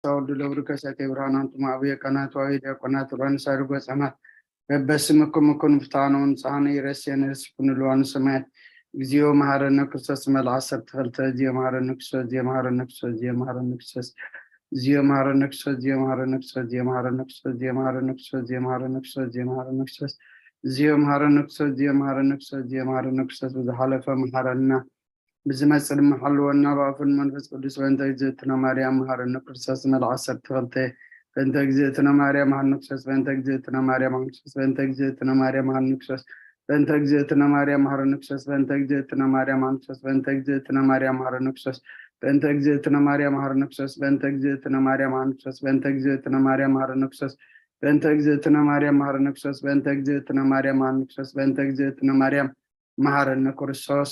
ወልድ ለብሩ ከሰቴ ብርሃን ኣንቱም ኣቡየ ቀናት ዋዊ ዲያቆናት ሮን ሳሪ ጎጸማት በበስምኩም እኩን ፍታኖን ጻነ ይረሴን ርስኩን ልዋን ሰማያት። እግዚኦ መሐረነ ክርስቶስ መልዓ ዓሰርተ ክልተ። እግዚኦ መሐረነ ክርስቶስ፣ እግዚኦ መሐረነ ክርስቶስ፣ እግዚኦ መሐረነ ክርስቶስ፣ እግዚኦ መሐረነ ክርስቶስ፣ እግዚኦ መሐረነ ክርስቶስ፣ እግዚኦ መሐረነ ክርስቶስ፣ እግዚኦ መሐረነ ክርስቶስ፣ እግዚኦ መሐረነ ክርስቶስ፣ እግዚኦ መሐረነ ክርስቶስ፣ እግዚኦ መሐረነ ክርስቶስ፣ እግዚኦ መሐረነ ክርስቶስ፣ እግዚኦ መሐረነ ክርስቶስ ብዝሓለፈ መሐረና። ብዝመጽእ ድማ ሓልወና ብኣፉን መንፈስ ቅዱስ። በእንተ እግዝእትነ ማርያም መሐረነ ክርስቶስ መልዓ ዓሰርተ ክልተ። በእንተ እግዝእትነ ማርያም መሐረነ ክርስቶስ፣ በእንተ እግዝእትነ ማርያም መሐረነ ክርስቶስ፣ በእንተ እግዝእትነ ማርያም መሐረነ ክርስቶስ፣ በእንተ እግዝእትነ ማርያም መሐረነ ክርስቶስ፣ በእንተ እግዝእትነ ማርያም መሐረነ ክርስቶስ፣ በእንተ እግዝእትነ ማርያም መሐረነ ክርስቶስ፣ በእንተ እግዝእትነ ማርያም መሐረነ ክርስቶስ፣ በእንተ እግዝእትነ ማርያም መሐረነ ክርስቶስ፣ በእንተ እግዝእትነ ማርያም መሐረነ ክርስቶስ፣ በእንተ እግዝእትነ ማርያም መሐረነ ክርስቶስ፣ በእንተ እግዝእትነ ማርያም መሐረነ ክርስቶስ፣ በእንተ እግዝእትነ ማርያም መሐረነ ክርስቶስ።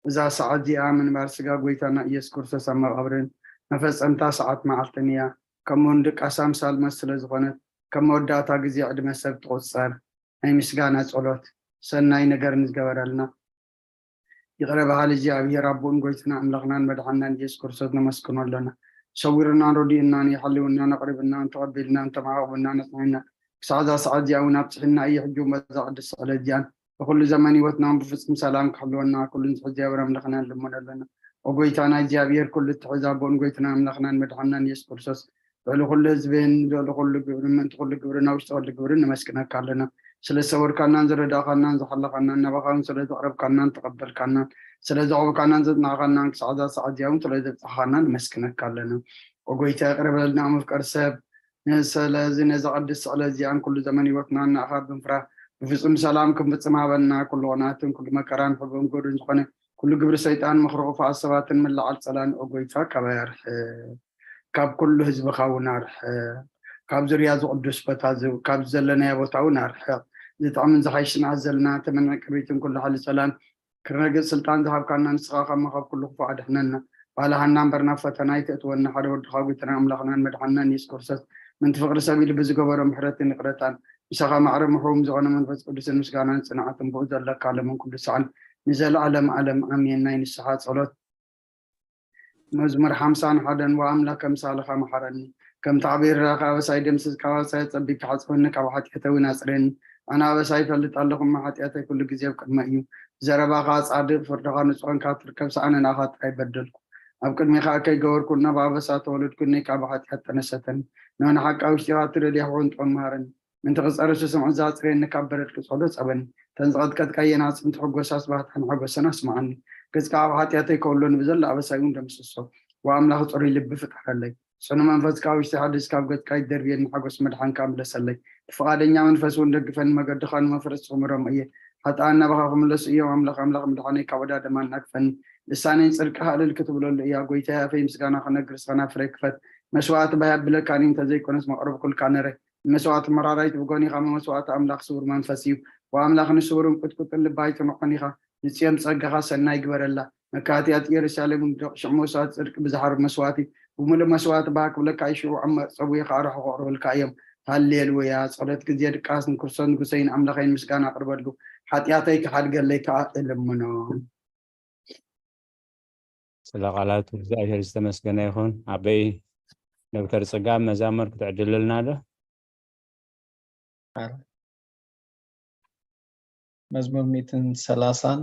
እዛ ሰዓት እዚኣ ምንባር ስጋ ጎይታና ኢየሱስ ክርስቶስ ኣብ መቓብርን መፈጸምታ ሰዓት መዓልትን እያ። ከምኡውን ድቃስ ኣምሳል መስ ስለ ዝኾነት፣ ከም መወዳእታ ግዜ ዕድመ ሰብ ትቑጸር። ናይ ምስጋና ጸሎት። ሰናይ ነገር ንዝገበረልና ይቕረ በሃሊ እግዚኣብሔር ኣቦን ጎይትና ኣምላኽናን መድሓንናን ኢየሱስ ክርስቶስ ነመስግኖ ኣለና። ሰዊርናን ረዲኡናን ይሓልውናን ኣቕሪብናን ተቐቢልናን ተማዕቑብናን ኣጽኒዕና ክሳዕ እዛ ሰዓት እዚኣ እውን ኣብጽሕና እዩ። ሕጂ እውን በዛ ቅድስቲ ዕለት እዚኣን ብኩሉ ዘመን ህይወትናን ብፍጹም ሰላም ክሕልወና ኩሉ ንትሕዚ እግዚኣብሔር ኣምላኽና ንልምኖ ኣለና። ኦ ጎይታና እግዚኣብሔር ኩሉ እትሕዝ ኣቦን ጎይትና ኣምላኽናን መድሓንናን ኢየሱስ ክርስቶስ ልዕሊ ኩሉ ህዝብን ልዕሊ ኩሉ ግብርን ምእንቲ ኩሉ ግብርን ኣብ ውሽጢ ኩሉ ግብርን ነመስግነካ ኣለና። ስለ ዝሰወርካናን ዝረዳእካናን ዝሓለኻናን ናባኻ እውን ስለ ዘቕረብካናን ተቐበልካናን ስለ ዘቕረብካናን ዘጽናዕካናን ክሳዕ እዛ ሰዓት እዚኣ እውን ስለ ዘብጽሓኻና ነመስግነካ ኣለና። ኦ ጎይታ ይቕረ በለልና መፍቀር ሰብ። ስለዚ ነዛ ቅድስቲ ዕለት እዚኣን ኩሉ ዘመን ህይወትናን ንኣኻ ብምፍራህ ብፍጹም ሰላም ክንፍጽም ሃበና። ኩሉ ቅንኣትን ኩሉ መከራን ሕብእን ጎድን ዝኾነ ኩሉ ግብሪ ሰይጣን ምኽሪ ክፉኣት ሰባትን ምልዓል ጸላን ኦ ጎይታ ካባይ ኣርሕቕ። ካብ ኩሉ ህዝብኻ እውን ኣርሕቕ። ካብ ዙርያ እዚ ቅዱስ ቦታ እዚ ካብ ዘለናዮ ቦታ እውን ኣርሕቕ። ዝጥዕምን ዝሓይሽ ስንዓት ዘለና ተመንዕ ቅርቢትን ኩሉ ሓይሊ ጸላን ክነግጽ ስልጣን ዝሃብካና ንስኻ ካብ መኸብ ኩሉ ክፉእ ኣድሕነና። ባልሃና እምበር ናብ ፈተና ኣይተእትወና። ሓደ ወድኻ ጎይታና ኣምላኽናን መድሓንናን የሱስ ክርስቶስ ምንቲ ፍቕሪ ሰብ ኢሉ ብዝገበሮ ምሕረትን ይቕረታን ምሳኻ ማዕረ ምሕውም ዝኾነ መንፈስ ቅዱስን ምስጋናን ጽንዓትን ብኡ ዘለካ ለምን ኩሉ ሰዓን ንዘለዓለም ዓለም ኣሜን። ናይ ንስሓ ጸሎት። መዝሙር ሓምሳን ሓደን ወኣምላክ ከምሳልኻ መሓረኒ። ከም ተዕቢርካ ኣበሳይ ደምስስ ካብ ኣበሳይ ጸቢብካ ሓጽበኒ ካብ ሓጢኣተይ እውን ኣጽርየኒ። ኣነ ኣበሳይ ይፈልጥ ኣለኹ እሞ ሓጢኣተይ ኩሉ ግዜ ኣብ ቅድመይ እዩ። ዘረባኻ ጻድቕ ፍርድኻ ንጹሕን ካብ ትርከብ ሰኣነ ንኣኻ ጥራይ በደልኩ። ኣብ ቅድሜኻ ከይገበርኩ እነሆ ብኣበሳ ተወለድኩ እነይ ካብ ሓጢኣት ተነሰተኒ። እነሆ ንሓቃ ውሽጢኻ እትደልያ ሕውንጥዖ መሃረኒ። ምእንቲ ክጸርሱ ስምዑ ዛጽረየኒ ካብ በረድ ክጸሎ ጸበኒ። እተን ዝቐጥቀጥካየን ኣጽምቲ ሕጎሳስ ባህታን ሓጎሰን ኣስምዓኒ። ገጽካ ኣብ ሓጢኣተይ ከውሎኒ ብዘሎ ኣበሳይ እውን ደምስሶ። ወኣምላኽ ጽሩይ ልቢ ፍጠረለይ። ጽኑ መንፈስ ካብ ውሽጢ ሓድስ ካብ ገጽካ ይደርብየኒ ሓጎስ መድሓንካ ምለሰለይ። ብፍቓደኛ መንፈስ እውን ደግፈኒ መገድኻ ንመፍረስ ክምሮም እየ። ሓጥኣን ናባኻ ክምለሱ እዮም ኣምላኽ ኣምላኽ ምድሓነይ ካብ ዕዳ ደማ እናግፈኒ። ልሳነይ ጽድቅኻ እልል ክትብለሉ እያ። ጎይታየ ኣፈይ ምስጋና ክነግር ስኸና ፍረ ክፈት። መስዋእቲ ባይ ኣብለካኒ እንተዘይኮነስ መቕረብኩልካ ነረ። ንመስዋእቲ መራራይት ብጎኒኻ መስዋእቲ ኣምላኽ ስውር መንፈስ እዩ። ወኣምላኽ ንስውርን ቁጥቁጥን ልባ ኣይትንዖን ኢኻ። ንጽዮን ጸጋኻ ሰናይ ግበረላ። መካትያት ኢየሩሳሌም ንደቕ ሽዑ መስዋእቲ ጽድቂ ብዝሓርብ መስዋእቲ ብምሉእ መስዋእቲ ባህ ክብለካ እዩ። ሽዑ ኣብ መጸውዒ ከኣ ርሑቕ ክቕርቡልካ እዮም። ሃሌሉያ። ጸሎት ግዜ ድቃስ ንክርስቶስ ንጉሰይን ኣምላኸይን ምስጋና ኣቕርበሉ። ሓጢኣተይ ክሓድገለይ ከኣ እልምኖ። ስለ ቃላቱ እግዚኣብሔር ዝተመስገነ ይኹን። ኣበይ ዶክተር ጽጋብ መዛሙር ክትዕድልልና ዶ? መዝሙር ሚእትን ሰላሳን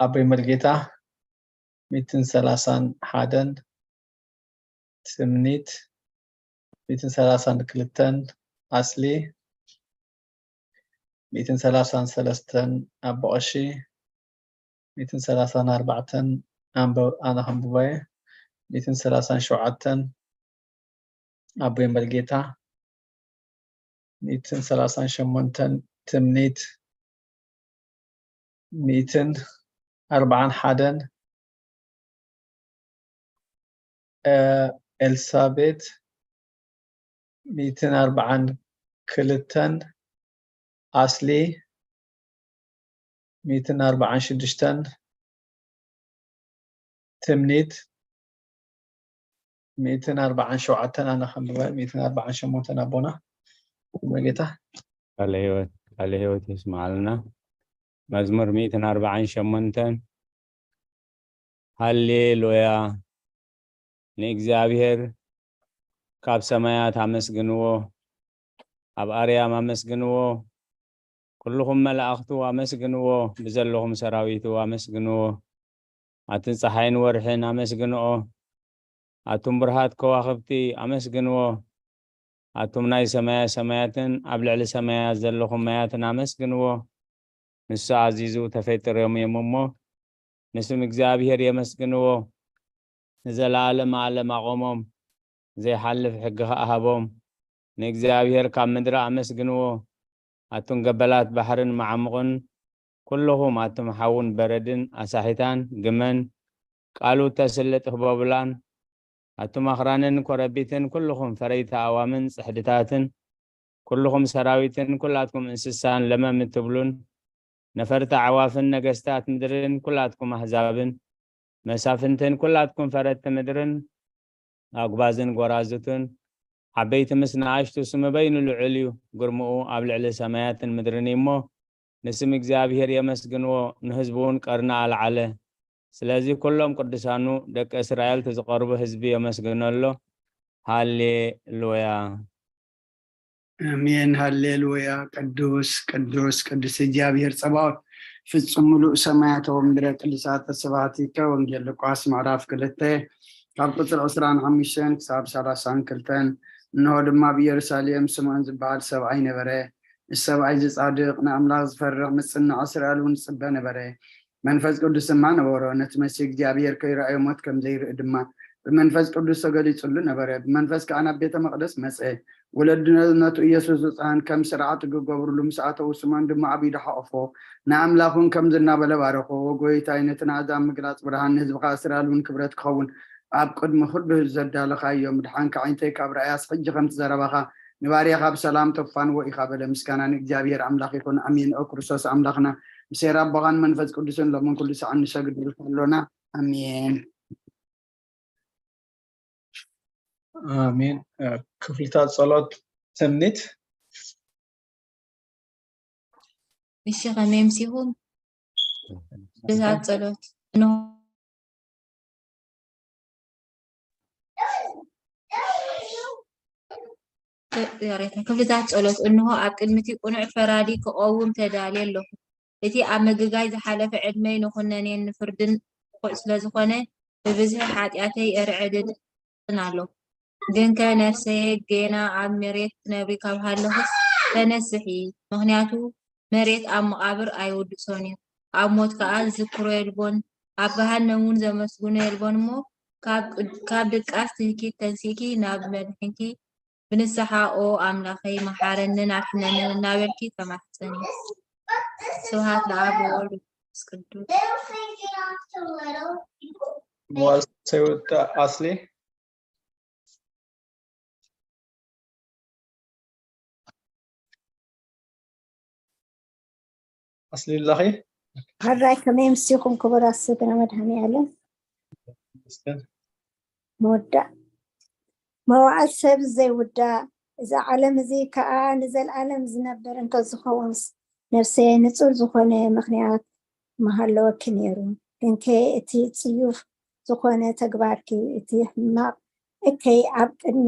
ኣበይ መልጌታ ሚእትን ሰላሳን ሓደን ትምኒት ሚእትን ሰላሳን ክልተን ኣስሊ ሚእትን ሰላሳን ሰለስተን ኣቦ ቀሺ ሚእትን ሰላሳን ኣርባዕተን ኣነ ከንብቦ እየ። ሚእትን ሰላሳን ሸውዓተን ኣቦይ መልጌታ ሚእትን ሰላሳን ሸሞንተን ትምኒት ሚእትን ኣርባዓን ሓደን ኤልሳቤት ሚእትን ኣርባዓን ክልተን ኣስሊ ሚእትን ኣርባዓን ሽዱሽተን ትምኒት ሚእትን ኣርባዓን ሸውዓተን ኣነ ከንብበ ሚእትን ኣርባዓን ሸሞንተን ኣቦና መጌታ ቃለ ህይወት ቃለ ህይወት የስማዓልና። መዝሙር ሚእትን ኣርባዓን ሸሞንተን ሃሌሉያ። ንእግዚኣብሔር ካብ ሰማያት ኣመስግንዎ፣ ኣብ ኣርያም ኣመስግንዎ፣ ኩልኹም መላእኽቱ ኣመስግንዎ፣ ብዘለኹም ሰራዊቱ ኣመስግንዎ። ኣትን ጸሓይን ወርሕን ኣመስግንኦ፣ ኣቱም ብርሃት ከዋኽብቲ ኣመስግንዎ። ኣቱም ናይ ሰማያ ሰማያትን ኣብ ልዕሊ ሰማያት ዘለኹም ማያትን ኣመስግንዎ። ንሱ ኣዚዙ ተፈጢሮም እዮም እሞ፣ ንስም እግዚኣብሔር የመስግንዎ። ንዘለዓለም ዓለም ኣቖሞም፣ ዘይሓልፍ ሕጊ ኸኣ ሃቦም። ንእግዚኣብሔር ካብ ምድሪ ኣመስግንዎ። ኣቱም ገበላት ባሕርን መዓሙቕን፣ ኩልኹም ኣቱም ሓውን በረድን ኣሳሒታን ግመን፣ ቃሉ እተስልጥ ህቦብላን፣ ኣቱም ኣኽራንን ኮረቢትን፣ ኩልኹም ፈረይቲ ኣእዋምን ጽሕድታትን፣ ኩልኹም ሰራዊትን፣ ኩላትኩም እንስሳን ለመም እትብሉን፣ ነፈርቲ ኣዕዋፍን ነገስታት ምድርን፣ ኩላትኩም ኣህዛብን መሳፍንትን፣ ኩላትኩም ፈረድቲ ምድርን፣ ኣጉባዝን ጎራዙትን፣ ዓበይቲ ምስ ንኣሽቱ፣ ስሙ በይኑ ልዑል እዩ፣ ግርምኡ ኣብ ልዕሊ ሰማያትን ምድርን እዩ እሞ፣ ንስም እግዚኣብሔር የመስግንዎ፣ ንህዝቡ እውን ቀርኒ ኣልዓለ። ስለዚ ኩሎም ቅዱሳኑ ደቂ እስራኤል እቲ ዝቐርቡ ህዝቢ የመስግኖ ኣሎ። ሃሌሉያ። ኣሜን። ሃሌሉያ። ቅዱስ፣ ቅዱስ፣ ቅዱስ እግዚኣብሔር ጸባኦት፣ ፍጹም ምሉእ ሰማያት ወምድረ ቅዱሳት ተስባህቲከ። ወንጌል ሉቃስ ምዕራፍ ክልተ ካብ ቁጽሪ ዕስራን ሓሙሽተን ክሳብ ሰላሳን ክልተን። እንሆ ድማ ኣብ ኢየሩሳሌም ስምዖን ዝበሃል ሰብኣይ ነበረ። እዚ ሰብኣይ እዚ ጻድቕ፣ ንኣምላኽ ዝፈርሕ፣ ምጽናዕ እስራኤል እውን ዝጽበ ነበረ። መንፈስ ቅዱስ ድማ ነበሮ። ነቲ መሲህ እግዚኣብሔር ከይረኣዮ ሞት ከም ዘይርኢ ድማ ብመንፈስ ቅዱስ ተገሊጹሉ ነበረ። ብመንፈስ ከኣ ናብ ቤተ መቕደስ መጸ። ወለድነቱ ኢየሱስ ብፁዓን ከም ስርዓቱ ክገብሩሉ ምስ ኣተዉ፣ ስምዖን ድማ ኣብ ኢዱ ሓቖፎ፣ ንኣምላኽ እውን ከምዚ እናበለ ባረኾ፣ "ወጎይታይ፣ ነቲ ንኣሕዛብ ምግላጽ ብርሃን፣ ንህዝብኻ እስራኤል እውን ክብረት ክኸውን ኣብ ቅድሚ ኩሉ ህዝቢ ዘዳለኻዮ ምድሓንካ፣ ኣዒንተይ ካብ ረኣያስ፣ ሕጂ ከምቲ ዘረባኻ ንባርያኻ ብሰላም ተፋንዎ ኢኻ" በለ። ምስጋና ንእግዚኣብሔር ኣምላኽ ይኹን። ኣሜን። ኦ ክርስቶስ ኣምላኽና፣ ምስ ኄር ኣቦኻን መንፈስ ቅዱስን ሎምን ኩሉ ሰዓት ንሰግደልካ ኣሎና። ኣሜን። ኣሜን። ክፍልታት ጸሎት ትምኒት። እሺ፣ ከመይ ኣምሲኹም? ክፍልታት ጸሎት እንሆ። ይቕሬታ። ክፍልታት ጸሎት እንሆ፣ ኣብ ቅድሚ እቲ ቅኑዕ ፈራዲ ክቐውም ተዳልየ ኣለኹ። እቲ ኣብ ምግጋይ ዝሓለፈ ዕድመይ ንኹነኔን ንፍርድን ብቑዕ ስለ ዝኾነ፣ ብብዝሒ ሓጢኣተይ እርዕድድን ኣለኹ። ግንከ ነፍሰየ ጌና ኣብ መሬት ትነብሪ ካብ ሃለኹስ፣ ተነስሒ፣ ምኽንያቱ መሬት ኣብ መቓብር ኣይውድሶን እዩ፣ ኣብ ሞት ከኣ ዝዝክሮ የልቦን፣ ኣብ ገሃነም እውን ዘመስግኖ የልቦን እሞ፣ ካብ ቅድ-፣ ካብ ድቃስ ትህኪት ተንሲእኪ ናብ መድሕንኪ ብንስሓ ኦ ኣምላኸይ መሓረንን ኣድሕነንን እናበልኪ ተማሕጸኒ። ስብሐት ለኣብ ወወልድ ወመንፈስ ቅዱስ። መዋል ሰይወዳ ኣስሊ። ኣስሊ ኣለኺ? ሕራይ ከመይ ምስኹም ክቡራት ስድራ መድሃኔ ዓለም? ይመስገን። መወዳእ መዋዕል ሰብ ዘይውዳእ፣ እዚ ዓለም እዚ ከኣ ንዘለኣለም ዝነብር እንተዝኸውንስ፣ ነፍሰይ ንጹር ዝኾነ ምኽንያት ምሃለወኪ ነይሩ። ግንከ እቲ ጽዩፍ ዝኾነ ተግባርኪ፣ እቲ ሕማቕ እከይ ኣብ ቅድሚ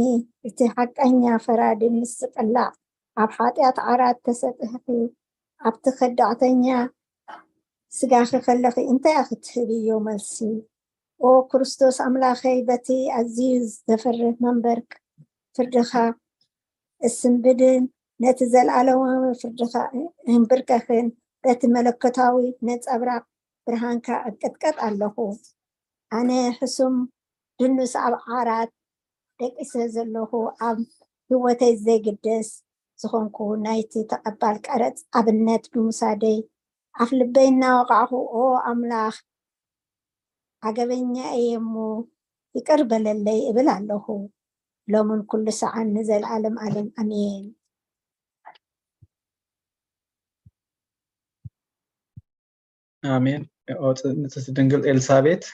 እቲ ሓቀኛ ፈራዲ ምስ ዝቅላዕ፣ ኣብ ሓጢኣት ዓራት ተሰጢሕኺ ኣብቲ ከዳዕተኛ ስጋኺ ከለኺ እንታይ ኢኺ ትህብዮ መልሲ? ኦ ክርስቶስ ኣምላኸይ፣ በቲ ኣዝዩ ዘፍርህ መንበር ፍርድኻ እስንብድን ነቲ ዘለኣለማዊ ፍርድኻ እንብርከኽን፣ በቲ መለኮታዊ ነጸብራቕ ብርሃንካ እቅጥቀጥ ኣለኹ። ኣነ ሕሱም ድኑስ ኣብ ዓራት ደቂሰ ዘለኹ፣ ኣብ ህይወተይ ዘይግደስ ዝኾንኩ ናይቲ ተቐባል ቀረጽ ኣብነት ብምውሳደይ፣ ኣፍ ልበይ እናወቓዕኹ፣ ኦ ኣምላኽ፣ ዓገበኛ እየ እሞ ይቅር በለለይ እብል ኣለኹ፣ ሎምን ኩሉ ሰዓን ንዘለዓለም ዓለም ኣሜን። ኣሜን። ንጽሕቲ ድንግል ኤልሳቤት።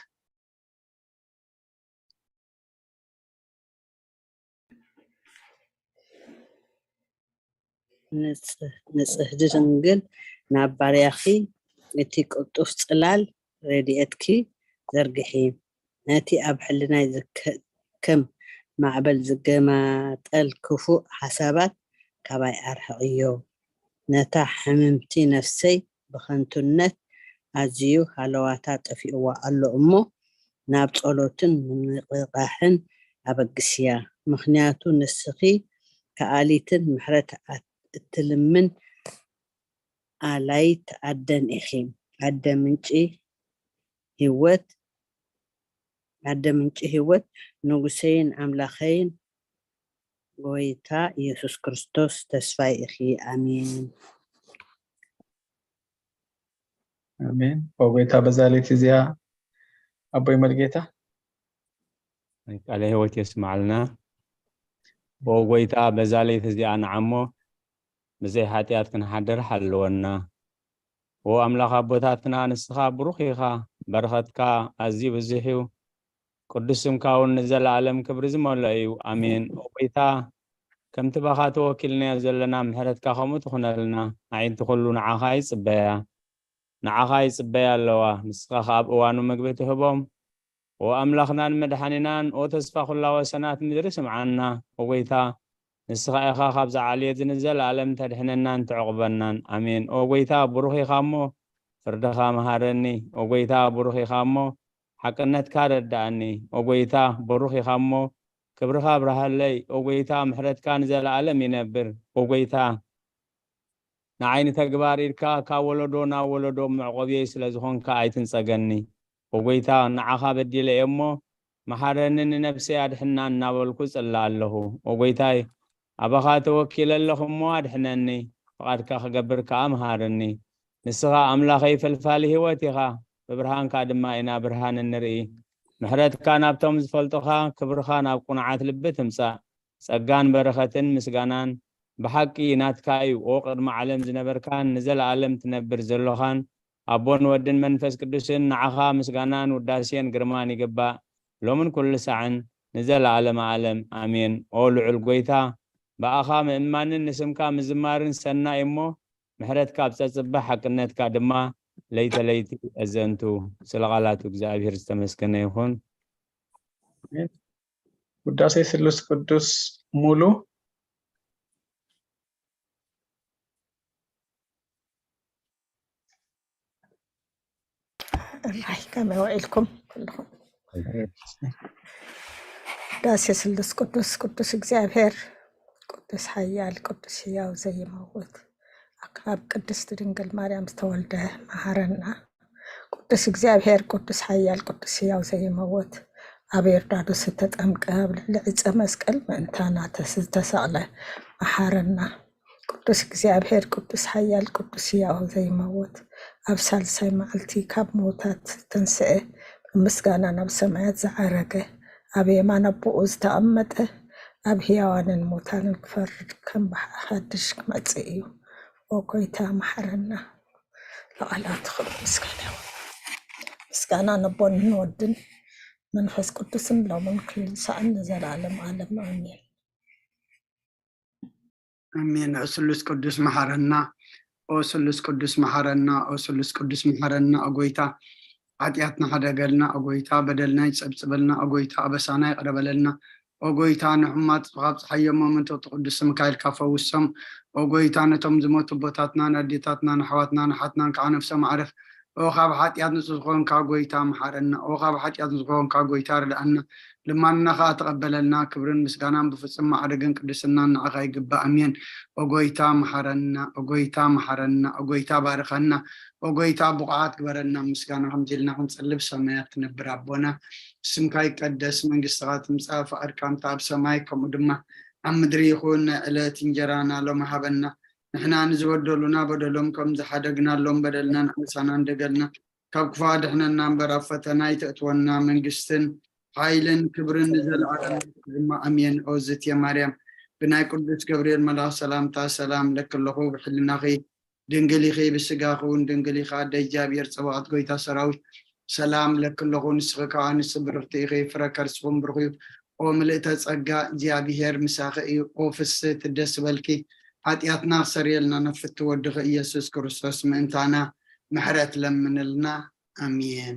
ንጽሕቲ ድንግል፣ ናብ ባርያኺ እቲ ቅልጡፍ ጽላል ረድኤትኪ ዘርግሒ፣ ነቲ ኣብ ሕልናይ ዝከ-፣ ከም ማዕበል ዝገማጠል ክፉእ ሓሳባት ካባይ ኣርሕቕዮ። ነታ ሕምምቲ ነፍሰይ ብኸንቱነት ኣዝዩ ሃለዋታ ጠፊእዋ ኣሎ እሞ፣ ናብ ጸሎትን ምንቕቓሕን ኣበግስያ። ምኽንያቱ ንስኺ ከኣሊትን ምሕረት እትልምን ኣላይት ኣደን ኢኺ። ኣደ ምንጪ ህይወት፣ ኣደ ምንጪ ህይወት፣ ንጉሰይን ኣምላኸይን ጎይታ ኢየሱስ ክርስቶስ ተስፋይ ኢኺ። ኣሜን። ኣሜን። ኦ ጎይታ፣ በዛ ለይቲ እዚኣ ኣቦይ መልጌታ ቃለ ህይወት የስማዕልና። ኦ ጎይታ፣ በዛ ለይቲ እዚኣ ንዓሞ ብዘይ ሓጢኣት ክንሓድር ሓልወና። ኦ ኣምላኽ ኣቦታትና፣ ንስኻ ብሩኽ ኢኻ፣ በረኸትካ ኣዝዩ ብዙሕ እዩ። ቅዱስ ስምካ እውን ንዘለኣለም ክብሪ ዝመልኦ እዩ። ኣሜን። ኦ ጎይታ፣ ከምቲ ባኻ ተወኪልናዮ ዘለና ምሕረትካ ከምኡ ትኹነልና። ኣዒንቲ ኩሉ ንዓኻ ይጽበያ፣ ንዓኻ ይጽበያ ኣለዋ። ንስኻ ከኣ ኣብ እዋኑ ምግቢ ትህቦም። ኦ ኣምላኽናን መድሓኒናን፣ ኦ ተስፋ ኩላ ወሰናት ምድሪ ስምዓና። ኦ ጎይታ፣ ንስኻ ኢኻ ካብዛ ዓሌት ንዘለኣለም ተድሕነናን ተዕቑበናን። ኣሜን። ኦ ጎይታ፣ ብሩኽ ኢኻ እሞ ፍርድኻ መሃረኒ። ኦ ጎይታ፣ ብሩኽ ኢኻ እሞ ሓቅነትካ ረዳኣኒ። ኦ ጎይታ፣ ብሩኽ ኢኻ እሞ ክብርኻ ኣብርሃለይ። ኦ ጎይታ፣ ምሕረትካ ንዘለኣለም ይነብር። ኦ ጎይታ፣ ንዓይ ንተግባር ኢድካ ካብ ወለዶ ናብ ወለዶ መዕቆብየይ ስለ ዝኾንካ ኣይትንጸገኒ። ኦ ጎይታ፣ ንዓኻ በዲለ እየ እሞ መሓረኒ፣ ንነፍሰይ ኣድሕና እናበልኩ ጽለ ኣለኹ። ኦ ጎይታይ፣ ኣባኻ ተወኪለ ኣለኹ እሞ ኣድሕነኒ፣ ፍቓድካ ክገብር ከኣ መሃረኒ። ንስኻ ኣምላኸይ ፈልፋሊ ህይወት ኢኻ፣ ብብርሃንካ ድማ ኢና ብርሃን እንርኢ። ምሕረትካ ናብቶም ዝፈልጡኻ፣ ክብርኻ ናብ ቁኑዓት ልቢ ትምጻእ። ጸጋን በረኸትን ምስጋናን ብሓቂ ናትካ እዩ። ኦ ቅድሚ ዓለም ዝነበርካን ንዘለኣለም ትነብር ዘሎኻን ኣቦን ወድን መንፈስ ቅዱስን፣ ንዓኻ ምስጋናን ውዳሴን ግርማን ይግባእ፣ ሎምን ኩሉ ሳዕን ንዘለኣለመ ኣለም። ኣሜን። ኦ ልዑል ጎይታ፣ ብኣኻ ምእማንን ንስምካ ምዝማርን ሰናይ እሞ፣ ምሕረትካ ኣብ ጸጽበ ሓቅነትካ ድማ ለይተ ለይቲ ኣዘንቱ። ስለ ቃላቱ እግዚኣብሔር ዝተመስገነ ይኹን። ውዳሴ ስሉስ ቅዱስ ሙሉ። እራይ ከመይ ውዒልኩም ኩልኹም? ውዳሴ ስሉስ ቅዱስ፣ ቅዱስ እግዚኣብሔር፣ ቅዱስ ሓያል፣ ቅዱስ ህያው ዘይመውት፣ ካብ ቅድስት ድንግል ማርያም ዝተወልደ መሃረና። ቅዱስ እግዚኣብሔር፣ ቅዱስ ሓያል፣ ቅዱስ ህያው ዘይመውት፣ ኣብ ዮርዳኖስ ዝተጠምቀ፣ ኣብ ልዕሊ ዕፀ መስቀል ምእንታና ተስ-፣ ዝተሰቕለ መሃረና። ቅዱስ እግዚኣብሔር፣ ቅዱስ ሓያል፣ ቅዱስ ህያው ዘይመውት፣ ኣብ ሳልሳይ መዓልቲ ካብ ምውታት ዝተንስአ፣ ብምስጋና ናብ ሰማያት ዝዓረገ፣ ኣብ የማን ኣቦኡ ዝተቐመጠ፣ ኣብ ህያዋንን ሙታንን ክፈርድ ከም ብሓ-፣ ሓድሽ ክመጽእ እዩ። ኦ ጎይታ መሓረና። ለቓላቱ ክብሪ ምስጋና ይኹን። ምስጋና ነቦን ንወድን መንፈስ ቅዱስን ሎምን ክልል ሳዕን ንዘለኣለም ዓለም ኣሜን። ኣሜን። ኦ ስሉስ ቅዱስ መሓረና፣ ኦ ስሉስ ቅዱስ መሓረና፣ ኦ ስሉስ ቅዱስ መሓረና፣ ኦ ጎይታ ሓጢኣትና ሓደገልና፣ ኦ ጎይታ በደልና ይጸብጽበልና፣ ኦ ጎይታ ኣበሳና ይቕረ በለልና፣ ኦ ጎይታ ንሕሙማት ካብ ጸሓዮም መንተቲ ቅዱስ ስምካ ኢልካ ፈውሶም፣ ኦ ጎይታ ነቶም ዝሞቱ ኣቦታትናን ኣዴታትናን ኣሕዋትናን ኣሓትናን ከዓ ነፍሶም ኣዕርፍ፣ ኦ ካብ ሓጢኣት ንጹህ ዝኾንካ ጎይታ መሓረና፣ ኦ ካብ ሓጢኣት ንጹህ ዝኾንካ ጎይታ ርድኣና፣ ልማንና ከኣ ተቐበለልና፣ ክብርን ምስጋናን ብፍጹም ማዕርግን ቅድስናን ንዓኻ ይግባእ። ኣሜን። ኦ ጎይታ መሓረና፣ ኦ ጎይታ መሓረና፣ ኦ ጎይታ ባርኸና፣ ኦ ጎይታ ብቑዓት ግበረና። ምስጋና ከምዚ ኢልና ክንጽሊ ብሰማያት ትነብር ኣቦና፣ ስምካ ይቀደስ፣ መንግስትኻ ትምጻእ፣ ፍቓድካ እንተ ኣብ ሰማይ ከምኡ ድማ ኣብ ምድሪ ይኹን። ናይ ዕለት እንጀራና ሎሚ ሃበና፣ ንሕና ንዝበደሉና በደሎም ከም ዝሓደግናሎም በደልና ንኣበሳና እንደገልና ካብ ክፉእ ኣድሕነና እምበር ኣብ ፈተና ኣይተእትወና፣ መንግስትን ሓይልን ክብርን ንዘለኣለም ድማ ኣሜን። ኦ ዝትየ ማርያም፣ ብናይ ቅዱስ ገብርኤል መልኣኽ ሰላምታ ሰላም እለኪ ኣለኹ፣ ብሕልናኺ ድንግል ኢኺ፣ ብስጋኺ እውን ድንግል ኢኻ። ኣደ እግዚኣብሔር ጸባኦት ጎይታ ሰራዊት ሰላም እለኪ ኣለኹ፣ ንስኺ ከኣ ኣንስቲ ብርኽቲ ኢኺ፣ ፍረ ከርስኹም ብሩኽ እዩ። ኦ ምልእተ ጸጋ እግዚኣብሔር ምሳኺ እዩ። ኦ ፍስሕቲ ደስ በልኪ፣ ሓጢኣትና ክሰርየልና ነፍቲ ወድኺ ኢየሱስ ክርስቶስ ምእንታና ምሕረት ለምንልና። ኣሜን።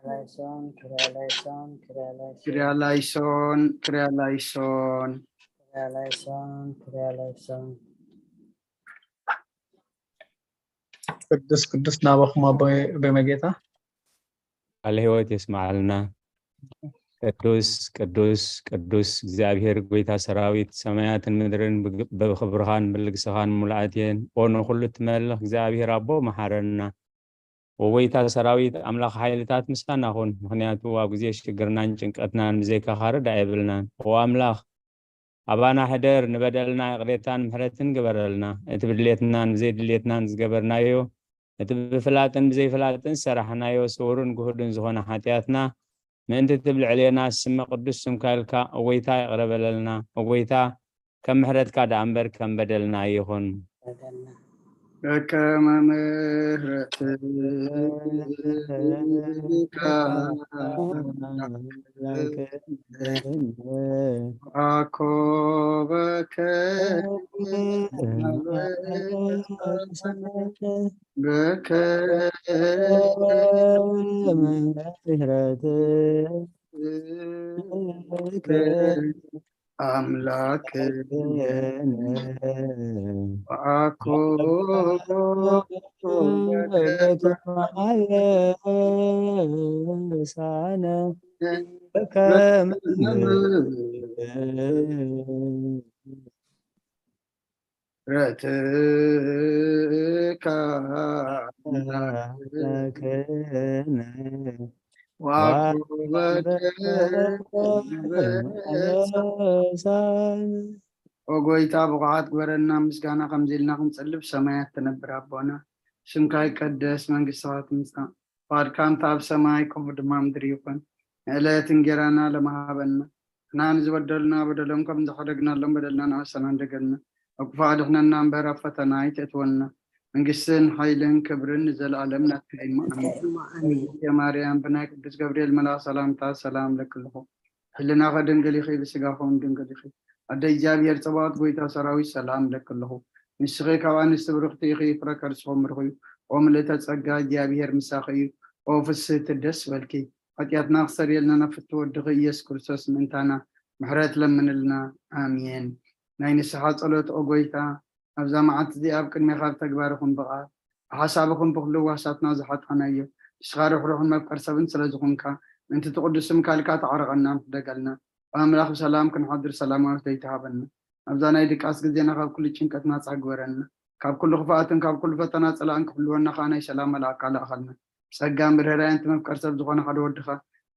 Kyrieleison, Kyrieleison, Kyrieleison. Kyrieleison, Kyrieleison። Kyrieleison, Kyrieleison። ቅዱስ ቅዱስ ናባኹም ኣቦይ በመጌታ። ቃለ ሕይወት የስማዓልና። ቅዱስ ቅዱስ ቅዱስ እግዚኣብሔር ጎይታ ሰራዊት፣ ሰማያትን ምድርን ብግ- ብኽብርኻን ብልግስኻን ሙሉኣት እየን። ኦ ንኹሉ እትመልኽ እግዚኣብሔር ኣቦ መሓረና። ወወይታ ሰራዊት ኣምላኽ ሓይልታት ምሳና ኹን፣ ምኽንያቱ ኣብ ግዜ ሽግርናን ጭንቀትናን ብዘይካኻ ርዳእ የብልናን። ኦ ኣምላኽ ኣባና ሕደር፣ ንበደልና ይቕሬታን ምሕረትን ግበረልና። እቲ ብድሌትናን ብዘይድሌትናን ዝገበርናዮ፣ እቲ ብፍላጥን ብዘይፍላጥን ዝሰራሕናዮ ስውርን ግሁድን ዝኾነ ሓጢኣትና ምእንቲ ትብል ዕሌና ስመ ቅዱስ ስምካ ኢልካ እወይታ ይቕረ በለልና። እወይታ ከም ምሕረትካ ደኣ እምበር ከም በደልና ይኹን። በከመ ምሕረትካ ኣኮ በከመ በከመ ኣምላክ ኣኮ ምሕረትካ ኦ ጎይታ ብቑዓት ግበረና፣ ምስጋና ከምዚ ኢልና ክንጽልብ ሰማያት ትነብር ኣቦና፣ ስምካ ይቀደስ፣ መንግስትኻ ትምጻእ፣ ፍቓድካ እንተ ኣብ ሰማይ ከምኡ ድማ ምድሪ ይኹን። ንዕለት እንጌራና ለመሃበና፣ ንሕና ንዝበደሉና በደሎም ከም ዝሓደግናሎም በደልና ንኣሰና እንደገልና፣ ኣብ ክፉእ ኣድሕነና እምበር ኣብ ፈተና ኣይተእትወና። መንግስትን ሓይልን ክብርን ንዘለኣለም ናትካ እዩ። ኣሜን። ማርያም ብናይ ቅዱስ ገብርኤል መልኣኽ ሰላምታ ሰላም ለክልኹ። ሕልናኸ ድንግል ኢኺ፣ ብስጋኹም ድንግል ኢኺ። ኣደ እግዚኣብሔር ጸባኦት ጎይታ ሰራዊት ሰላም ለክልኹ። ንስኺ ካብ ኣንስቲ ብርኽቲ ኢኺ፣ ፍረ ከርስኹም ብሩኽ እዩ። ኦ ምልእተ ጸጋ እግዚኣብሔር ምሳኺ እዩ። ኦ ፍስህቲ ደስ በልኪ። ሓጢኣትና ክሰርየልና ናብ ፍትው ወድኺ ኢየሱስ ክርስቶስ ምእንታና ምሕረት ለምንልና። ኣሜን። ናይ ንስሓ ጸሎት ኦ ጎይታ፣ ኣብዛ መዓልቲ እዚኣ ኣብ ቅድሜኻ ብተግባርኹም ብቓል ብሓሳብኹም ብኹሉ ዋሳትና ዝሓጣናዮ ንስኻ ርሕሩሕን መፍቀር ሰብን ስለ ዝኾንካ ምእንቲ እቲ ቅዱስ ስምካ ኢልካ ተዓረቐና ምሕደገልና። ኣምላኽ ብሰላም ክንሓድር ሰላማዊ ፍትሒ ተሃበና። ኣብዛ ናይ ድቃስ ግዜና ካብ ኩሉ ጭንቀት ናጻ ግበረና። ካብ ኩሉ ክፍኣትን ካብ ኩሉ ፈተና ጸላእን ክሕልወና ከኣ ናይ ሰላም መልኣካ ለኣኸልና። ብጸጋን ብርህራየን እቲ መፍቀር ሰብ ዝኾነ ሓደ ወድኻ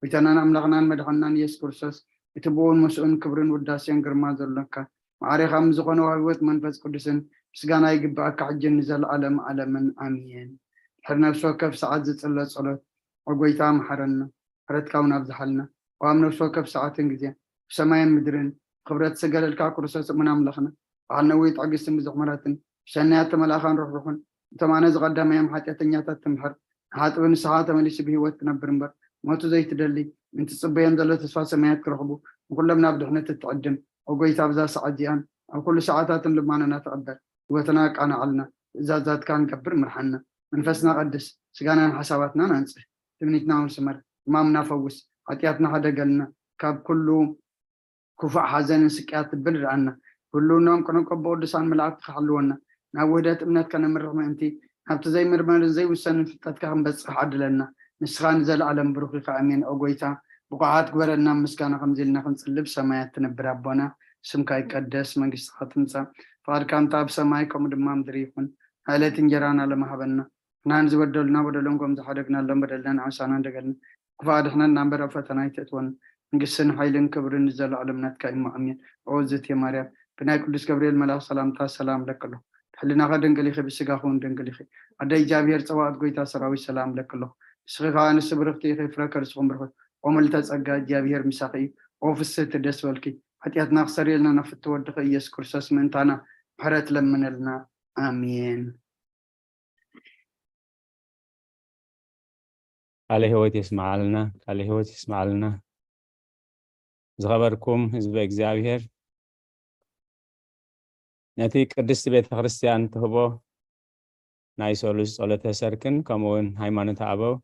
ጎይታናን ኣምላኽናን መድሓንናን ኢየሱስ ክርስቶስ እቲ ብኡን ምስኡን ክብርን ውዳሴን ግርማ ዘሎካ ማዕሬኻ ምስ ዝኾነ ወሃቢ ህይወት መንፈስ ቅዱስን ምስጋና ይግብኣካ ሕጅን ንዘለኣለም ዓለምን ኣሜን። ድሕሪ ነፍሲ ወከፍ ሰዓት ዝጽለ ጸሎት ኦ ጎይታ መሓረና፣ ምሕረትካ እውን ኣብዝሓልና። ኦ ኣብ ነፍሲ ወከፍ ሰዓትን ግዜን ብሰማይን ምድርን ብኽብረት ዝገለልካ ክርስቶስ እሙን ኣምላኽና በዓል ነዊት ትዕግስትን ብዙሕ ምሕረትን ብሰናያት ተመልኣኻን ርሕሩሕን እቶም ኣነ ዝቐዳማዮም ሓጢኣተኛታት ትምሕር ንሓጥቢ ንስኻ ተመሊሱ ብህይወት ክነብር እምበር ሞቱ ዘይትደሊ ምእንቲ ጽበዮም ዘሎ ተስፋ ሰማያት ክረኽቡ ንኹሎም ናብ ድሕነት እትዕድም ኦ ጎይታ ብዛ ሰዓት እዚኣን ኣብ ኩሉ ሰዓታትን ልማኖና ተቐበል። ህይወትና ኣቃናዓልና፣ ትእዛዛትካ ንገብር ምርሓና። መንፈስና ቀድስ፣ ስጋናን ሓሳባትናን ኣንጽህ። ትምኒትና እውን ስመር፣ ሕማምና ፈውስ፣ ሓጢኣትና ሓደገልና፣ ካብ ኩሉ ክፉእ ሓዘንን ስቅያት ትብል ርኣና። ህልውናኦም ቅንቆ ብቅዱሳን መላእክቲ ክሓልወና፣ ናብ ውህደት እምነት ከነምርሕ ምእንቲ ናብቲ ዘይምርመርን ዘይውሰንን ፍልጠትካ ክንበጽሕ ዓድለና። ንስኻ ንዘለኣለም ብሩኽ ኢኻ። ኣሜን። ኦ ጎይታ ብቑዓት ግበረና ምስጋና ከምዚ ኢልና ክንጽልብ ሰማያት ትነብር ኣቦና ስምካ ይቀደስ መንግስትኻ ትምጻእ ፍቓድካ እንተ ኣብ ሰማይ ከምኡ ድማ ምድሪ ይኹን። ዕለት እንጀራና ለመሃበና ንሕና ንዝበደሉና በደሎም ከም ዝሓደግናሎም በደልና ንዓምሳና እንደገልና ክፉእ ኣድሕነና እምበር ኣብ ፈተና ኣይተእትወና። መንግስትን ሓይልን ክብርን ንዘለኣለም ናትካ እዩ እሞ ኣሜን። ኦ ዝእቲ ማርያም ብናይ ቅዱስ ገብርኤል መልኣኽ ሰላምታ ሰላም ለክሎ ብሕልናኸ ድንግል ኢኺ ብስጋኹ እውን ድንግል ኢኺ። ኣደ እግዚኣብሔር ጸባኦት ጎይታ ሰራዊት ሰላም ለክሎ ንስኺ ከዓ ንስብርኽቲ ኢኺ ፍረ ከርስኹም ብርኽት ኦ ምልተ ጸጋ እግዚኣብሔር ምሳኺ እዩ። ኦ ፍስህቲ ደስ በልኪ ሓጢኣትና ክሰርየልና ናብ ፍትወድኺ ኢየሱስ ክርስቶስ ምእንታና ምሕረት ለምነልና። ኣሜን። ቃለ ህይወት የስምዓልና፣ ቃለ ህይወት የስምዓልና። ዝኸበርኩም ህዝበ እግዚኣብሔር፣ ነቲ ቅድስቲ ቤተ ክርስቲያን ትህቦ ናይ ሰሉስ ጸሎተ ሰርክን ከምኡ እውን ሃይማኖተ ኣበው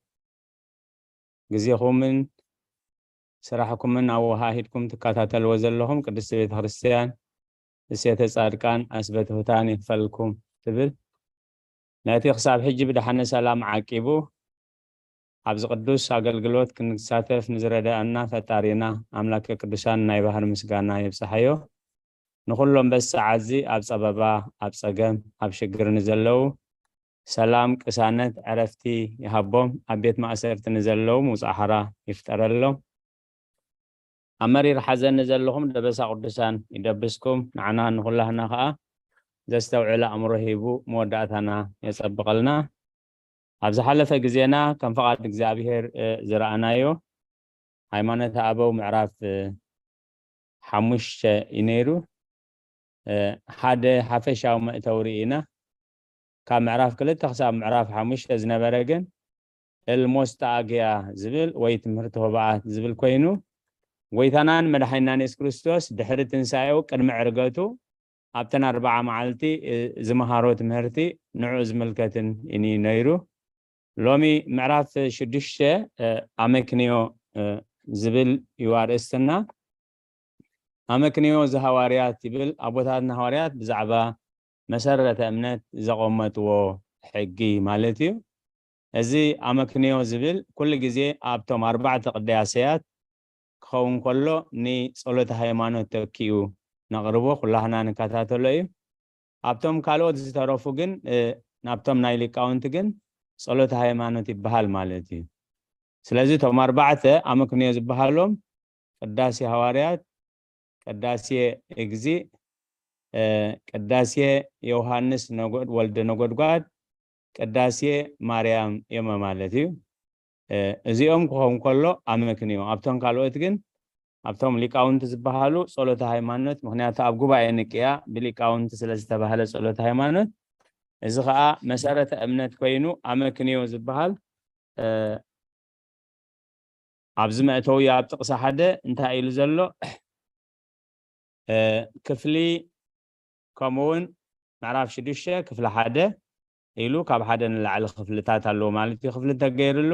ግዜኹምን ስራሕኩምን ኣወሃሂድኩም ትከታተልዎ ዘለኹም ቅድስቲ ቤተ ክርስቲያን እሴተ ጻድቃን ኣስበትሁታን ይኽፈልኩም ትብል። ነቲ ክሳብ ሕጂ ብደሓነ ሰላም ዓቂቡ ኣብዚ ቅዱስ ኣገልግሎት ክንሳተፍ ንዝረዳእና ፈጣሪና ኣምላከ ቅዱሳን ናይ ባህር ምስጋና ይብጽሓዮ። ንኹሎም በዚ ሰዓት እዚ ኣብ ጸበባ፣ ኣብ ጸገም፣ ኣብ ሽግር ንዘለዉ ሰላም፣ ቅሳነት፣ ዕረፍቲ ይሃቦም። ኣብ ቤት ማእሰርቲ ንዘለዉ ምውጻእ ሓራ ይፍጠረሎም። ኣብ መሪር ሓዘን ንዘለኹም ደበሳ ቅዱሳን ይደብስኩም። ንዓና ንኹላህና ከኣ ዘስተውዕል ኣእምሮ ሂቡ መወዳእታና የጸብቐልና። ኣብ ዝሓለፈ ግዜና ከም ፍቓድ እግዚኣብሔር፣ እ፣ ዝረኣናዮ ሃይማኖተ ኣበው ምዕራፍ፣ እ፣ ሓሙሽተ እዩ ነይሩ። እ፣ ሓደ ሓፈሻዊ መእተዊ ርኢና። ካብ ምዕራፍ ክልተ ክሳብ ምዕራፍ ሓሙሽተ ዝነበረ ግን እልሞስጣግያ ዝብል ወይ ትምህርቲ ሆባኣት ዝብል ኮይኑ፣ ጎይታናን መድሓኒናን የሱስ ክርስቶስ ድሕሪ ትንሳኤኡ ቅድሚ ዕርገቱ ኣብተን ኣርብዓ መዓልቲ፣ እ፣ ዝመሃሮ ትምህርቲ ንዕኡ ዝምልከትን እዩ ነይሩ። ሎሚ ምዕራፍ ሽዱሽተ፣ እ፣ ኣመክንዮ፣ እ፣ ዝብል እዩ ኣርእስትና። ኣመክንዮ ዘሃዋርያት ይብል። ኣቦታትና ሃዋርያት ብዛዕባ መሰረተ እምነት ዘቐመጥዎ ሕጊ ማለት እዩ። እዚ ኣመክንዮ ዝብል ኩሉ ግዜ ኣብቶም ኣርባዕተ ቅዳሴያት ክኸውን ከሎ ንጸሎተ ሃይማኖት ተኪኡ ነቕርቦ፣ ኩላህና ንከታተሎ እዩ። ኣብቶም ካልኦት ዝተረፉ ግን፣ እ፣ ናብቶም ናይ ሊቃውንቲ ግን ጸሎተ ሃይማኖት ይበሃል ማለት እዩ። ስለዚ እቶም ኣርባዕተ ኣመክንዮ ዝበሃሎም ቅዳሴ ሃዋርያት፣ ቅዳሴ እግዚእ፣ እ፣ ቅዳሴ ዮሃንስ ነጎድ-፣ ወልደ ነጎድጓድ፣ ቅዳሴ ማርያም እዮም ማለት እዩ። እ፣ እዚኦም ክኸውን ከሎ ኣመክንዮ። ኣብቶም ካልኦት ግን፣ ኣብቶም ሊቃውንቲ ዝበሃሉ ጸሎተ ሃይማኖት፣ ምኽንያቱ ኣብ ጉባኤ ንቅያ ብሊቃውንቲ ስለ ዝተባህለ ጸሎተ ሃይማኖት፣ እዚ ኸኣ መሰረተ እምነት ኮይኑ ኣመክንዮ ዝበሃል፣ እ፣ ኣብዚ መእተዊ ኣብ ጥቕሲ ሓደ እንታይ ኢሉ ዘሎ? እ፣ ክፍሊ ከምኡውን ምዕራፍ ሽዱሽተ ክፍሊ ሓደ ኢሉ ካብ ሓደ ንላዕሊ ክፍልታት ኣለዎ ማለት እዩ። ክፍሊ እንተገይርሉ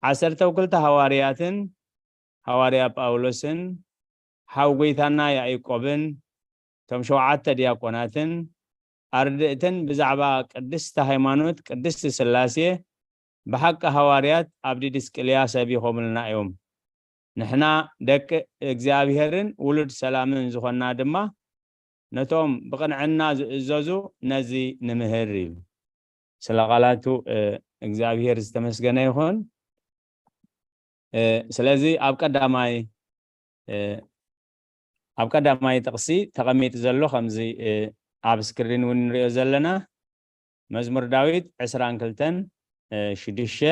ዓሰርተው ክልተ ሃዋርያትን ሃዋርያ ጳውሎስን ሓው ጎይታና ያዕቆብን እቶም ሸውዓተ ዲያቆናትን ኣርድእትን ብዛዕባ ቅድስቲ ሃይማኖት ቅድስቲ ስላሴ ብሓቂ ሃዋርያት ኣብ ዲድስቅልያ ሰቢኾምልና እዮም። ንሕና ደቂ እግዚኣብሔርን ውሉድ ሰላምን ዝኾንና ድማ ነቶም ብቕንዕና ዝእዘዙ ነዚ ንምህር ኢሉ። ስለ ቃላቱ፣ እ፣ እግዚኣብሔር ዝተመስገነ ይኹን። እ፣ ስለዚ ኣብ ቀዳማይ፣ እ፣ ኣብ ቀዳማይ ጥቕሲ ተቐሚጡ ዘሎ ከምዚ፣ እ፣ ኣብ ስክሪን እውን ንሪኦ ዘለና መዝሙር ዳዊት ዕስራን ክልተን፣ እ፣ ሽዱሽተ፣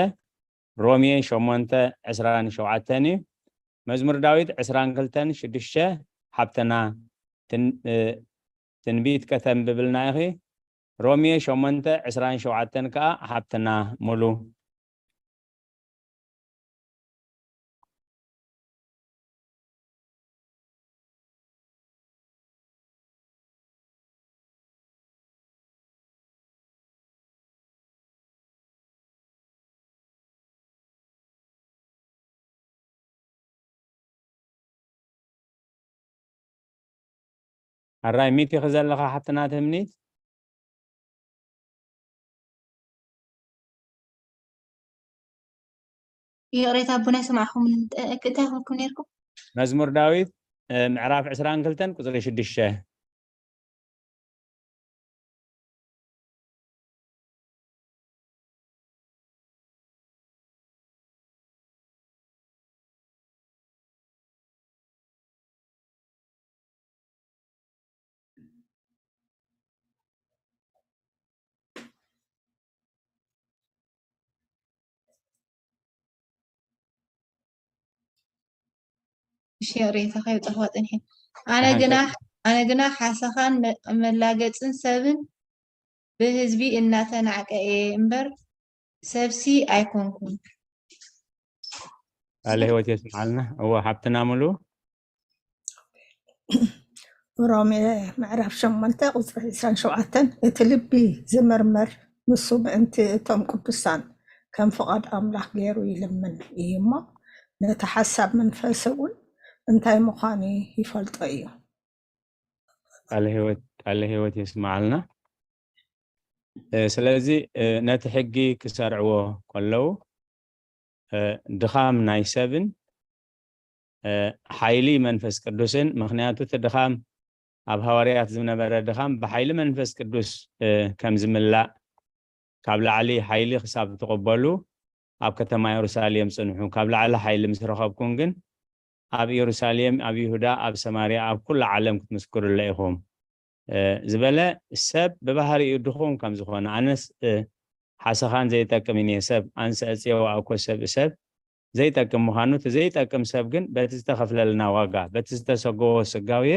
ሮሜ ሸሞንተ ዕስራን ሸውዓተን እዩ። መዝሙር ዳዊት ዕስራን ክልተን ሽዱሽተ ሓብትና ትን-፣ እ፣ ትንቢት ከተንብብልና ኢኺ። ሮሜ ሸሞንተ ዕስራን ሸውዓተን ከኣ ሓብትና ሙሉ። ኣራይ ሚት ኢኺ ዘለኻ ሓፍትና ትምኒት? ይቕሬታ ኣቦና ኣይሰማዕኹምን። እንታይ ክብልኩም ነይርኩም? መዝሙር ዳዊት፣ እ፣ ምዕራፍ ዕስራን ክልተን ቁጽሪ ሽዱሽተ። እሺ፣ ሬሳ ከይጠፍኣ ጸኒሐ። ኣነ ግና፣ ኣነ ግና ሓሰኻን መ-፣ መላገጽን ሰብን ብህዝቢ እናተናዕቀ እየ እምበር ሰብሲ ኣይኮንኩን። ቃለ ሕይወት የስምዓልና። እወ፣ ሓብትና ሙሉ። ሮሜ ምዕራፍ ሸሞንተ ቁጽሪ ዕስራን ሸውዓተን፣ እቲ ልቢ ዝምርምር ንሱ ምእንቲ እቶም ቅዱሳን ከም ፍቓድ ኣምላኽ ገይሩ ይልምን እዩ እሞ፣ ነቲ ሓሳብ መንፈስ እውን እንታይ ምዃኑ ይፈልጦ እዩ። ቃለ ህይወት ቃለ ህይወት የስምዓልና። ስለዚ ነቲ ሕጊ ክሰርዕዎ ከለዉ ድኻም ናይ ሰብን ሓይሊ መንፈስ ቅዱስን፣ ምኽንያቱ እቲ ድኻም ኣብ ሃዋርያት ዝነበረ ድኻም ብሓይሊ መንፈስ ቅዱስ ከም ዝምላእ፣ ካብ ላዕሊ ሓይሊ ክሳብ ትቕበሉ ኣብ ከተማ የሩሳሌም ጽንሑ፣ ካብ ላዕሊ ሓይሊ ምስ ረኸብኩም ግን ኣብ የሩሳሌም፣ ኣብ ይሁዳ፣ ኣብ ሰማርያ፣ ኣብ ኩሉ ዓለም ክትምስክሩለ ኢኹም ዝበለ ሰብ ብባህሪኡ ድኹም ከም ዝኾነ፣ ኣነስ ሓሰኻን ዘይጠቅምን እየ፣ ሰብ ኣንሰ እጽየዋ እኮ ሰብ ሰብ ዘይጠቅም ምዃኑ፣ እቲ ዘይጠቅም ሰብ ግን በቲ ዝተኸፍለልና ዋጋ፣ በቲ ዝተሰጎዎ ስጋውየ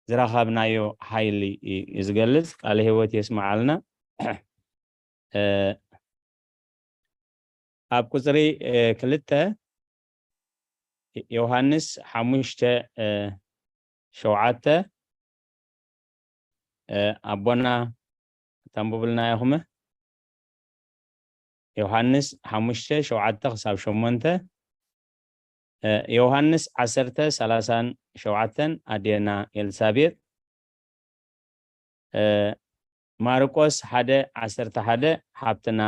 ዝረኸብናዮ ሓይሊ እዩ ዝገልጽ። ቃለ ህይወት የስምዓልና። ኣብ ቁፅሪ ክልተ፣ ዮሃንስ ሓሙሽተ ሸውዓተ፣ ኣቦና ተንብቡልና ኢኹም። ዮሃንስ ሓሙሽተ ሸውዓተ ክሳብ ሸሞንተ፣ ዮሃንስ ዓሰርተ ሰላሳን ሸውዓተን ኣዴና ኤልሳቤጥ፣ ማርቆስ ሓደ ዓሰርተ ሓደ ሓብትና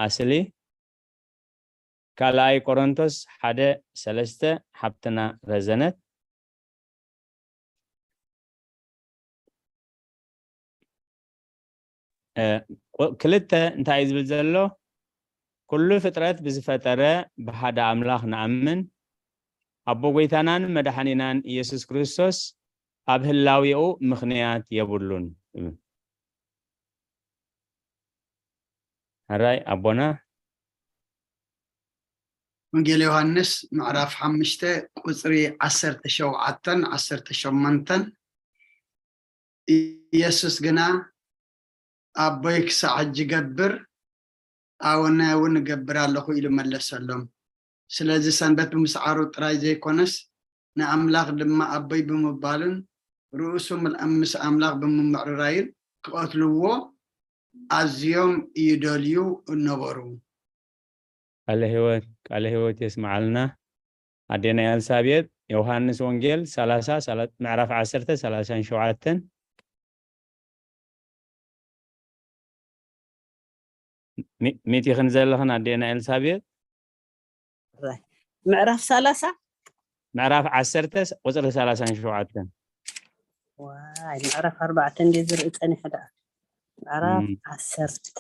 ኣስሊ፣ ካልኣይ ቆሮንቶስ ሓደ ሰለስተ ሓብትና ረዘነት፣ ክልተ እንታይ እዩ ዝብል ዘሎ? ኩሉ ፍጥረት ብዝፈጠረ ብሓደ ኣምላኽ ንኣምን፣ ኣቦ ጎይታናን መድሓኒናን ኢየሱስ ክርስቶስ ኣብ ህላዌኡ ምኽንያት የብሉን። ሕራይ ኣቦና። ወንጌል ዮሃንስ ምዕራፍ ሓሙሽተ ቁፅሪ ዓሰርተ ሸውዓተን ዓሰርተ ሸሞንተን፣ ኢየሱስ ግና ኣቦይ ክሳዕ ሕጂ ገብር፣ ኣነ እውን እገብር ኣለኹ ኢሉ መለሰሎም። ስለዚ ሰንበት ብምስዓሩ ጥራይ ዘይኮነስ ንኣምላኽ ድማ ኣቦይ ብምባልን ርእሱ ምስ ኣምላኽ ብምምዕርራይን ክቐትልዎ ኣዝዮም ይደልዩ እነበሩ። ቃለ ህይወት ቃለ ህይወት የስምዓልና። ኣዴና ኤልሳቤጥ ዮሃንስ ወንጌል ሰላሳ ምዕራፍ ዓሰርተ ሰላሳን ሸውዓተን ሚእቲ ክንዘለኽን ኣዴና ኤልሳቤጥ ምዕራፍ ሰላሳ ምዕራፍ ዓሰርተ ቁፅሪ ሰላሳን ሸውዓተን ዋይ ምዕራፍ ኣርባዕተ እንደ ዝርኢ ፀኒሐ ደኣ ምዕራፍ ዓሰርተ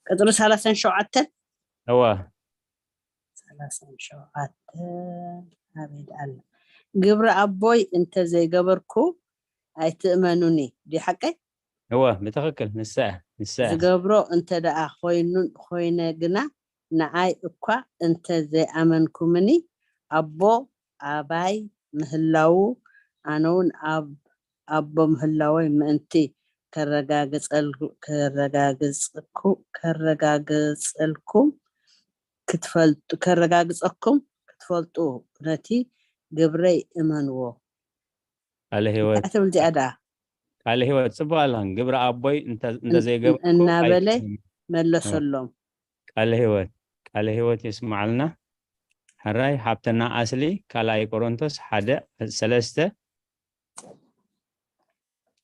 ቅፅሪ ሰላሳን ሸውዓተን እወ ሰላሳን ሸውዓተ ኣበይ ደኣ ኣሎ ግብሪ ኣቦይ እንተ ዘይገበርኩ ኣይትእመኑኒ ድዩ ሓቀይ እወ ብትኽክል ንሳ ንሳ ዝገብሮ እንተ ደኣ ኮይኑን ኮይነ ግና ንኣይ እኳ እንተ ዘይኣመንኩምኒ ኣቦ ኣባይ ምህላዉ ኣነውን ኣብ ኣቦ ምህላወይ ምእንቲ ከረጋግፀልኩም ከረጋግፀኩም ክትፈልጡ ነቲ ግብረይ እመንዎ። ቃለ ህይወት ትብል እዚኣ ደኣ ቃለ ህይወት ጽቡቅ ኣለኽን ግብረ ኣቦይ እንተ- እንተዘይገበርኩ እናበለ ኣይትእመኑ። መለሰሎም። ቃለ ህይወት ቃለ ህይወት የስምዓልና። ሕራይ ሓብትና ኣስሊ ካልኣይ ቆሮንቶስ ሓደ ሰለስተ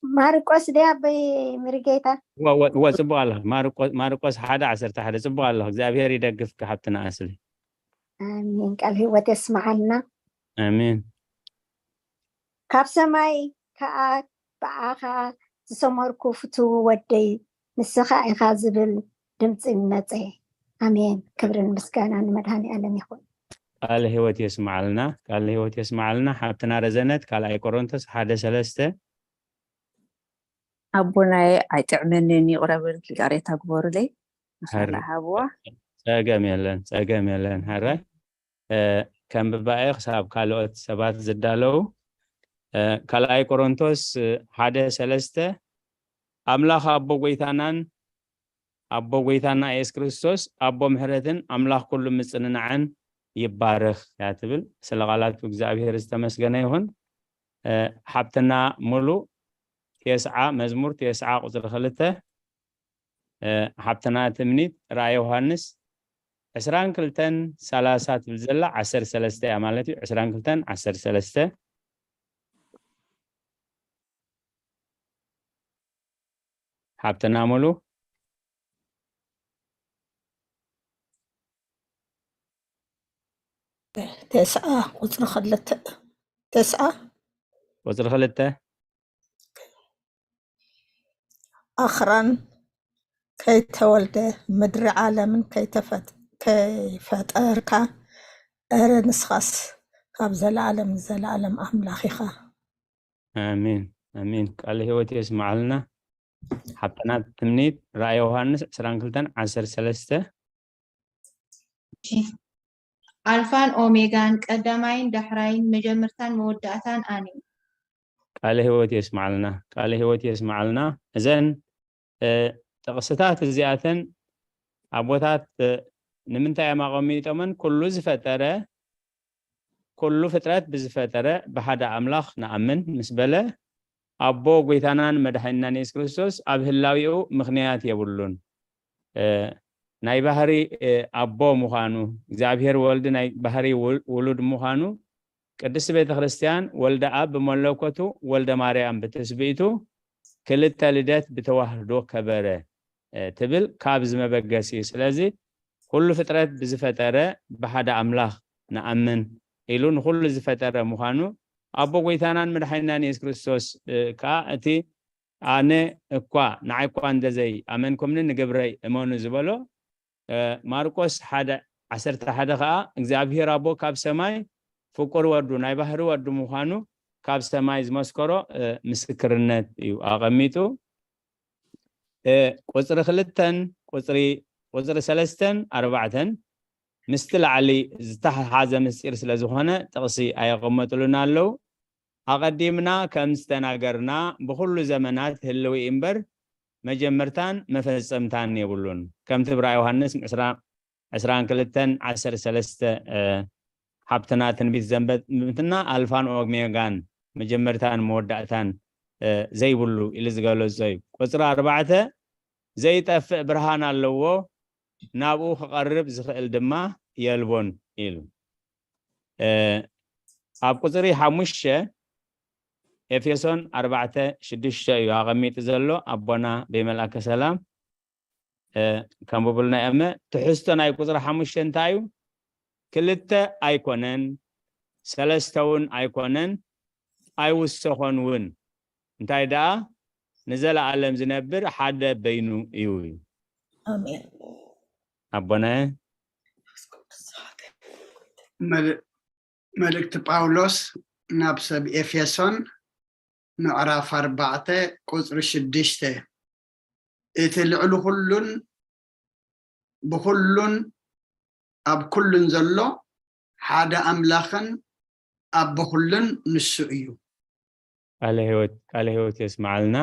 ማርቆስ ድያ ኣቦይ ምርጌታ? እወ እወ እወ፣ ጽቡቅ ኣለኽን ማርቆ- ማርቆስ ሓደ ዓሰርተ ሓደ ጽቡቅ ኣለኽ እግዚኣብሔር ይደግፍኪ ሓብትና ኣስሊ። ኣሜን። ቃል ህይወት የስምዓልና። ኣሜን። ካብ ሰማይ ከኣ ብኣኻ ዝሰመርኩ ፍትው ወደይ ንስኻ ኢኻ ዝብል ድምፂ መፀ። ኣሜን። ክብርን ምስጋና ንመድሃኒ ኣለም ይኹን። ቃለ ህይወት የስምዓልና ቃለ ህይወት የስምዓልና ሓብትና ረዘነት ካልኣይ ቆሮንቶስ ሓደ ሰለስተ ኣቦናየ ኣይጥዕመንን ይቕረ በልኪ ይቕሬታ ግበሩለይ ንኻልእ ሃብዋ ጸገም የለን ጸገም የለን ሕራይ ከም ብባኤ ክሳብ ካልኦት ሰባት ዝዳለው ካልኣይ ቆሮንቶስ ሓደ ሰለስተ ኣምላኽ ኣቦ ጎይታናን ኣቦ ጎይታና የሱስ ክርስቶስ ኣቦ ምሕረትን ኣምላኽ ኩሉ ምጽንናዕን ይባረኽ እያ ትብል። ስለ ቃላቱ እግዚኣብሔር ዝተመስገነ ይኹን። ሓብትና ሙሉ ቴስዓ መዝሙር ቴስዓ ቁፅሪ ክልተ እ፣ ሓብትና ትምኒት ራእየ ዮሃንስ ዕስራን ክልተን ሰላሳ ትብል ዘላ ዓሰርተ ሰለስተ እያ ማለት እዩ። ዕስራን ክልተን ዓሰርተ ሰለስተ። ሓብትና ሙሉ። ተስዓ ቁፅሪ ክልተ። ተስዓ ቁፅሪ ክልተ። ኣኽራን ከይተወልደ ምድሪ ዓለምን ከይተፈጥ- ከይፈጠርካ፣ እረ ንስኻስ ካብ ዘለዓለም ንዘለዓለም ኣምላኽ ኢኻ። ኣሜን ኣሜን። ቃለ ህይወት የስምዓልና። ሓብትና ትምኒት ራእየ ዮሃንስ ዕስራን ክልተን ዓሰርተ ሰለስተ። እሺ። ኣልፋን ኦሜጋን፣ ቀዳማይን ዳሕራይን፣ መጀመርታን መወዳእታን ኣነ። ቃለ ህይወት የስምዓልና። ቃለ ህይወት የስምዓልና። እዘን እ፣ ጥቕስታት እዚኣተን ኣቦታት፣ እ፣ ንምንታይ እዮም ኣቐሚጦመን? ኩሉ ዝፈጠረ፣ ኩሉ ፍጥረት ብዝፈጠረ ብሓደ ኣምላኽ ንኣምን ምስ በለ፣ ኣቦ ጎይታናን መድሓኒናን የሱስ ክርስቶስ ኣብ ህላዊኡ ምኽንያት የብሉን። እ፣ ናይ ባህሪ፣ እ፣ ኣቦ ምዃኑ፣ እግዚኣብሔር ወልድ ናይ ባህሪ ውል- ውሉድ ምዃኑ፣ ቅድስት ቤተ ክርስቲያን ወልደ ኣብ ብመለኮቱ፣ ወልደ ማርያም ብትስብእቱ፣ ክልተ ልደት ብተዋህዶ ከበረ፣ እ፣ ትብል ካብ ዝመበገስ እዩ። ስለዚ ኩሉ ፍጥረት ብዝፈጠረ ብሓደ ኣምላኽ ንኣምን ኢሉ ንኹሉ ዝፈጠረ ምዃኑ፣ ኣቦ ጎይታናን መድሓኒናን የሱስ ክርስቶስ፣ እ፣ ከኣ እቲ ኣነ እኳ ንዓይ እኳ እንተዘይ ኣመንኩምኒ ንግብረይ እመኑ ዝበሎ፣ እ፣ ማርቆስ ሓደ ዓሰርተ ሓደ ከኣ እግዚኣብሔር ኣቦ ካብ ሰማይ ፍቁር ወዱ ናይ ባህሪ ወዱ ምዃኑ ካብ ሰማይ ዝመስከሮ፣ እ፣ ምስክርነት እዩ ኣቐሚጡ። እ፣ ቁፅሪ ክልተን ቁፅሪ ቁፅሪ ሰለስተን ኣርባዕተን ምስቲ ላዕሊ ዝተሓሓዘ ምስጢር ስለ ዝኾነ ጥቕሲ ኣየቐመጥሉን ኣለዉ። ኣቐዲምና ከም ዝተናገርና ብኹሉ ዘመናት ህልዊ እምበር መጀመርታን መፈጸምታን የብሉን። ከምቲ ብራእይ ዮሃንስ ዕስራ ዕስራን ክልተን ዓሰርተ ሰለስተ፣ እ፣ ሓብትና ትንቢት ዘንበብትና ኣልፋን ኦሜጋን መጀመርታን መወዳእታን፣ እ፣ ዘይብሉ ኢሉ ዝገለጾ እዩ። ቁጽሪ ኣርባዕተ ዘይጠፍእ ብርሃን ኣለዎ፣ ናብኡ ክቐርብ ዝኽእል ድማ የልቦን ኢሉ። እ፣ ኣብ ቁጽሪ ሓሙሽተ ኤፌሶን ኣርባዕተ ሽዱሽተ እዩ ኣቐሚጡ ዘሎ ኣቦና ብመልኣከ ሰላም። እ፣ ከንብቡልና እየ። ትሕዝቶ ናይ ቁጽሪ ሓሙሽተ እንታይ እዩ? ክልተ ኣይኮነን፣ ሰለስተ እውን ኣይኮነን፣ ኣይውሰኾን እውን። እንታይ ደኣ ንዘለኣለም ዝነብር ሓደ በይኑ እዩ። ኣሜን። ኣቦነ መል- መልእክቲ ጳውሎስ ናብ ሰብ ኤፌሶን ምዕራፍ ኣርባዕተ ቁጽሪ ሽዱሽተ፣ እቲ ልዕሊ ኩሉን ብኩሉን ኣብ ኩሉን ዘሎ ሓደ ኣምላኽን ኣቦ ኩሉን ንሱ እዩ። ቃለ ህይወት ቃለ ህይወት የስምዓልና።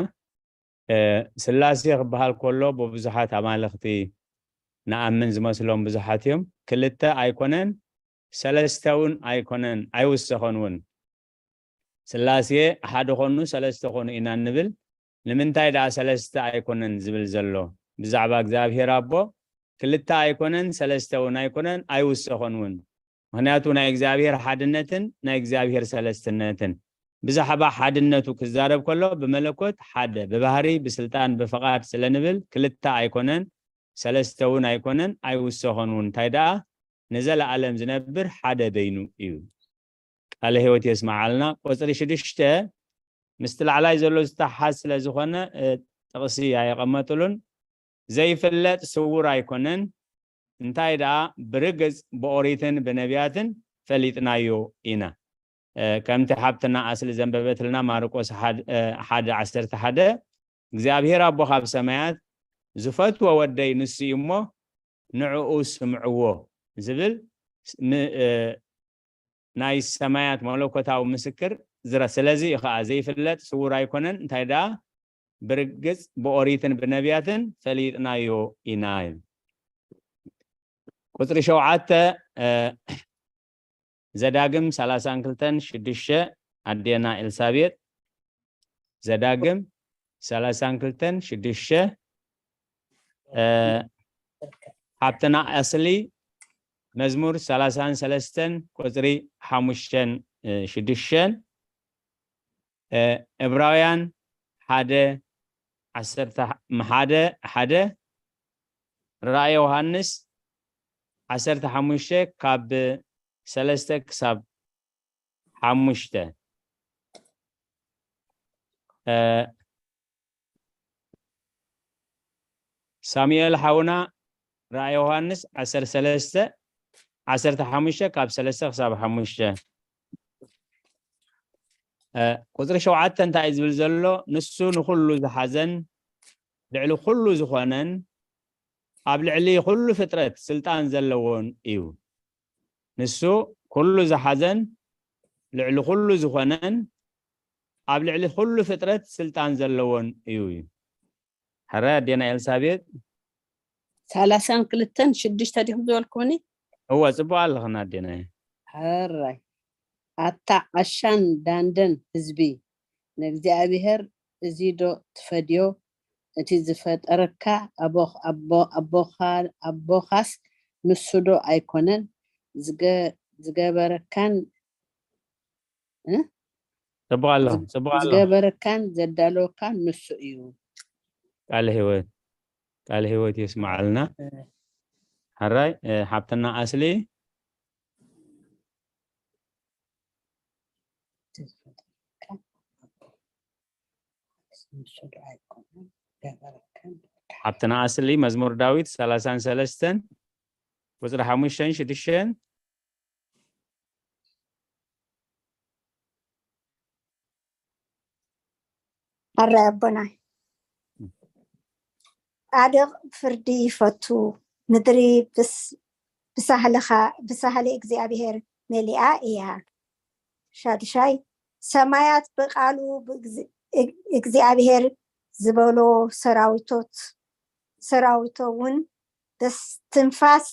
እ፣ ስላሴ ክበሃል ከሎ ብብዙሓት ኣማልኽቲ ንኣምን ዝመስሎም ብዙሓት እዮም። ክልተ ኣይኮነን፣ ሰለስተ እውን ኣይኮነን፣ ኣይውሰኾን እውን። ስላሴ ሓደ ኮኑ ሰለስተ ኮኑ ኢና እንብል። ንምንታይ ደኣ ሰለስተ ኣይኮነን ዝብል ዘሎ? ብዛዕባ እግዚኣብሔር ኣቦ ክልተ ኣይኮነን፣ ሰለስተ እውን ኣይኮነን፣ ኣይውሰኾን እውን። ምኽንያቱ ናይ እግዚኣብሔር ሓድነትን ናይ እግዚኣብሔር ሰለስትነትን ብዛዕባ ሓድነቱ ክዛረብ ከሎ ብመለኮት ሓደ፣ ብባህሪ፣ ብስልጣን፣ ብፍቓድ ስለ ንብል ክልተ ኣይኮነን፣ ሰለስተ እውን ኣይኮነን፣ ኣይውሰኾን እውን። እንታይ ደኣ ንዘለኣለም ዝነብር ሓደ በይኑ እዩ። ቃለ ህይወት የስምዓልና። ቁጽሪ ሽዱሽተ ምስቲ ላዕላይ ዘሎ ዝተሓዝ ስለ ዝኾነ፣ እ፣ ጥቕሲ ኣየቐመጥሉን። ዘይፍለጥ ስዉር ኣይኮነን፣ እንታይ ደኣ ብርግጽ ብኦሪትን ብነቢያትን ፈሊጥናዮ ኢና። እ፣ ከምቲ ሓብትና ኣስሊ ዘንበበትልና ማርቆስ ሓደ፣ እ፣ ሓደ ዓሰርተ ሓደ እግዚኣብሔር ኣቦ ካብ ሰማያት ዝፈትዎ ወደይ ንሱ እዩ እሞ ንዕኡ ስምዕዎ ዝብል ስ- ም- እ፣ ናይ ሰማያት መለኮታዊ ምስክር ዝረ ስለዚ እዩ ከዓ ዘይፍለጥ ስውር ኣይኮነን እንታይ ደኣ ብርግጽ ብኦሪትን ብነቢያትን ፈሊጥናዮ ኢና እዩ። ቁፅሪ ሸውዓተ እ፣ ዘዳግም ሰላሳን ክልተን ሽዱሽተ ኣዴና ኤልሳቤጥ ዘዳግም ሰላሳን ክልተን ሽዱሽተ እ፣ ሓብትና ኣስሊ መዝሙር ሰላሳን ሰለስተን ቁጽሪ ሓሙሽተን፣ እ፣ ሽዱሽተን፣ እ፣ ዕብራውያን ሓደ ዓሰርተ ሓደ ሓደ፣ ራእየ ዮሃንስ ዓሰርተ ሓሙሽተ ካብ ሰለስተ ክሳብ ሓሙሽተ። እ፣ ሳሙኤል ሓውና ራእየ ዮሃንስ ዓሰርተ ሰለስተ ዓሰርተ ሓሙሽተ ካብ ሰለስተ ክሳብ ሓሙሽተ። እ፣ ቁጽሪ ሸውዓተ እንታይ እዩ ዝብል ዘሎ? ንሱ ንኹሉ ዝሓዘን ልዕሊ ኩሉ ዝኾነን ኣብ ልዕሊ ኩሉ ፍጥረት ስልጣን ዘለዎን እዩ። ንሱ ኩሉ ዝሓዘን ልዕሊ ኩሉ ዝኾነን ኣብ ልዕሊ ኩሉ ፍጥረት ስልጣን ዘለዎን እዩ። ሕራይ ኣዴና ኤልሳቤጥ። ሰላሳን ክልተን ሽዱሽተ ዲኹም ዝበልኩምኒ? እወ፣ ጽቡቕ ኣለኽን ኣዴናይ። ሕራይ። ኣታ ዓሻን ዳንደን ህዝቢ፣ ንእግዚኣብሔር እዚ ዶ ትፈድዮ? እቲ ዝፈጠረካ ኣቦ-፣ ኣቦ-፣ ኣቦኻ-፣ ኣቦኻስ ንሱ ዶ ኣይኮነን? ዝገ-፣ ዝገበረካን፣ እ? ጽቡቕ ኣሎ፣ ዝግ-፣ ጽቡቕ ኣሎ። ዝገበረካን ዘዳለወካን ንሱ እዩ። ቃለ ህይወት፣ ቃለ ህይወት የስምዓልና። ሕራይ፣ እ፣ ሓብትና ኣስሊ። ሓብትና ኣስሊ መዝሙር ዳዊት ሰላሳን ሰለስተን ቁጽሪ ሓሙሽተን ሽዱሽተን። ሕራይ ኣቦና። ጻድቕ ፍርዲ ይፈቱ፣ ምድሪ ብስ-፣ ብሳህልኻ-፣ ብሳህሊ እግዚኣብሔር መሊኣ እያ። ሻድሻይ፣ ሰማያት ብቃሉ ብእግዝ-፣ እግ-፣ እግዚኣብሔር ዝበሎ ሰራዊቶት፣ ሰራዊቶ እውን በስትንፋስ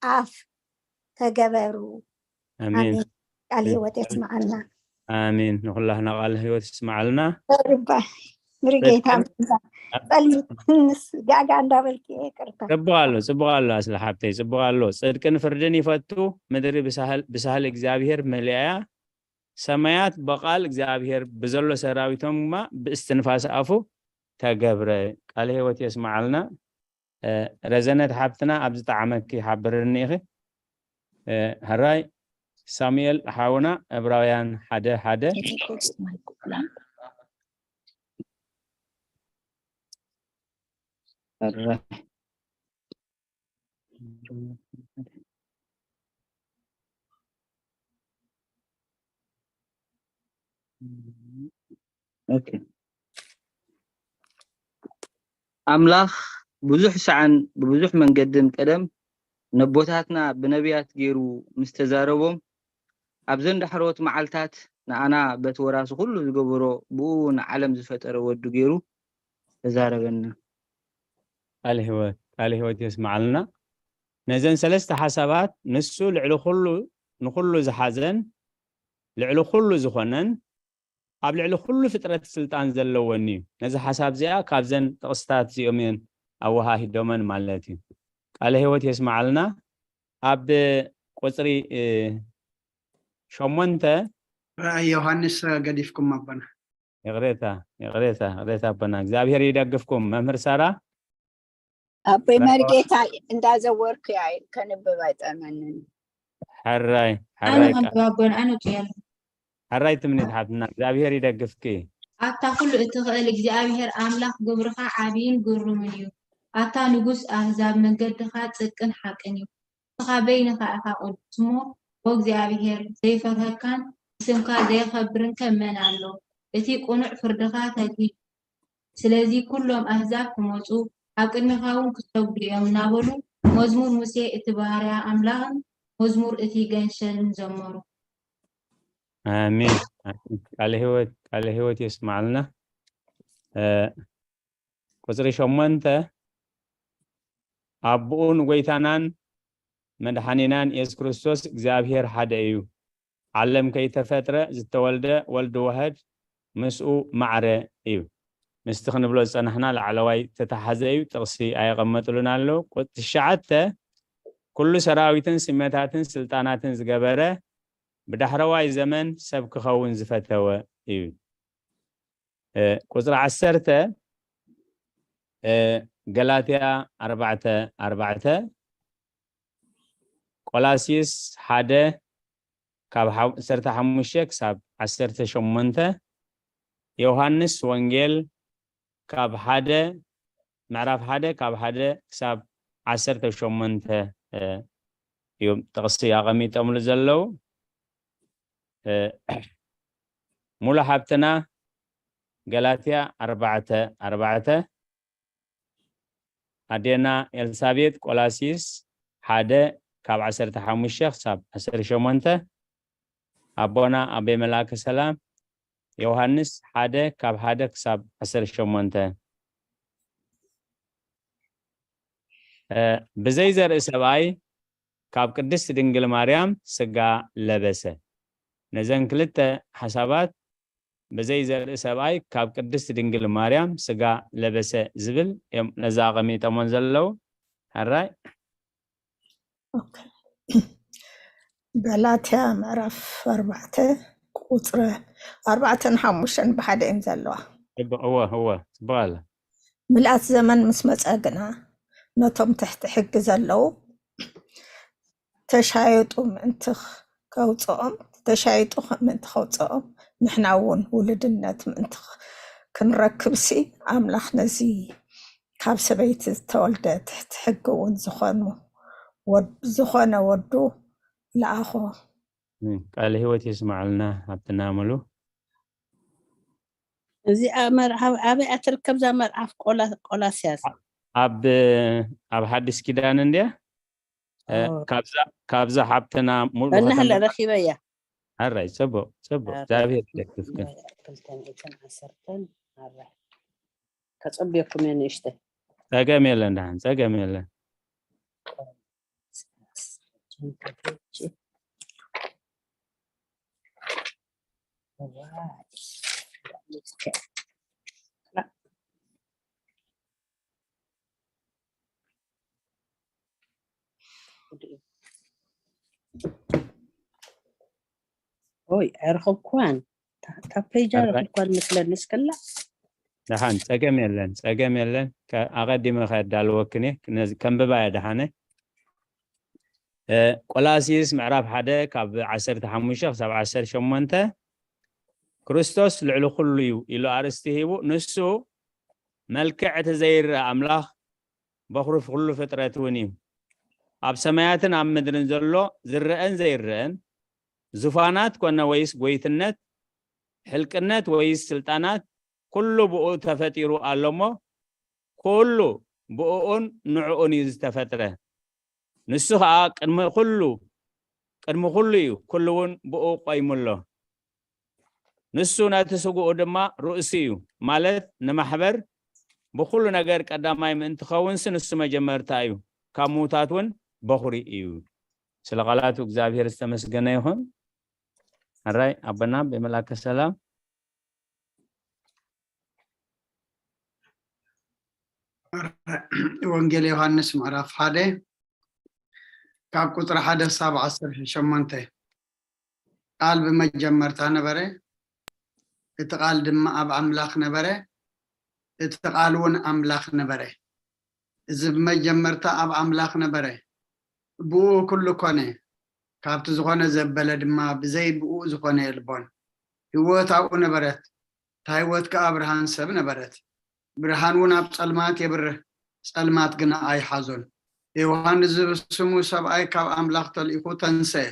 ኣፍ ተገበሩ። ኣሜን። ኣሜን። ቃል ህይወት የስምዓልና። ኣሜን። ንኹላህና ቃል ህይወት ይስምዓልና። ርባ ምርጌታ ጸልሚ ትንስ ጋጋ እንዳበልኪ ይቅርታ። ጽቡቕ ኣሎ፣ ጽቡቕ ኣሎ ኣስሊ ሓብተይ፣ ጽቡቕ ኣሎ። ጽድቅን ፍርድን ይፈቱ፣ ምድሪ ብሳህል-፣ ብሳህል እግዚኣብሔር መሊኣያ። ሰማያት በቃል እግዚኣብሔር ብዘሎ ሰራዊቶም ድማ ብእስትንፋስ ኣፉ ተገብረ። ቃል ህይወት የስምዓልና። እ፣ ረዘነት ሓብትና ኣብ ዝጠዓመኪ ሓብርኒ ኢኺ። እ፣ ሕራይ ሳሙኤል ሓውና ዕብራውያን ሓደ ሓደ። ሕራይ። ኦኬ። ኣምላኽ ብዙሕ ሰዓን ብብዙሕ መንገድን ቀደም ነቦታትና ብነቢያት ገይሩ ምስ ተዛረቦም፣ ኣብዘን ዳሕሮት መዓልታት ንኣና በቲ ወራሲ ኩሉ ዝገበሮ ብኡ ንዓለም ዝፈጠረ ወዱ ገይሩ ተዛረበና። ቃል ህይወት፣ ቃል ህይወት የስምዓልና። ነዘን ሰለስተ ሓሳባት ንሱ ልዕሊ ኩሉ፣ ንኩሉ ዝሓዘን ልዕሊ ኩሉ ዝኾነን ኣብ ልዕሊ ኩሉ ፍጥረት ስልጣን ዘለዎን እዩ። ነዚ ሓሳብ እዚኣ ካብዘን ጥቕስታት እዚኦም እየን ኣወሃሂዶመን ማለት እዩ። ቃለ ህይወት የስምዓልና። ኣብ ቁጽሪ፣ እ፣ ሸሞንተ ራእይ ዮሃንስ ገዲፍኩም ኣቦና። ይቕሬታ፣ ይቕሬታ፣ ይቕሬታ ኣቦና። እግዚኣብሔር ይደግፍኩም። መምህር ሳራ። ኣቦይ ራእይ መርጌታ እንዳዘወርኩ እያ ከንብብ ኣይጠመንን። ሕራይ፣ ኣነ ሕራይ ከንብብ ኣቦና፣ ኣነ ውፅእ እያ። ሕራይ ትምኒት ሓፍትና፣ እግዚኣብሔር ይደግፍኪ። ኣታ ኩሉ እትኽእል እግዚኣብሔር ኣምላኽ ግብርኻ ዓብይን ግሩምን እዩ። ኣታ ንጉስ ኣህዛብ መንገድኻ ጽድቅን ሓቅን እዩ። ንስኻ በይንኻ ኢኻ ቅዱስ እሞ፣ ኦ እግዚኣብሔር፣ ዘይፈርሀካን ብስምካ ዘየኸብርን ከ መን ኣሎ? እቲ ቅኑዕ ፍርድኻ ተግሂዱ። ስለዚ ኩሎም ኣህዛብ ክመጹ፣ ኣብ ቅድሜኻ እውን ክሰግዱ እዮም እናበሉ፣ መዝሙር ሙሴ እቲ ባርያ ኣምላኽን መዝሙር እቲ ገንሸልን ዘመሩ። ኣሜን። ኣሜን። ቃለ ህይወት፣ ቃለ ህይወት የስምዓልና። እ፣ ቁጽሪ ሸሞንተ፣ ኣቦኡ ንጎይታናን መድሓኒናን የሱስ ክርስቶስ እግዚኣብሔር ሓደ እዩ። ዓለም ከይተፈጥረ ዝተወልደ ወልድ ዋህድ ምስኡ ማዕረ እዩ። ምስቲ ክንብሎ ዝጸናሕና ላዕለዋይ ተተሓዘ እዩ። ጥቕሲ ኣየቐመጥሉን ኣለዉ። ቁጽሪ ትሽዓተ፣ ኩሉ ሰራዊትን ስመታትን ስልጣናትን ዝገበረ፣ ብዳሕረዋይ ዘመን ሰብ ክኸውን ዝፈተወ እዩ። እ፣ ቁጽሪ ዓሰርተ፣ እ፣ ገላትያ ኣርባዕተ ኣርባዕተ፣ ቆላሲስ ሓደ ካብ ሓው-፣ ዓሰርተ ሓሙሽተ ክሳብ ዓሰርተ ሸሞንተ፣ ዮሃንስ ወንጌል ካብ ሓደ፣ ምዕራፍ ሓደ ካብ ሓደ ክሳብ ዓሰርተ ሸሞንተ፣ እ፣ እዮም ጥቕሲ ኣቐሚጦምሉ ዘለዉ። እ፣ ሙሉ ሓብትና ገላትያ ኣርባዕተ ኣርባዕተ፣ ኣዴና ኤልሳቤጥ ቆላሲስ ሓደ ካብ ዓሰርተ ሓሙሽተ ክሳብ ዓሰርተ ሸሞንተ፣ ኣቦና ኣቤ መላከ ሰላም ዮሃንስ ሓደ ካብ ሓደ ክሳብ ዓሰርተ ሸሞንተ። እ፣ ብዘይ ዘርኢ ሰብኣይ ካብ ቅድስት ድንግል ማርያም ስጋ ለበሰ። ነዘን ክልተ ሓሳባት፣ ብዘይ ዘርኢ ሰብኣይ ካብ ቅድስት ድንግል ማርያም ስጋ ለበሰ ዝብል እዮም ነዛ ኣቐሚጦሞን ዘለዉ። ሕራይ። ኦኬ። ገላትያ ምዕራፍ ኣርባዕተ ቁጽሪ ኣርባዕተን ሓሙሽተን ብሓደ እዮም ዘለዋ። ጽቡቕ፣ እወ፣ እወ፣ ጽቡቕ ኣለ። ምልኣት ዘመን ምስ መጸ ግና፣ ነቶም ትሕቲ ሕጊ ዘለዉ ተሻየጡ ምእንቲ ከውጽኦም፣ ተሻይጡ ምእንቲ ከውጽኦም፣ ንሕና እውን ውሉድነት ምእንቲ ክንረክብሲ፣ ኣምላኽ ነዚ ካብ ሰበይቲ ዝተወልደ ትሕቲ ሕጊ እውን ዝኾኑ ወድ-፣ ዝኾነ ወዱ ለኣኾ። እም፣ ቃለ ህይወት የስምዓልና ሓብትና ሙሉ። እዚኣ መርዓፍ ኣበይ እያ ትርከብ? እዛ መርዓፍ ቆላ-፣ ቆላስያስ። ኣብ፣ ኣብ ሓድሽ ኪዳን እንድያ። እ፣ ኦ። ካብዛ፣ ካብዛ ሓብትና ሙሉ በናህለ ከተማ ረኺበያ። ኣራይ፣ ጽቡቕ፣ ጽቡቕ። ኣራይ፣ እግዚኣብሔር ይደግፍክን። ኣራይ፣ ክልተ ሚእትን ዓሰርተን፣ ኣራይ። ከጸብየኩም እየ ንእሽተይ። ጸገም የለን፣ ደሓን፣ ጸገም የለን። ኦይ፣ ኣይረኸብኩዋን። እታ፣ እታ ፔጅ ኣራይ። ኣይረኸብኩዋን መስለኒ፣ እስከላ። ደሓን፣ ጸገም የለን፣ ጸገም የለን። ከ-፣ ኣቐዲመ ከዳልወክን እየ። ነዚ ከንብባ እየ ደሓነ። እ፣ ቆላሲስ ምዕራፍ ሓደ ካብ ዓሰርተ ሓሙሽተ ክሳብ ዓሰርተ ሸሞንተ፣ ክርስቶስ ልዕሊ ኩሉ እዩ ኢሉ ኣርእስቲ ሂቡ፣ ንሱ መልክዕ እቲ ዘይረኣ ኣምላኽ፣ በኹሪ ኩሉ ፍጥረት እውን እዩ። ኣብ ሰማያትን ኣብ ምድርን ዘሎ ዝረአን ዘይረአን፣ ዙፋናት ኮነ ወይስ ጎይትነት፣ ሕልቅነት ወይስ ስልጣናት፣ ኩሉ ብኡ ተፈጢሩ ኣሎ እሞ፣ ኩሉ ብኡኡን ንዕኡን እዩ ዝተፈጥረ። ንሱ ኸኣ ቅድሚ ኩሉ፣ ቅድሚ ኩሉ እዩ፣ ኩሉ እውን ብኡ ቆይሙ ኣሎ። ንሱ ነቲ ስግኡ ድማ ርእሲ እዩ፣ ማለት ንማሕበር ብኹሉ ነገር ቀዳማይ ምእንቲ ኸውንሲ ንሱ መጀመርታ እዩ፣ ካብ ምዉታት እውን በኹሪ እዩ። ስለ ቃላቱ እግዚኣብሔር ዝተመስገነ ይኹን። ሕራይ ኣቦና ብመላከ ሰላም። ወንጌል ዮሃንስ ምዕራፍ ሓደ ካብ ቁጽሪ ሓደ ክሳብ ዓሰርተ ሸሞንተ። ቃል ብመጀመርታ ነበረ፣ እቲ ቃል ድማ ኣብ ኣምላኽ ነበረ፣ እቲ ቃል እውን ኣምላኽ ነበረ። እዚ ብመጀመርታ ኣብ ኣምላኽ ነበረ፣ ብኡ ኩሉ ኮነ፣ ካብቲ ዝኾነ ዘበለ ድማ ብዘይ ብኡ ዝኾነ የልቦን። ህይወት ኣብኡ ነበረት፣ እታ ህይወት ከኣ ብርሃን ሰብ ነበረት። ብርሃን እውን ኣብ ጸልማት የብርህ፣ ጸልማት ግና ኣይሓዞን። ዮሃንስ ዝብል ስሙ ሰብኣይ ካብ ኣምላኽ ተልኢኹ ተንስአ።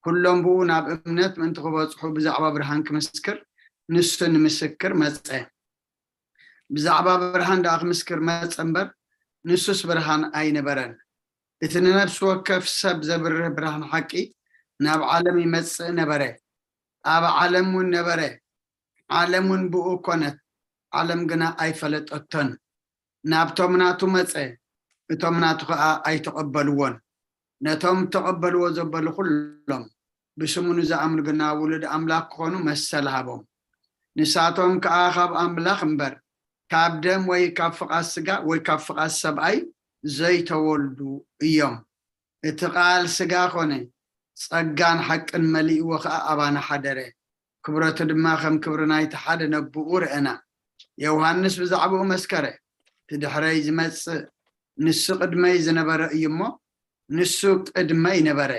ኩሎም ብኡ ናብ እምነት ምእንቲ ክበጽሑ ብዛዕባ ብርሃን ክምስክር ንሱ ንምስክር መጸ። ብዛዕባ ብርሃን ደኣ ክምስክር መጸ እምበር፣ ንሱስ ብርሃን ኣይነበረን። እቲ ንነፍሲ ወከፍ ሰብ ዘብርህ ብርሃን ሓቂ ናብ ዓለም ይመጽእ ነበረ። ኣብ ዓለም እውን ነበረ። ዓለም እውን ብኡ ኮነት። ዓለም ግና ኣይፈለጠቶን። ናብቶም ናቱ መጸ፣ እቶም ናቱ ኸኣ ኣይተቐበልዎን። ነቶም እተቐበልዎ ዘበሉ ኩሎም፣ ብስሙ ንዝኣምኑ ግና ውሉድ ኣምላኽ ክኾኑ መሰል ሃቦም። ንሳቶም ከኣ ካብ ኣምላኽ እምበር፣ ካብ ደም ወይ ካብ ፍቓድ ስጋ ወይ ካብ ፍቓድ ሰብኣይ ዘይተወልዱ እዮም። እቲ ቃል ስጋ ኾነ፣ ጸጋን ሓቅን መሊእዎ ኸኣ ኣባና ሓደረ። ክብረቱ ድማ ከም ክብሪ ናይቲ ሓደ ነብኡ ርአና። ዮሃንስ ብዛዕባኡ መስከረ፣ እቲ ድሕረይ ዝመጽእ ንሱ ቅድመይ ዝነበረ እዩ እሞ፣ ንሱ ቅድመይ ነበረ።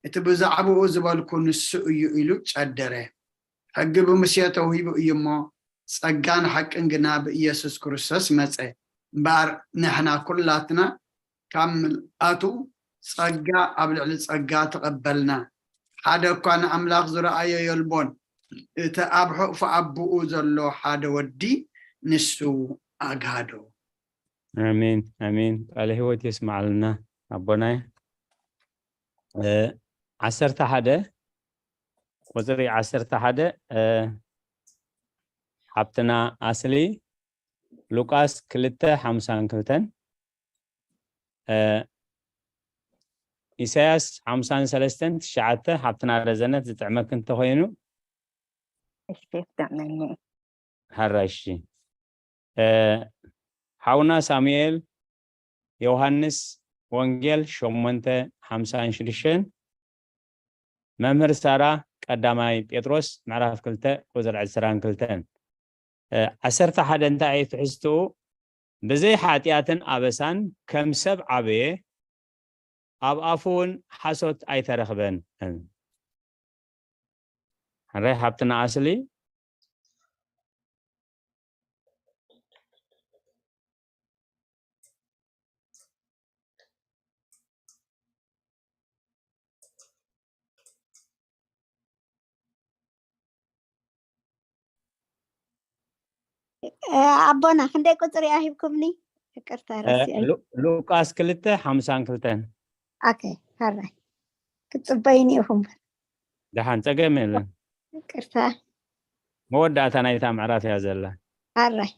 እቲ ብዛዕባኡ ዝበልኩ ንሱ እዩ ኢሉ ጨደረ። ሕጊ ብሙሴ ተውሂቡ እዩ እሞ፣ ጸጋን ሓቅን ግና ብኢየሱስ ክርስቶስ መጸ። እምበኣር ንሕና ኩላትና ካብ ምልኣቱ ጸጋ ኣብ ልዕሊ ጸጋ ተቐበልና። ሓደ እኳ ንኣምላኽ ዝረኣዮ የልቦን። እቲ ኣብ ሕቑፉ ኣቦኡ ዘሎ ሓደ ወዲ ንሱ ኣግሃዶ። ኣሜን፣ ኣሜን። ቃለ ህይወት የስምዓልና ኣቦናይ። እ፣ ዓሰርተ ሓደ፣ ቁጽሪ ዓሰርተ ሓደ፣ እ፣ ሓብትና ኣስሊ፣ ሉቃስ ክልተ ሓምሳን ክልተን፣ እ፣ ኢሳያስ ሓምሳን ሰለስተን ትሽዓተ፣ ሓብትና ረዘነት ዝጥዕመኪ እንተኾይኑ። እሺ፣ ይጥዕመኒ። ሓራይ፣ እሺ። እ፣ ሓውና ሳሙኤል፣ ዮሃንስ ወንጌል ሸሞንተ ሓምሳን ሽዱሽተን፣ መምህር ሳራ ቀዳማይ ጴጥሮስ ምዕራፍ ክልተ ቁጽሪ ዕስራን ክልተን። እ፣ ዓሰርተ ሓደ እንታይ እዩ ትሕዝትኡ? ብዘይ ሓጢኣትን ኣበሳን ከም ሰብ ዓበየ፣ ኣብ ኣፉ እውን ሓሶት ኣይተረኽበን። ሕራይ ሓብትና ኣስሊ። እ፣ ኣቦና ክንደይ ቁጽሪ እያ ሂብኩምኒ? ይቅርታ፣ እ፣ ረሲዐ። ሉ-፣ ሉቃስ ክልተ ሓምሳን ክልተን። ኦኬ፣ ሕራይ። ክትጽበዩኒ ኢኹም። ደሓን፣ ጸገም የለን። ይቅርታ። መወዳእታ ናይታ ምዕራፍ እያ ዘላ። ሕራይ።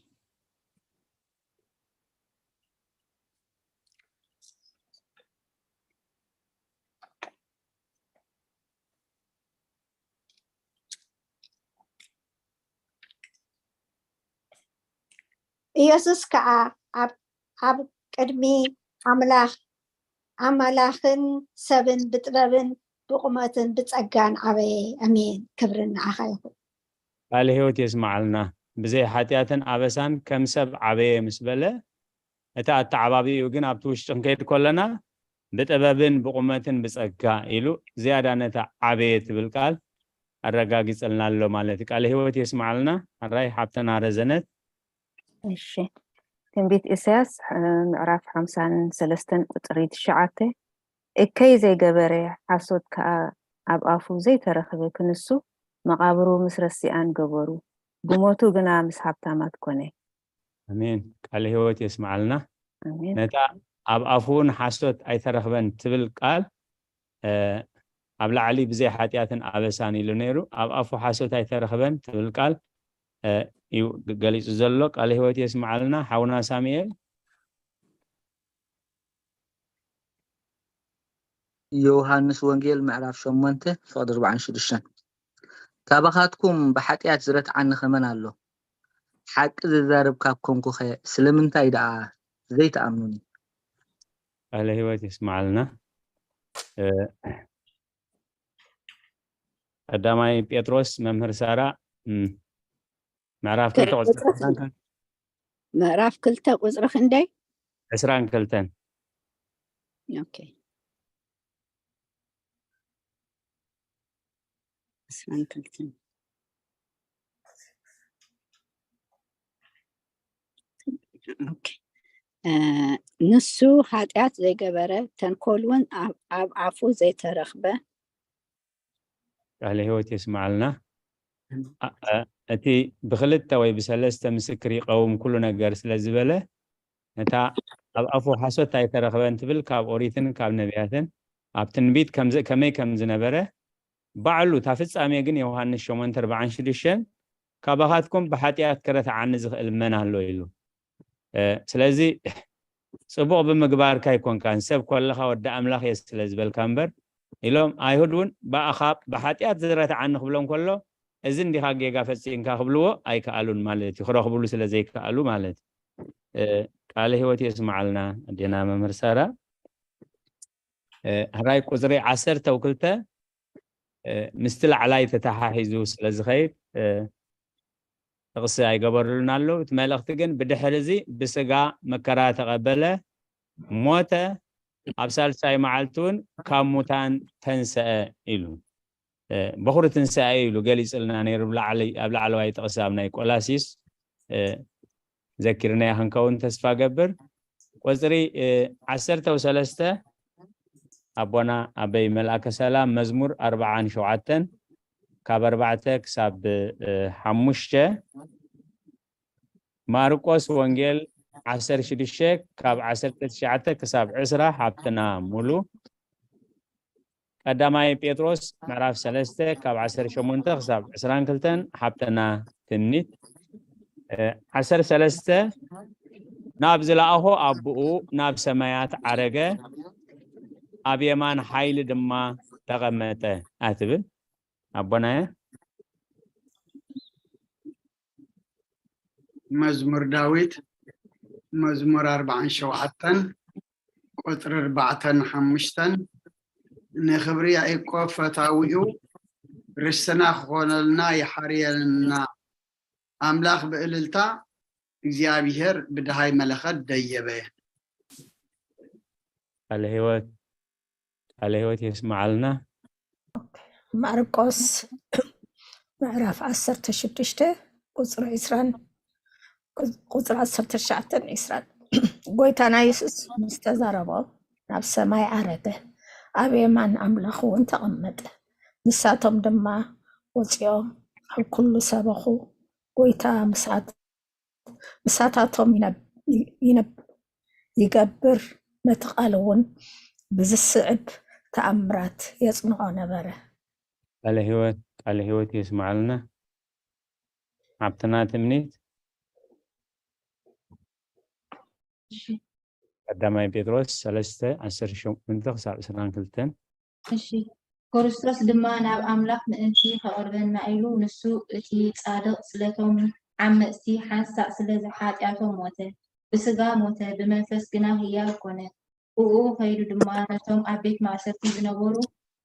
ኢየሱስ ከኣ ኣብ፣ ኣብ ቅድሚ ኣምላኽ፣ ኣምላኽን ሰብን ብጥበብን ብቑመትን ብጸጋን ዓበየ። ኣሜን። ክብሪ ንዓኻ ይኹን። ቃለ ሕይወት የስምዓልና። ብዘይ ሓጢኣትን ኣበሳን ከም ሰብ ዓበየ ምስ በለ፣ እቲ ኣተዓባቢኡ ግን ኣብቲ ውሽጢ ክንከይድ ከለና ብጥበብን ብቑመትን ብጸጋ ኢሉ ዝያዳ ነታ ዓበየ ትብል ቃል ኣረጋጊጽልና ኣሎ ማለት እዩ። ቃለ ሕይወት የስምዓልና። ሕራይ ሓብትና ረዘነት። እሺ። ትንቢት ኢሳያስ፣ እ፣ ምዕራፍ ሓምሳን ሰለስተን ቁጽሪ ትሽዓተ፣ እከይ ዘይገበረ ሓሶት ከኣ ኣብ ኣፉ ዘይተረኽበ ክንሱ፣ መቓብሩ ምስ ረሲኣን ገበሩ፣ ብሞቱ ግና ምስ ሃብታማት ኮነ። ኣሜን። ቃለ ሕይወት የስምዓልና። ኣሜን። ነታ ኣብ ኣፉ እውን ሓሶት ኣይተረኽበን ትብል ቃል፣ እ፣ ኣብ ላዕሊ ብዘይ ሓጢኣትን ኣበሳን ኢሉ ነይሩ። ኣብ ኣፉ ሓሶት ኣይተረኽበን ትብል ቃል፣ እ፣ እዩ ገሊጹ ዘሎ። ቃለ ሕይወት የስምዓልና ሓውና ሳሙኤል። ዮሃንስ ወንጌል ምዕራፍ ሸሞንተ ፍቕዲ ኣርባዓን ሽዱሽተን። ካባኻትኩም ብሓጢኣት ዝረትዓኒ ኸመን ኣሎ? ሓቂ ዝዛረብ ካብ ኮንኩኸ ስለምንታይ ደኣ ዘይትኣምኑኒ? ቃለ ሕይወት የስምዓልና። እ፣ ቀዳማይ ጴጥሮስ መምህር ሳራ፣ እም፣ ምዕራፍ ክልተ ቁጽሪ ዕስራን ክልተን። ምዕራፍ ክልተ ቁጽሪ ክንደይ? ዕስራን ክልተን። ኦኬ። ዕስራን ክልተን። ኦኬ። እ፣ ንሱ ሓጢኣት ዘይገበረ፣ ተንኮል እውን ኣብ፣ ኣብ ኣፉ ዘይተረኽበ። ቃለ ሕይወት የስምዓልና። ኣሜን። ኣ-፣ እ፣ እቲ ብክልተ ወይ ብሰለስተ ምስክር ይቐውም ኩሉ ነገር ስለ ዝበለ፣ ነታ ኣብ ኣፉ ሓሶት ኣይተረኽበን ትብል ካብ ኦሪትን ካብ ነቢያትን ኣብ ትንቢት ከም ዘ-፣ ከመይ ከም ዝነበረ ባዕሉ፣ እታ ፍጻሜ ግን ዮሃንስ ሸሞንተ ኣርባዓን ሽዱሽተን፣ ካባኻትኩም ብሓጢኣት ክረትዓኒ ዝኽእል መን ኣሎ ኢሉ። እ፣ ስለዚ ጽቡቕ ብምግባርካ ኣይኮንካን፣ ሰብ ኮለኻ ወዲ ኣምላኽ እየ ስለ ዝበልካ እምበር፣ ኢሎም ኣይሁድ እውን ብኣኻ ብሓጢኣት ዝረትዓኒ ክብሎም ከሎ፣ እዚ እንዲኻ ጌጋ ፈጺምካ ክብልዎ ኣይከኣሉን ማለት እዩ፣ ክረኽብሉ ስለ ዘይከኣሉ ማለት እዩ። እ፣ ቃለ ህይወት የስምዓልና ኣዴና መምህር ሳራ። እ፣ ሕራይ ቁጽሪ ዓሰርተ ክልተ፣ እ፣ ምስቲ ላዕላይ ተተሓሒዙ ስለ ዝኸይድ፣ እ፣ ጥቕሲ ኣይገበሩሉን ኣለዉ። እቲ መልእኽቲ ግን ብድሕሪ እዚ ብስጋ መከራ ተቐበለ፣ ሞተ፣ ኣብ ሳልሳይ መዓልቲ እውን ካብ ሙታን ተንሰአ ኢሉ። እ፣ በኹሪ ትንሳኤ ኢሉ ገሊጽልና ነይሩ ኣብ ላዕሊ-፣ ኣብ ላዕለዋይ ጥቕሲ ኣብ ናይ ቆላሲስ፣ እ፣ ዘኪርናዮ ክንከውን ተስፋ ገብር። ቁጽሪ፣ እ፣ ዓሰርተ ሰለስተ ኣቦና ኣበይ መልኣከ ሰላም መዝሙር ኣርብዓን ሸውዓተን ካብ ኣርባዕተ ክሳብ፣ እ፣ ሓሙሽተ፣ ማርቆስ ወንጌል ዓሰርተ ሽዱሽተ ካብ ዓሰርተ ትሽዓተ ክሳብ ዕስራ ሓብትና ሙሉ፣ ቀዳማይ ጴጥሮስ ምዕራፍ ሰለስተ ካብ ዓሰርተ ሸሞንተ ክሳብ ዕስራን ክልተን ሓብትና ትምኒት፣ እ፣ ዓሰርተ ሰለስተ ናብ ዝለኣኾ ኣቦኡ ናብ ሰማያት ዓረገ፣ ኣብ የማን ሓይሊ ድማ ተቐመጠ ኣትብል ኣቦናየ። መዝሙር ዳዊት መዝሙር ኣርባዓን ሸውዓተን ቁጽሪ ኣርባዕተን ሓሙሽተን፣ ንኽብሪ ያዕቆብ ፈታዊኡ ርስትና ክኾነልና ይሓርየልና። ኣምላኽ ብእልልታ፣ እግዚኣብሄር ብድሃይ መለኸት ደየበ። ቃለ ህይወት፣ ቃለ ህይወት የስምዓልና። ማርቆስ ምዕራፍ ዓሰርተ ሽዱሽተ ቁጽሪ ዕስራን ቁጽሪ ዓሰርተ ትሽዓተን ዕስራን። ጎይታና የሱስ ምስ ተዛረቦም ናብ ሰማይ ዓረገ፣ ኣብ የማን ኣምላኽ እውን ተቐመጠ። ንሳቶም ድማ ወጺኦም ኣብ ኩሉ ሰበኹ። ጎይታ ምስኣት-፣ ምሳታቶም ይነብ-፣ ይነብ-፣ ይገብር፣ ነቲ ቃል እውን ብዝስዕብ ተኣምራት የጽንዖ ነበረ። ቃለ ህይወት፣ ቃለ ህይወት የስምዓልና። ሓብትና ትምኒት። እሺ። ቀዳማይ ጴጥሮስ ሰለስተ ዓሰርተ ሸሞንተ ክሳብ ዕስራን ክልተን። እሺ። ክርስቶስ ድማ ናብ ኣምላኽ ምእንቲ ከቕርበና ኢሉ፣ ንሱ እቲ ጻድቕ ስለቶም ዓመጽቲ ሓንሳእ ስለ ኃጢኣቶም ሞተ። ብስጋ ሞተ፣ ብመንፈስ ግና ህያው ኮነ። ብኡ ኸይዱ ድማ ነቶም ኣብ ቤት ማእሰርቲ ዝነበሩ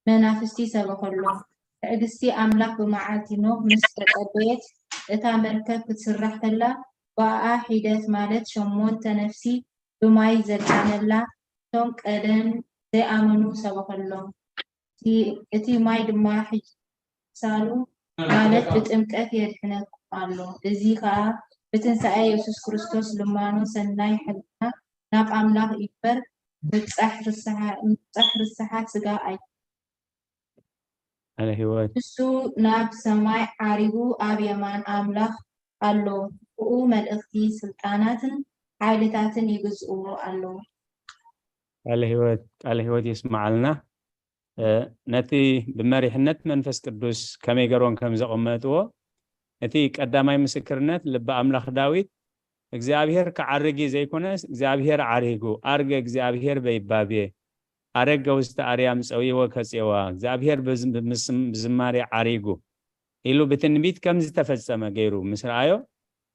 መናፍስቲ ሰበኸሎም። ትዕግስቲ ኣምላኽ ብመዓልቲ ኖህ ምስ ተጸበየት፣ እታ መርከብ ክትስራሕ ከላ፣ ብኣኣ ሒደት ማለት ሸሞንተ ነፍሲ ብማይ ዘድሓነላ፣ እቶም ቀደም ዘይኣመኑ ሰበኸሎም። እቲ፣ እቲ ማይ ድማ ሕጂ ሳሉ ማለት ብጥምቀት የድሕነኩም ኣሎ። እዚ ኸኣ ብትንሳኤ የሱስ ክርስቶስ ልማኖ ሰናይ ሕልና ናብ ኣምላኽ እዩ እምበር፣ ምብጻሕ ርስሓ፣ ምብጻሕ ርስሓት ስጋ ኣይ። ቃለ ህይወት። ንሱ ናብ ሰማይ ዓሪጉ ኣብ የማን ኣምላኽ ኣሎ። ብኡ መልእኽቲ ስልጣናትን ሓይልታትን ይግዝእዎ ኣለዉ። ቃለ ህይወት፣ ቃለ ህይወት የስምዓልና። እ፣ ነቲ ብመሪሕነት መንፈስ ቅዱስ ከመይ ገይሮም ከም ዘቐመጥዎ፣ እቲ ቀዳማይ ምስክርነት ልቢ ኣምላኽ ዳዊት፣ እግዚኣብሔር ክዓርግ እዩ ዘይኮነስ፣ እግዚኣብሔር ዓሪጉ፣ ኣርገ እግዚኣብሔር በይባቤ፣ ኣረገ ውስተ ኣርያም ጸዊወ ከጼዋ፣ እግዚኣብሔር ብዝ-፣ ብምስም-፣ ብዝማሬ ዓሪጉ ኢሉ ብትንቢት ከም ዝተፈጸመ ገይሩ ምስ ረኣዮ፣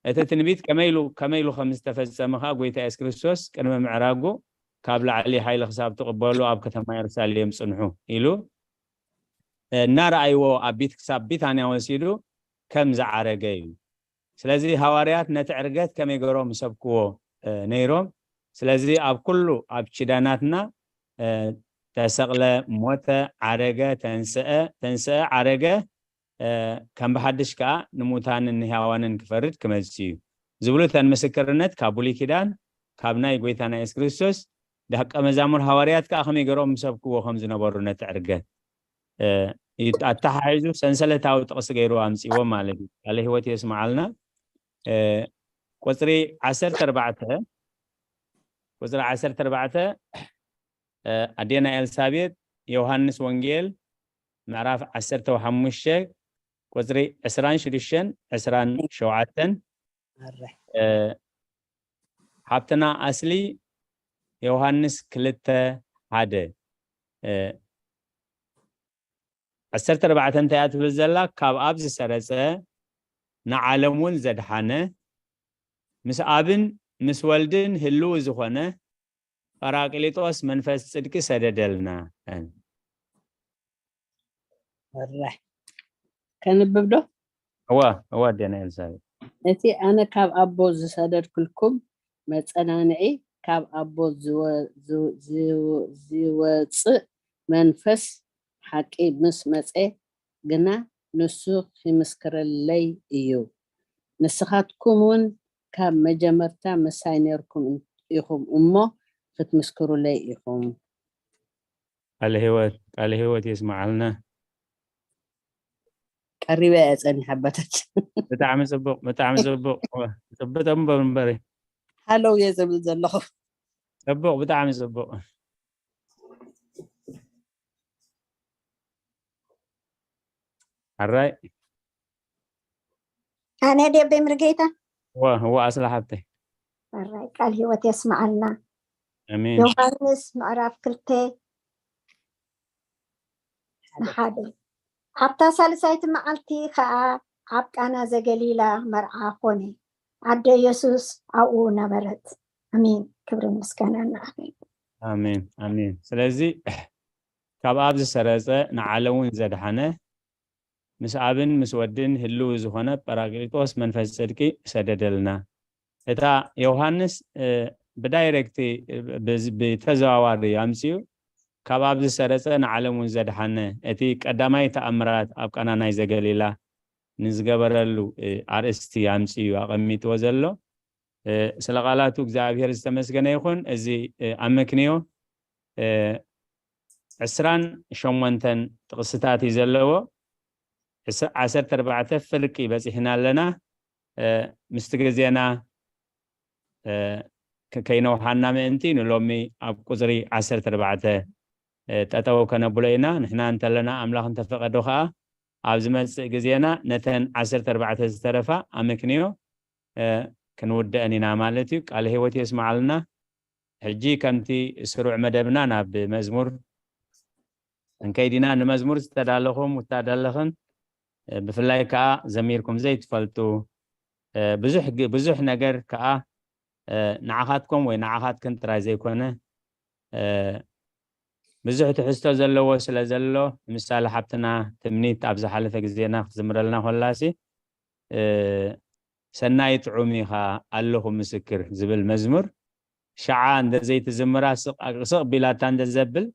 እቲ ትንቢት ከመይ ኢሉ፣ ከመይ ኢሉ ከም ዝተፈጸመ ኸኣ ጎይታ የሱስ ክርስቶስ ቅድሚ ምዕራጉ፣ ካብ ላዕሊ ሓይሊ ክሳብ ትቕበሉ ኣብ ከተማ የሩሳሌም ጽንሑ ኢሉ፣ እ፣ እናረኣይዎ ኣብ ቢት-፣ ክሳብ ቢታንያ ወሲዱ ከም ዝዓረገ እዩ። ስለዚ ሃዋርያት ነቲ ዕርገት ከመይ ገይሮም ይሰብክዎ፣ እ፣ ነይሮም? ስለዚ ኣብ ኩሉ ኣብ ኪዳናትና፣ እ፣ ተሰቕለ፣ ሞተ፣ ዓረገ፣ ተንስአ፣ ተንስአ፣ ዓረገ፣ እ፣ ከም ብሓድሽ ከኣ ንሙታንን ንሕያዋንን ክፈርድ ክመጽእ እዩ ዝብሉ እተን ምስክርነት ካብ ብሉይ ኪዳን፣ ካብ ናይ ጎይታና የሱስ ክርስቶስ ደቀ መዛሙር ሃዋርያት ከኣ ከመይ ገይሮም ይሰብክዎ ከም ዝነበሩ ነቲ ዕርገት፣ እ፣ እዩ ኣተሓሒዙ ሰንሰለታዊ ጥቕሲ ገይሩ ኣምጺዎ ማለት እዩ። ቃለ ህይወት የስምዓልና። እ፣ ቁጽሪ ዓሰርተ ኣርባዕተ፣ ቁጽሪ ዓሰርተ ኣርባዕተ፣ እ፣ ኣዴና ኤልሳቤጥ ዮሃንስ ወንጌል ምዕራፍ ዓሰርተ ሓሙሽተ ቁጽሪ ዕስራን ሽዱሽተን ዕስራን ሸውዓተን፣ እ፣ ሓብትና ኣስሊ ዮሃንስ ክልተ ሓደ፣ እ፣ ዓሰርተ ኣርባዕተ እንታይ እያ ትብል ዘላ? ካብ ኣብ ዝሰረጸ ንዓለም እውን ዘድሓነ፣ ምስ ኣብን ምስ ወልድን ህልው ዝኾነ ጳራቅሊጦስ መንፈስ ጽድቂ ሰደደልና። ወራይ ከንብብ ዶ? እዋ እዋ፣ ኣዴና ኤልሳቤጥ። እቲ ኣነ ካብ ኣቦ ዝሰደድኩልኩም መጸናንዒ፣ ካብ ኣቦ ዝወ- ዝወ- ዝወ- ዝወጽእ መንፈስ ሓቂ ምስ መጸ ግና ንሱ ኺምስክረለይ እዩ። ንስኻትኩም እውን ካብ መጀመርታ ምሳይ ኔርኩም ኢኹም እሞ ክትምስክሩለይ ኢኹም። ቃለ ህይወት ቃለ ህይወት የስማዓልና። ቀሪበ እየ ጸኒሐ ኣባታችን። ብጣዕሚ ጽቡቕ ብጣዕሚ ጽቡቕ። ጽብጠ እምበር እምበሪ ሃለው እየ ዝብል ዘለኹ። ጽቡቕ ብጣዕሚ ጽቡቕ። ኣራይ ኣነ ደቤ ምርጌታ እዋ እዋ ኣስላ ሓብተይ ኣራይ ቃል ህይወት የስማዓልና። ኣሜን። ዮሃንስ ምዕራፍ ክልተ ንሓደ። ኣብታ ሳልሳይቲ መዓልቲ ኸኣ ኣብ ቃና ዘገሊላ መርዓ ኾነ። ኣደ የሱስ ኣብኡ ነበረት። ኣሜን። ክብርን ምስጋናን ንኣብ። ኣሜን ኣሜን። ስለዚ ካብ ኣብ ዝሰረጸ ንዓለም እውን ዘድሓነ፣ ምስ ኣብን ምስ ወድን ህልው ዝኾነ ጳራቅሊጦስ መንፈስ ጽድቂ ሰደደልና። እታ ዮሃንስ ብዳይሬክት ብተዘዋዋሪ ኣምፅኡ ካብ ኣብ ዝሰረፀ ንዓለም እውን ዘድሓነ እቲ ቀዳማይ ተኣምራት ኣብ ቃና ናይ ዘገሊላ ንዝገበረሉ ኣርእስቲ ኣምፅኡ ኣቐሚጥዎ ዘሎ። ስለ ቃላቱ እግዚኣብሔር ዝተመስገነ ይኹን። እዚ ኣመክንዮ ዕስራን ሸሞንተን ጥቕስታት እዩ ዘለዎ። ዓሰርተ ኣርባዕተ ፍርቂ በፂሕና ኣለና። ምስቲ ግዜና ከይነውሓና ምእንቲ ንሎሚ ኣብ ቁፅሪ ዓሰርተ ኣርባዕተ ጠጠው ከነብሎ ኢና። ንሕና እንተለና ኣምላኽ እንተፈቀዶ ከዓ ኣብ ዝመፅእ ግዜና ነተን ዓሰርተ ኣርባዕተ ዝተረፋ ኣመክንዮ ክንውደአን ኢና ማለት እዩ። ቃለ ህይወት የስማዓልና። ሕጂ ከምቲ ስሩዕ መደብና ናብ መዝሙር እንከይዲና ንመዝሙር ዝተዳለኹም ውታደለኽን ብፍላይ ከዓ ዘሚርኩም ዘይትፈልጡ ብዙሕ ነገር ከዓ ንዓኻትኩም ወይ ንዓኻትክን ጥራይ ዘይኮነ ብዙሕ ትሕዝቶ ዘለዎ ስለ ዘሎ ንምሳሌ ሓብትና ትምኒት ኣብ ዝሓለፈ ግዜና ክትዝምረልና ኮላሲ ሰናይ ጥዑም ኢኻ ኣለኹ ምስክር ዝብል መዝሙር ሸዓ እንደዘይትዝምራ ስቕ ቢላታ እንደዘብል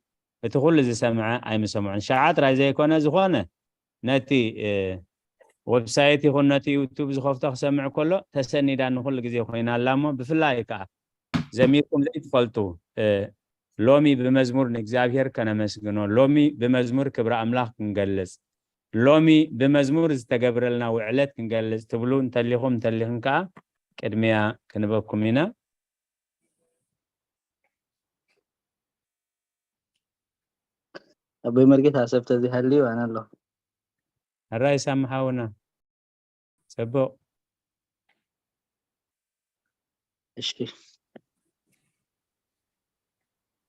እቲ ኩሉ ዝሰምዐ ኣይምሰምዑን። ሸዓ ጥራይ ዘይኮነ ዝኾነ ነቲ ወብሳይት ይኹን ነቲ ዩቱብ ዝኸፍቶ ክሰምዕ ከሎ ተሰኒዳ ንኩሉ ግዜ ኮይና ኣላ እሞ ብፍላይ ከዓ ዘሚርኩም ዘይትፈልጡ ሎሚ ብመዝሙር ንእግዚኣብሔር ከነመስግኖ፣ ሎሚ ብመዝሙር ክብሪ ኣምላኽ ክንገልጽ፣ ሎሚ ብመዝሙር ዝተገብረልና ውዕለት ክንገልጽ ትብሉ እንተሊኹም እንተሊኽን ከዓ ቅድሚያ ክንበኩም ኢና። ኣቦይ መርጌታ ሰብ ተዚሃልዩ ኣነ ኣለኹ። ሕራይ ሳሚ ሓውና። ጽቡቕ። እሺ።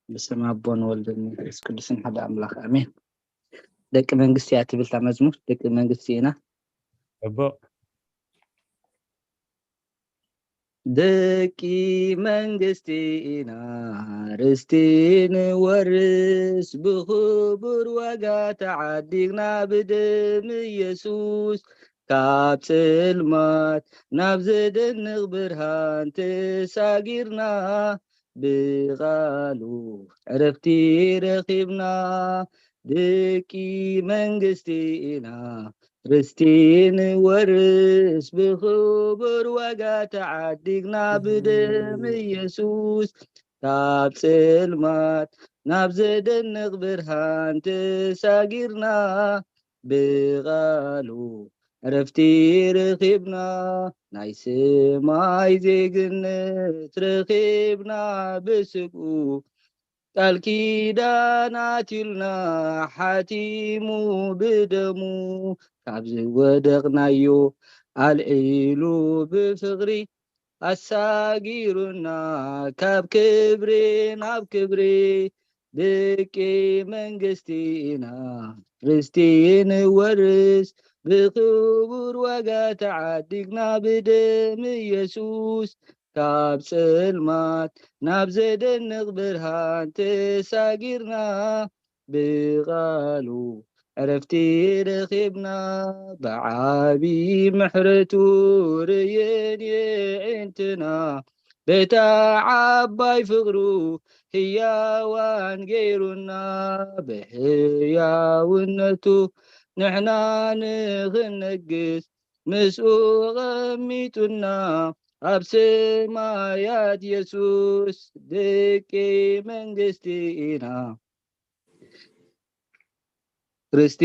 ብስም ኣቦን ወልድን መንፈስ ቅዱስን ሓደ ኣምላኽ ኣሜን። ደቂ መንግስቲ እያ ትብል እታ መዝሙር፣ ደቂ መንግስቲ ኢና። ጽቡቕ። ደቂ መንግስቲ ኢና ርስቲ ንወርስ ብኽቡር ዋጋ ተዓዲግና ብደም ኢየሱስ ካብ ጽልማት ናብ ዘደንቕ ብርሃን ተሳጊርና ብቓሉ ዕረፍቲ ረኺብና ደቂ መንግስቲ ኢና ርስቲ ንወርስ ብኽቡር ዋጋ ተዓዲግና ብደም ኢየሱስ ካብ ጽልማት ናብ ዘደንቕ ብርሃን ተሳጊርና ብቓሉ ዕረፍቲ ረኺብና ናይ ሰማይ ዜግነት ረኺብና ብስግኡ ቃል ኪዳን ኣትዩልና ሓቲሙ ብደሙ ካብ ዝወደቕናዮ ኣልዒሉ ብፍቕሪ ኣሳጊሩና ካብ ክብሪ ናብ ክብሪ ደቂ መንግስቲ ኢና ርስቲ ንወርስ ብክቡር ዋጋ ተዓዲግና ብደም ኢየሱስ ካብ ጸልማት ናብ ዘደንቕ ብርሃን ተሳጊርና ብቓሉ ዕረፍቲ ረኺብና ብዓቢ ምሕረቱ ርእየን የዒንትና በታ ዓባይ ፍቕሩ ህያዋን ገይሩና ብህያውነቱ ንሕና ንኽነግስ ምስኡ ቐሚጡና ኣብ ሰማያት የሱስ ደቂ መንግስቲ ኢና። ርስቲ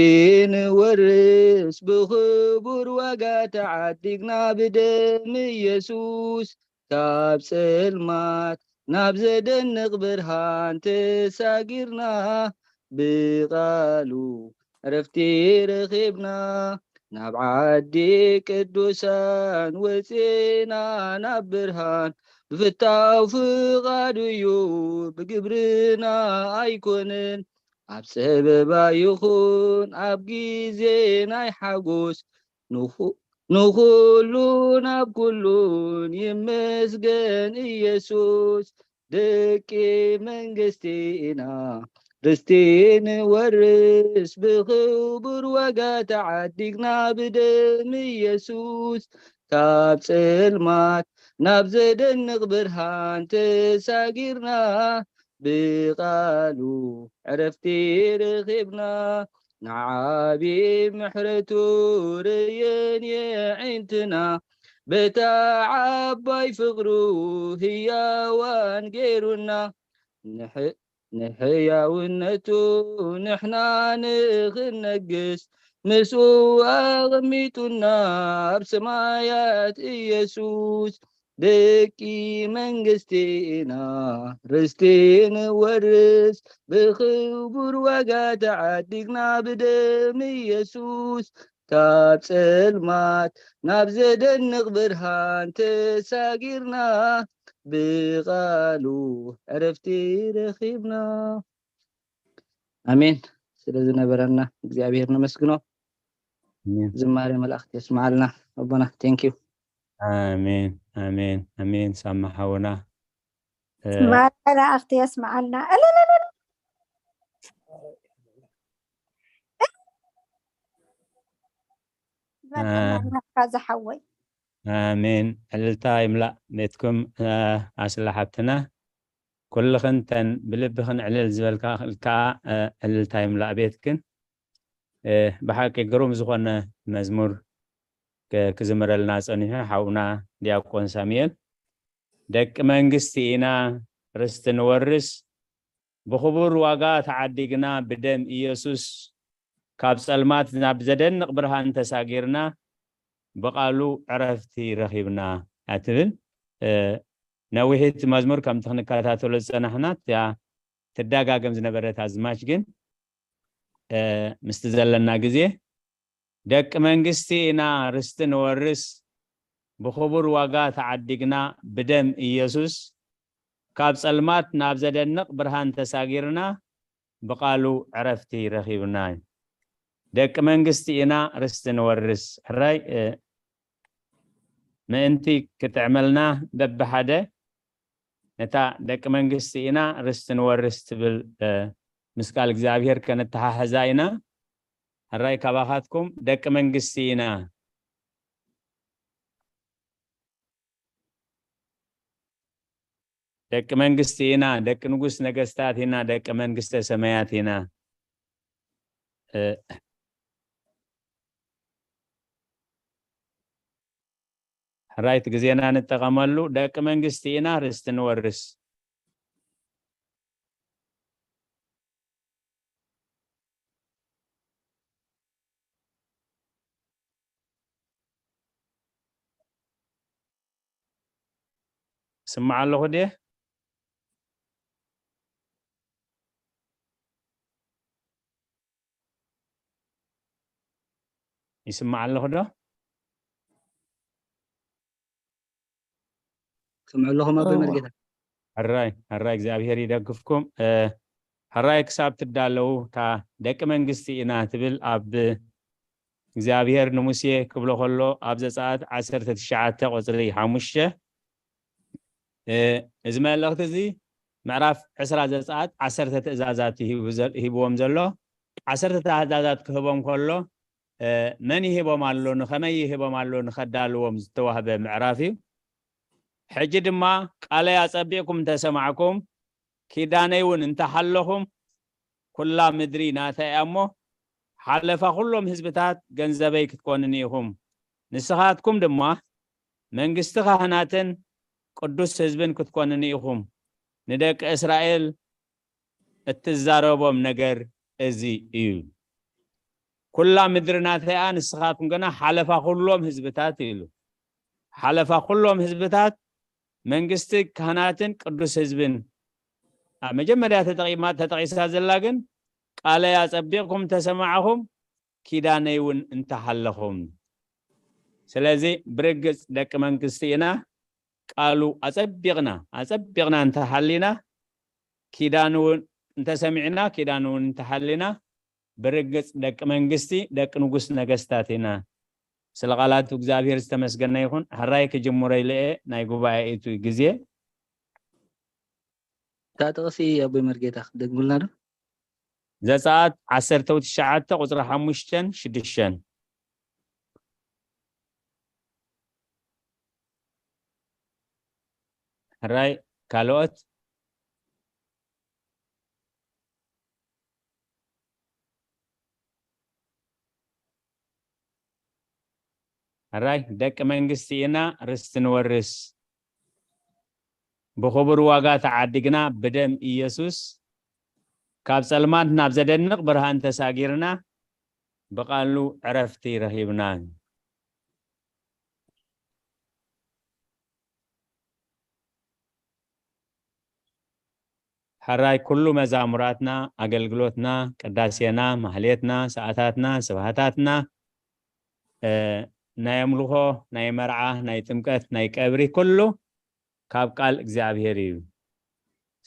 ንወርስ ብኽቡር ዋጋ ተዓዲግና ብደም ኢየሱስ ካብ ጸልማት ናብ ዘደንቕ ብርሃን ተሳጊርና ብቓሉ ዕረፍቲ ረኺብና ናብ ዓዲ ቅዱሳን ወፅና ናብ ብርሃን ብፍታው ፍቓዱ እዩ ብግብርና ኣይኮንን ኣብ ጸበባ ይኹን ኣብ ግዜ ናይ ሓጎስ ንኹሉ ናብ ኩሉን ይመስገን ኢየሱስ ደቂ መንግስቲ ኢና ርስቲ ንወርስ ብኽቡር ዋጋ ተዓዲግና ብደም ኢየሱስ ካብ ጽልማት ናብ ዘደንቕ ብርሃን ተሳጊርና ብቓሉ ዕረፍቲ ረኺብና ንዓቢ ምሕረቱ ርእየን የዒንትና በታ ዓባይ ፍቕሩ ህያዋን ገይሩና ንሕያውነቱ ንሕና ንኽነግስ ምስኡ ኣቐሚጡና ኣብ ሰማያት ኢየሱስ ደቂ መንግስቲ ኢና ርስቲ ንወርስ ብኽቡር ዋጋ ተዓዲግና ብደም ኢየሱስ ካብ ጸልማት ናብ ዘደንቕ ብርሃን ተሳጊርና ብቓሉ ዕረፍቲ ረኺብና ኣሜን ስለ ዝነበረና እግዚኣብሔር ነመስግኖ ዝማሬ መላእክት የስማዓልና ኣቦና thank you ኣሜን ኣሜን ኣሜን ሳማ ሓውና መላእክት የስማዓልና እልልልል ዝሓወይ ኣሜን ዕልልታ ይምላእ ቤትኩም ኣስላ ሓብትና ኩልኽን ተን ብልብኽን ዕልል ዝበልካ ከዓ ዕልልታ ይምላእ ቤትክን ብሓቂ ግሩም ዝኾነ መዝሙር ክዝምረልና ጸኒሑ ሓውና ዲያቆን ሳሙኤል ደቂ መንግስቲ ኢና ርስቲ ንወርስ ብኽቡር ዋጋ ተዓዲግና ብደም ኢየሱስ ካብ ጸልማት ናብ ዘደንቕ ብርሃን ተሳጊርና ብቓሉ ዕረፍቲ ረኺብና እያ ትብል ነዊሒት መዝሙር ከምቲ ክንከታተሎ ዝጸናሕና እያ ትደጋገም ዝነበረት ኣዝማች ግን ምስቲ ዘለና ግዜ ደቂ መንግስቲ ኢና ርስቲ ንወርስ ብኽቡር ዋጋ ተዓዲግና ብደም ኢየሱስ ካብ ጸልማት ናብ ዘደንቕ ብርሃን ተሳጊርና ብቓሉ ዕረፍቲ ረኺብና እዩ ደቂ መንግስቲ ኢና ርስቲ ንወርስ ሕራይ ምእንቲ ክጥዕመልና በብሓደ ነታ ደቂ መንግስቲ ኢና ርስቲ ንወርስ ትብል ምስ ቃል እግዚኣብሔር ከነተሓሕዛ ኢና ሕራይ ካባኻትኩም ደቂ መንግስቲ ኢና ደቂ መንግስቲ ኢና ደቂ ንጉስ ነገስታት ኢና ደቂ መንግስተ ሰማያት ኢና ሕራይ እቲ ግዜና ንጠቐመሉ ደቂ መንግስቲ ኢና ርስቲ ንወርስ ስማዕ ኣለኹ ድየ ይስማዕ ኣለኹ ዶ ስምዑ ኣለኹም ኣቦይ መርጌታ ሕራይ ሕራይ እግዚኣብሄር ይደግፍኩም ሕራይ ክሳብ ትዳለዉ፣ እታ ደቂ መንግስቲ ኢና ትብል ኣብ እግዚኣብሔር ንሙሴ ክብሎ ከሎ ኣብ ዘጸኣት ዓሰርተ ትሽዓተ ቁጽሪ ሓሙሽተ፣ እ፣ እዚ መልእኽቲ እዚ ምዕራፍ ዕስራ ዘጸኣት ዓሰርተ ትእዛዛት እዩ ሂቡ ዘ-፣ ሂብዎም ዘሎ። ዓሰርተ ትእዛዛት ክህቦም ከሎ፣ እ፣ መን ይህቦም ኣሎ፣ ንኸመይ ይህቦም ኣሎ፣ ንኸዳልዎም ዝተዋህበ ምዕራፍ እዩ። ሕጂ ድማ ቃለይ ኣጸቢቕኩም እንተሰማዕኩም፣ ኪዳነይ እውን እንተሓለኹም፣ ኩላ ምድሪ ናተይ እያ እሞ፣ ሓለፋ ኩሎም ህዝብታት ገንዘበይ ክትኮኑኒ ኢኹም። ንስኻትኩም ድማ መንግስቲ ካህናትን ቅዱስ ህዝብን ክትኮኑኒ ኢኹም። ንደቂ እስራኤል እትዛረቦም ነገር እዚ እዩ። ኩላ ምድሪ ናተይ እያ፣ ንስኻትኩም ግና ሓለፋ ኩሎም ህዝብታት ኢሉ። ሓለፋ ኩሎም ህዝብታት፣ መንግስቲ ካህናትን ቅዱስ ህዝብን። ኣብ መጀመርያ ተጠቒማ-፣ ተጠቒሳ ዘላ ግን፣ ቃለይ ኣጸቢቕኩም እንተሰማዕኹም፣ ኪዳነይ እውን እንተሓለኹም። ስለዚ ብርግጽ ደቂ መንግስቲ ኢና፣ ቃሉ ኣጸቢቕና፣ ኣጸቢቕና እንተሓሊና፣ ኪዳን እውን እንተሰሚዕና፣ ኪዳን እውን እንተሓሊና፣ ብርግጽ ደቂ መንግስቲ፣ ደቂ ንጉስ ነገስታት ኢና። ስለ ቃላቱ እግዚኣብሔር ዝተመስገነ ይኹን። ሕራይ ክጅምሮ ኢለ እየ፣ ናይ ጉባኤ እቲ ግዜ። እታ ጥቕሲ ኣቦይ መርጌታ ክትደግሙልና ዶ? ዘጸኣት ዓሰርተ ትሽዓተ ቁጽሪ ሓሙሽተን ሽዱሽተን። ሕራይ ካልኦት? ሕራይ ደቂ መንግስቲ ኢና፣ ርስቲ ንወርስ። ብኽቡር ዋጋ ተዓዲግና፣ ብደም ኢየሱስ ካብ ጸልማት ናብ ዘደንቕ ብርሃን ተሳጊርና፣ ብቓሉ ዕረፍቲ ረኺብና። ሕራይ ኩሉ መዛሙራትና፣ ኣገልግሎትና፣ ቅዳሴና፣ ማህሌትና፣ ሰዓታትና፣ ስብሃታትና፣ እ፣ ናይ ኣምልኾ፣ ናይ መርዓ፣ ናይ ጥምቀት፣ ናይ ቀብሪ፣ ኩሉ ካብ ቃል እግዚኣብሔር እዩ።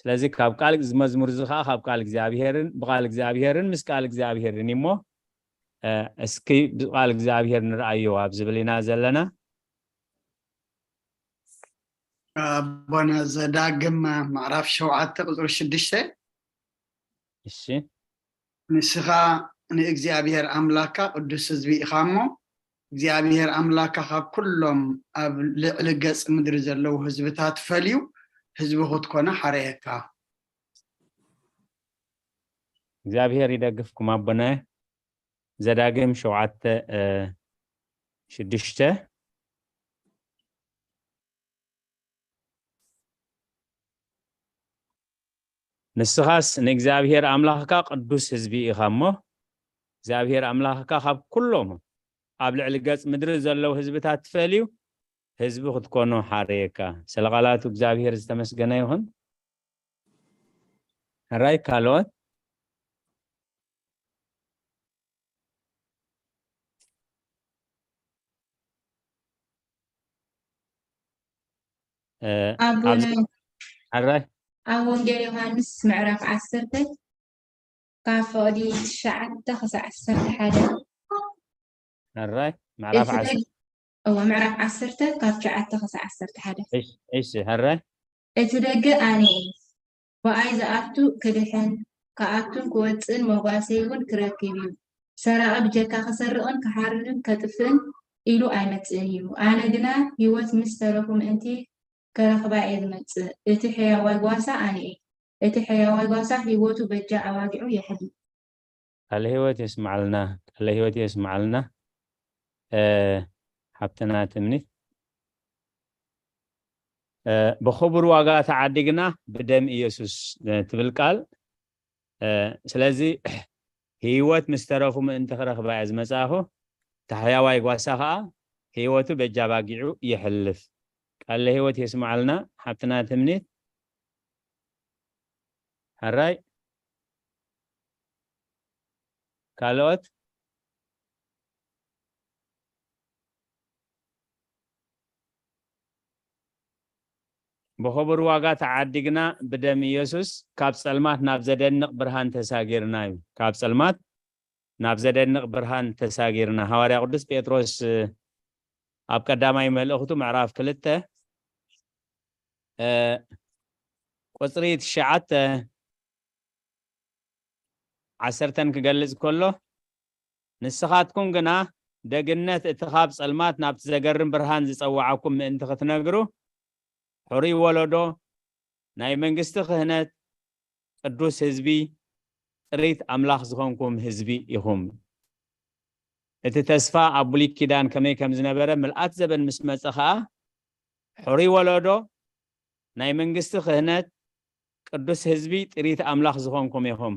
ስለዚ ካብ ቃል፣ እዚ መዝሙር እዚ ኸዓ ካብ ቃል እግዚኣብሔርን ብቃል እግዚኣብሔርን ምስ ቃል እግዚኣብሔርን እዩ እሞ፣ እ፣ እስኪ ብቃል እግዚኣብሔር ንርኣዮ ኣብ ዝብል ኢና ዘለና። ኣቦና ዘዳግም ምዕራፍ ሸውዓተ ቁጽሪ ሽዱሽተ። እሺ። ንስኻ ንእግዚኣብሔር ኣምላካ ቅዱስ ህዝቢ ኢኻ እሞ፣ እግዚኣብሔር ኣምላካ ካብ ኩሎም ኣብ ልዕሊ ገጽ ምድሪ ዘለዉ ህዝብታት ፈልዩ ህዝቢ ክትኮነ ሓረየካ። እግዚኣብሔር ይደግፍኩም ኣቦናየ። ዘዳግም ሸውዓተ፣ እ፣ ሽዱሽተ። ንስኻስ ንእግዚኣብሔር ኣምላኽካ ቅዱስ ህዝቢ ኢኻ እሞ፣ እግዚኣብሔር ኣምላኽካ ካብ ኩሎም ኣብ ልዕሊ ገጽ ምድሪ ዘለዉ ህዝብታት ትፈልዩ ህዝቢ ክትኮኖ ሓረየካ። ስለ ቃላቱ እግዚኣብሔር ዝተመስገነ ይኹን። ሕራይ ካልኦት? እ፣ ኣቦና፣ ኣብዚ፣ ሕራይ ኣብ ወንጌል ዮሃንስ ምዕራፍ ዓሰርተ ካብ ፍቕዲ ትሽዓተ ክሳዕ ዓሰርተ ሓደ። ሕራይ ምዕራፍ እቲ ዓሰርተ። ደግ-፣ እወ፣ ምዕራፍ ዓሰርተ ካብ ትሽዓተ ክሳዕ ዓሰርተ ሓደ። እሺ፣ እሺ፣ ሕራይ። እቲ ደገ ኣነ እየ። ብኣይ ዝኣቱ ክድሕን፣ ክኣቱን ክወጽእን መጓሰይ እውን ክረክብ እዩ። ሰራቒ ብጀካ ክሰርቕን ክሓርድን ከጥፍእን ኢሉ ኣይመጽእን እዩ። ኣነ ግና ህይወት ምስ ተረፉ ምእንቲ ከረኽባ እየ ዝመጽእ። እቲ ሕያዋይ ጓሳ ኣነ እየ። እቲ ሕያዋይ ጓሳ ህይወቱ በጃ ኣባጊዑ የሕልፍ። ቃለ ህይወት የስምዓልና፣ ቃለ ህይወት የስምዓልና። እ፣ ሓብትና ትምኒት፣ እ፣ ብኽቡር ዋጋ ተዓዲግና ብደም ኢየሱስ፣ እ፣ ትብል ቃል፣ እ፣ ስለዚ ህይወት ምስ ተረፉ ምእንቲ ክረኽባ እየ ዝመጻእኹ። እቲ ሕያዋይ ጓሳ ኸኣ ህይወቱ በጃ ኣባጊዑ የሕልፍ። ቃለ ህይወት የስምዓልና ሓብትና ትምኒት። ሕራይ። ካልኦት? ብኽቡር ዋጋ ተዓዲግና ብደም ኢየሱስ ካብ ጸልማት ናብ ዘደንቕ ብርሃን ተሳጊርና እዩ። ካብ ጸልማት ናብ ዘደንቕ ብርሃን ተሳጊርና። ሃዋርያ ቅዱስ ጴጥሮስ ኣብ ቀዳማይ መልእኽቱ ምዕራፍ ክልተ ቁፅሪ ትሽዓተ ዓሰርተን ክገልጽ ከሎ፣ ንስኻትኩም ግና ደግነት እቲ ካብ ጸልማት ናብቲ ዘገርም ብርሃን ዝጸዋዓኩም ምእንቲ ክትነግሩ፣ ሕሩይ ወለዶ፣ ናይ መንግስቲ ክህነት፣ ቅዱስ ህዝቢ፣ ጥሪት ኣምላኽ ዝኾንኩም ህዝቢ ኢኹም። እቲ ተስፋ ኣብ ብሉይ ኪዳን ከመይ ከም ዝነበረ ምልኣት ዘበን ምስ መጸ ኸኣ፣ ሕሩይ ወለዶ፣ ናይ መንግስቲ ክህነት፣ ቅዱስ ህዝቢ፣ ጥሪት ኣምላኽ ዝኾንኩም ኢኹም።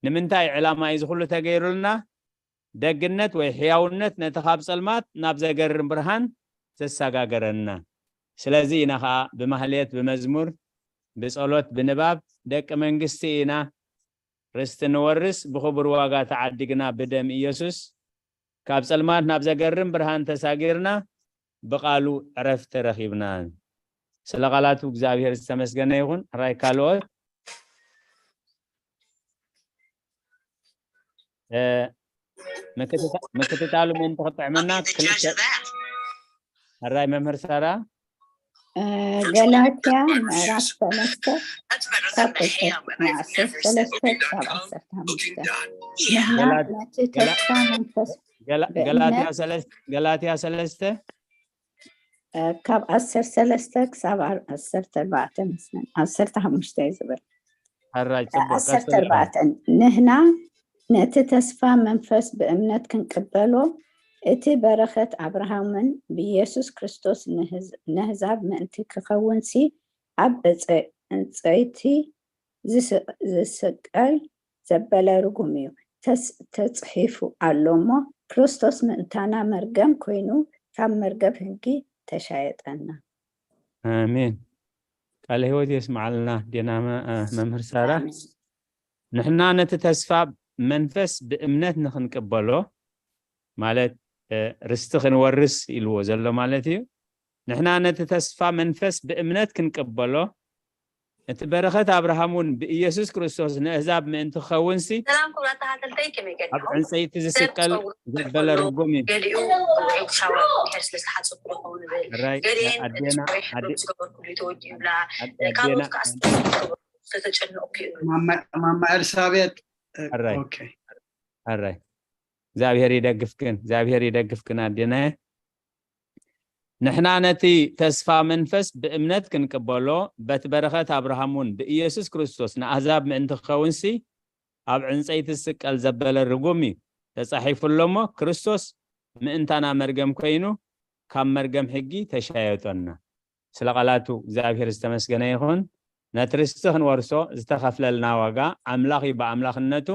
ንምንታይ ዕላማ እዩ እዚ ኩሉ ተገይሩልና? ደግነት ወይ ሕያውነት ነቲ ካብ ጸልማት ናብ ዘገርም ብርሃን ዘሰጋገረና። ስለዚ ኢና ኸኣ ብማህሌት፣ ብመዝሙር፣ ብጸሎት፣ ብንባብ ደቂ መንግስቲ ኢና፣ ርስቲ ንወርስ፣ ብኽቡር ዋጋ ተዓዲግና ብደም ኢየሱስ፣ ካብ ጸልማት ናብ ዘገርም ብርሃን ተሳጊርና፣ ብቓሉ ዕረፍቲ ረኺብና። ስለ ቃላቱ እግዚኣብሔር ዝተመስገነ ይኹን። ሕራይ ካልኦት እ፣ ምክትታ-፣ ምክትታሉ ምእንቲ ክጥዕመና ክልተ ሕራይ መምህር ሳራ ገላትያ ምዕራፍ ሰለስተ ካብ ቁፅሪ ዓሰርተ ሰለስተ ክሳብ ዓሰርተ ሓሙሽተ። ንሕና ነቲ ተስፋ መንፈስ ገላትያ ሰለስተ ገላትያ ሰለስተ ካብ ዓሰርተ ሰለስተ ክሳብ ዓሰርተ ኣርባዕተ መስለን ዓሰርተ ሓሙሽተ እዩ ዝብል። ሕራይ ጽቡቅ ዓሰርተ ኣርባዕተ ንሕና ነቲ ተስፋ መንፈስ ብእምነት ክንቅበሎ፣ እቲ በረኸት ኣብርሃምን ብኢየሱስ ክርስቶስ ንህዝ-፣ ነህዛብ ምእንቲ ክኸውንሲ፣ ኣብ ዕፀ-፣ ዕንፀይቲ ዝስ-፣ ዝስቀል ዘበለ ርጉም እዩ። ተስ-፣ ተጽሒፉ ኣሎ እሞ፣ ክርስቶስ ምእንታና መርገም ኮይኑ፣ ካብ መርገም ሕጊ ተሻየጠና። ኣሜን። ቃለ ህይወት የስምዓልና። ዴና መ-፣ እ፣ መምህር ሳራ። ኣሜን። ንሕና ነቲ ተስፋ መንፈስ ብእምነት ንኽንቅበሎ፣ ማለት፣ እ፣ ርስቲ ክንወርስ ኢልዎ ዘሎ ማለት እዩ። ንሕና ነቲ ተስፋ መንፈስ ብእምነት ክንቅበሎ፣ እቲ በረኸት ኣብርሃም እውን ብኢየሱስ ክርስቶስ ንእህዛብ ምእንቲ ክኸውንሲ፣ ሰላም ክቡራት ተኸታተልተይ፣ ከመይ ኣብ ገዲኹም? ዕንፀይቲ ዝስቀል ዘበለ ርጉም እዩ። ገሊኡ ውዑይ ሻወር እንድሕር ስለ ዝተሓፀብኩ ዶ ይኸውን ይብል። ሕራይ ገሊአን ኣዴና ጨጉሪ ኣዴ ዝገበርኩሉ ተወዲኡላ። ኣዴ- ኣዴና ካልኦት ከዓ ዝተጨነቑ ይብሉ። ማማ- ማማ ኤልሳቤጥ እ፣ ሕራይ ኦኬ። ሕራይ እግዚኣብሔር ይደግፍክን፣ እግዚኣብሔር ይደግፍክን ኣዴናየ። ንሕና ነቲ ተስፋ መንፈስ ብእምነት ክንቅበሎ፣ በቲ በረኸት ኣብርሃም እውን ብኢየሱስ ክርስቶስ ንኣህዛብ ምእንቲ ክኸውንሲ፣ ኣብ ዕንፀይቲ ዝስቀል ዘበለ ርጉም እዩ። ተጻሒፉ ኣሎ እሞ፣ ክርስቶስ ምእንታና መርገም ኮይኑ፣ ካብ መርገም ሕጊ ተሻየጦና። ስለ ቃላቱ እግዚኣብሔር ዝተመስገነ ይኹን። ነቲ ርስቲ ክንወርሶ ዝተኸፍለልና ዋጋ ኣምላኽ እዩ ብኣምላኽነቱ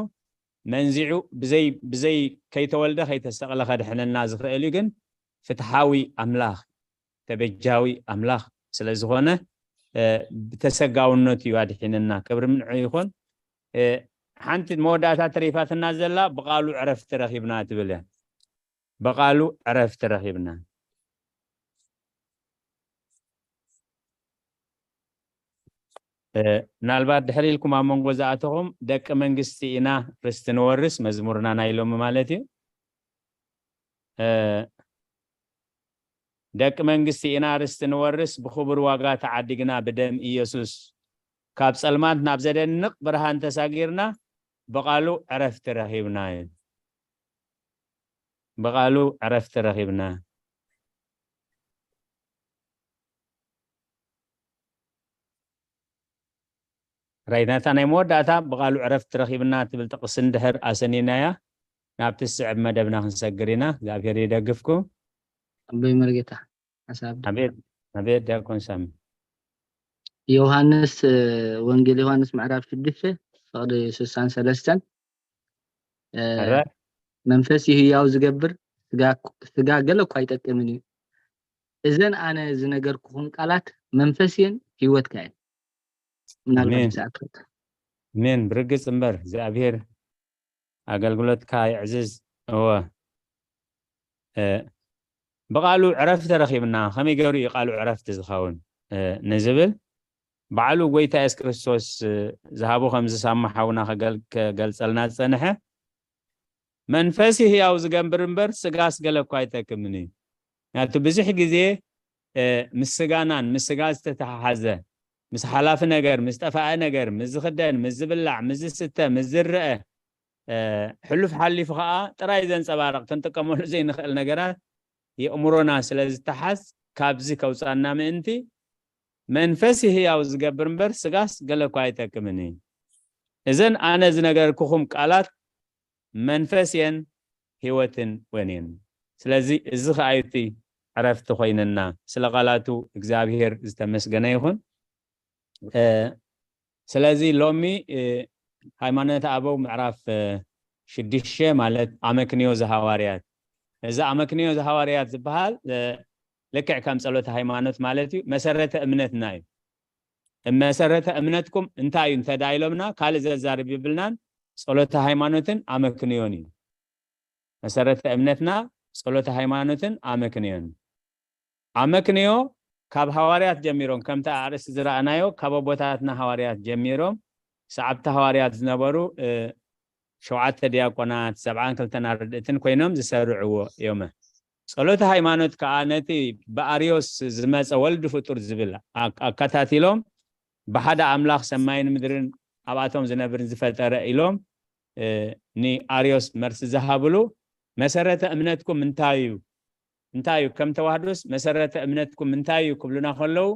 መንዚዑ ብዘይ፣ ብዘይ ከይተወልደ ከይተሰቕለ ከድሕነና ዝኽእል እዩ። ግን ፍትሓዊ ኣምላኽ፣ ተበጃዊ ኣምላኽ ስለ ዝኾነ፣ እ፣ ብተሰጋውነቱ እዩ ኣድሒንና። ክብሪ ምንዑ ይኹን። እ፣ ሓንቲ መወዳእታ ተሪፋትና ዘላ ብቓሉ ዕረፍቲ ረኺብና ትብል እያ። ብቓሉ ዕረፍቲ ረኺብና። እ፣ ምናልባት ድሕሪ ኢልኩም ኣብ መንጎ ዝኣተኹም ደቂ መንግስቲ ኢና ርስቲ ንወርስ መዝሙርና ናይ ሎሚ ማለት እዩ። እ፣ ደቂ መንግስቲ ኢና ርስቲ ንወርስ ብኽቡር ዋጋ ተዓዲግና ብደም ኢየሱስ ካብ ጸልማት ናብ ዘደንቕ ብርሃን ተሳጊርና ብቓሉ ዕረፍቲ ረኺብና እዩ። ብቓሉ ዕረፍቲ ረኺብና። ራይት፣ ነታ ናይ መወዳእታ ብቓሉ ዕረፍቲ ረኺብና ትብል ጥቕሲ እንድሕር ኣሰኒናያ፣ ናብቲ ዝስዕብ መደብና ክንሰግር ኢና። እግዚኣብሔር ይደግፍኩም። ኣቦይ መርጌታ ሓሳብ ኣቤት፣ ኣቤት ዲያቆን ሳሚ። ዮሃንስ፣ እ፣ ወንጌል ዮሃንስ ምዕራፍ ሽዱሽተ ፍቕዲ ስሳን ሰለስተን፣ እ፣ ሕራይ። መንፈስ እዩ ህያው ዝገብር፣ ስጋ፣ ስጋ ገለ እኳ ኣይጠቅምን እዩ። እዘን ኣነ ዝነገርኩኹም ቃላት መንፈስ እየን ህይወት ከ እየን። ምናልባት ኣሜን። ዝኣክል ኣሜን። ብርግጽ እምበር እግዚኣብሔር ኣገልግሎትካ የዕዝዝ። እወ። እ፣ ብቓሉ ዕረፍቲ ረኺብና፣ ከመይ ገይሩ እዩ ቃሉ ዕረፍቲ ዝኸውን? እ፣ ንዝብል ባዕሉ ጎይታ የሱስ ክርስቶስ ዝሃቦ ከምዚ ሳማ ሓውና ክገልጸልና ዝጸንሐ፣ መንፈስ ህያው ዝገብር እምበር ስጋስ ገለ እኳ ኣይጠቅምን እዩ። ናቱ ብዙሕ ግዜ ምስ ስጋናን ምስ ስጋ ዝተተሓሓዘ፣ ምስ ሓላፊ ነገር፣ ምስ ጠፋኢ ነገር፣ ምስ ዝኽደን፣ ምስ ዝብላዕ፣ ምስ ዝስተ፣ ምስ ዝረአ፣ ሕሉፍ ሓሊፉ ከዓ ጥራይ ዘንፀባርቕ ክንጥቀመሉ ዘይንኽእል ነገራት የእምሮና ስለ ዝተሓዝ፣ ካብዚ ከውፃና ምእንቲ መንፈስ ህያው ዝገብር እምበር ስጋስ ገለ እኳ ኣይጠቅምን እዩ። እዘን ኣነ ዝነገርኩኹም ቃላት መንፈስ እየን ህይወትን ወን እየን። ስለዚ እዚ ከኣ እዩ እቲ ዕረፍቲ ኮይንና። ስለ ቃላቱ እግዚኣብሔር ዝተመስገነ ይኹን። ስለዚ ሎሚ ሃይማኖት ኣበው ምዕራፍ ሽዱሽተ ማለት ኣመክንዮ ዘሃዋርያት። እዚ ኣመክንዮ ዘሃዋርያት ዝበሃል ልክዕ ከም ጸሎተ ሃይማኖት ማለት እዩ፣ መሰረተ እምነትና እዩ። መሰረተ እምነትኩም እንታይ እዩ እንተ ኢሎምና ካልእ ዘዛርብ ይብልናን ጸሎተ ሃይማኖትን ኣመክንዮን እዩ። መሰረተ እምነትና ጸሎተ ሃይማኖትን ኣመክንዮን። ኣመክንዮ ካብ ሃዋርያት ጀሚሮም ከምቲ ኣርእስቲ ዝረኣናዮ ካብ ኣቦታትና ሃዋርያት ጀሚሮም ሰዓብቲ ሃዋርያት ዝነበሩ ሸውዓተ ዲያቆናት ሰብዓን ክልተን ኣርድእትን ኮይኖም ዝሰርዕዎ እዮም። ጸሎተ ሃይማኖት ከኣ ነቲ ብኣርዮስ ዝመጸ ወልድ ፍጡር ዝብል ኣከታቲሎም ብሓደ ኣምላኽ ሰማይን ምድርን ኣብኣቶም ዝነብርን ዝፈጠረ ኢሎም ንኣርዮስ መርሲ ዝሃብሉ መሰረተ እምነትኩም እንታይ እዩ? እንታይ እዩ? ከም ተዋህዶስ መሰረተ እምነትኩም እንታይ እዩ ክብሉና ከለዉ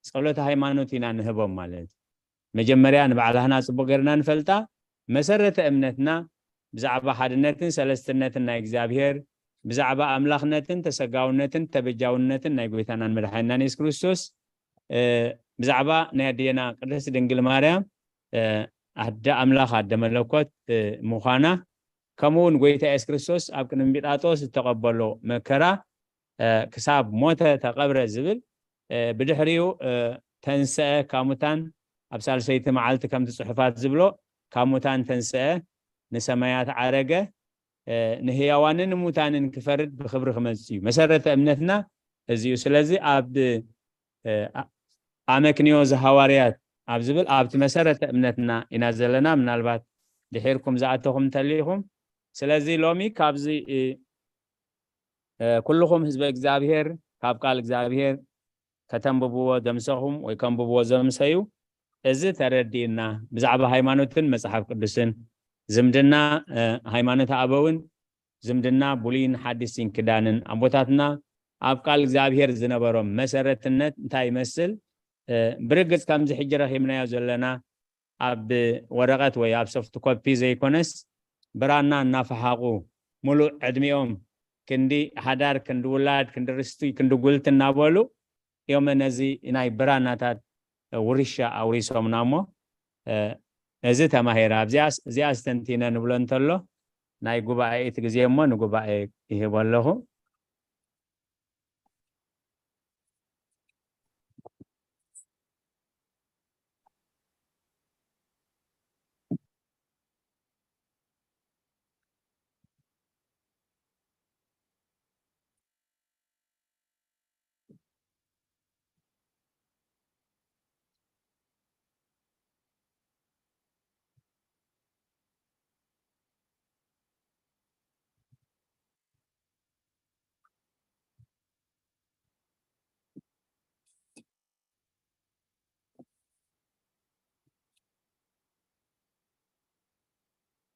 ጸሎተ ሃይማኖት ኢና ንህቦም ማለት እዩ። መጀመርያ ንባዕላህና ጽቡቕ ገርና ንፈልጣ መሰረተ እምነትና ብዛዕባ ሓድነትን ሰለስትነትን ናይ እግዚኣብሔር ብዛዕባ ኣምላኽነትን ተሰጋውነትን ተበጃውነትን ናይ ጎይታናን መድሓይናን የሱስ ክርስቶስ ብዛዕባ ናይ ኣዴና ቅድስቲ ድንግል ማርያም ኣደ ኣምላኽ ኣደ መለኮት ምዃና ከምኡ እውን ጎይታ የሱስ ክርስቶስ ኣብ ቅድሚ ቢጣጦስ ዝተቐበሎ መከራ ክሳብ ሞተ ተቐብረ ዝብል ብድሕሪኡ ተንስአ ካብ ሙታን ኣብ ሳልሰይቲ መዓልቲ ከምቲ ጽሑፋት ዝብሎ ካብ ሙታን ተንስአ ንሰማያት ዓረገ ንህያዋንን ንሙታንን ክፈርድ ብክብሪ ክመጽእ እዩ። መሰረተ እምነትና እዚ እዩ። ስለዚ ኣብ ኣመክንዮ ዘሃዋርያት ኣብ ዝብል ኣብቲ መሰረተ እምነትና ኢና ዘለና። ምናልባት ድሒርኩም ዝኣተኹም እንተሊኹም ስለዚ ሎሚ ካብዚ ኩልኹም ህዝበ እግዚኣብሔር ካብ ቃል እግዚኣብሔር ከተንብብዎ ዘምሰኹም ወይ ከንብብዎ ዘምሰዩ እዚ ተረዲእና ብዛዕባ ሃይማኖትን መጽሓፍ ቅዱስን ዝምድና ሃይማኖት ኣበውን ዝምድና ብሉይን ሓዲስን ክዳንን ኣቦታትና ኣብ ቃል እግዚኣብሔር ዝነበሮም መሰረትነት እንታይ ይመስል ብርግጽ ከምዚ ሕጂ ረኺብናዮ ዘለና ኣብ ወረቐት ወይ ኣብ ሶፍት ኮፒ ዘይኮነስ ብራና እናፈሓቑ ሙሉእ ዕድሚኦም ክንዲ ሓዳር ክንዲ ውላድ ክንዲ ርስቲ ክንዲ ጉልቲ እናበሉ እዮም ነዚ ናይ ብራናታት ውርሻ ኣውሪሶምና እሞ እዚ ተማሂረ ኣብዚኣስ እዚኣስ ተንቲነ ንብሎ እንተሎ ናይ ጉባኤ እቲ ግዜ እሞ ንጉባኤ ይህቦ ኣለኹ።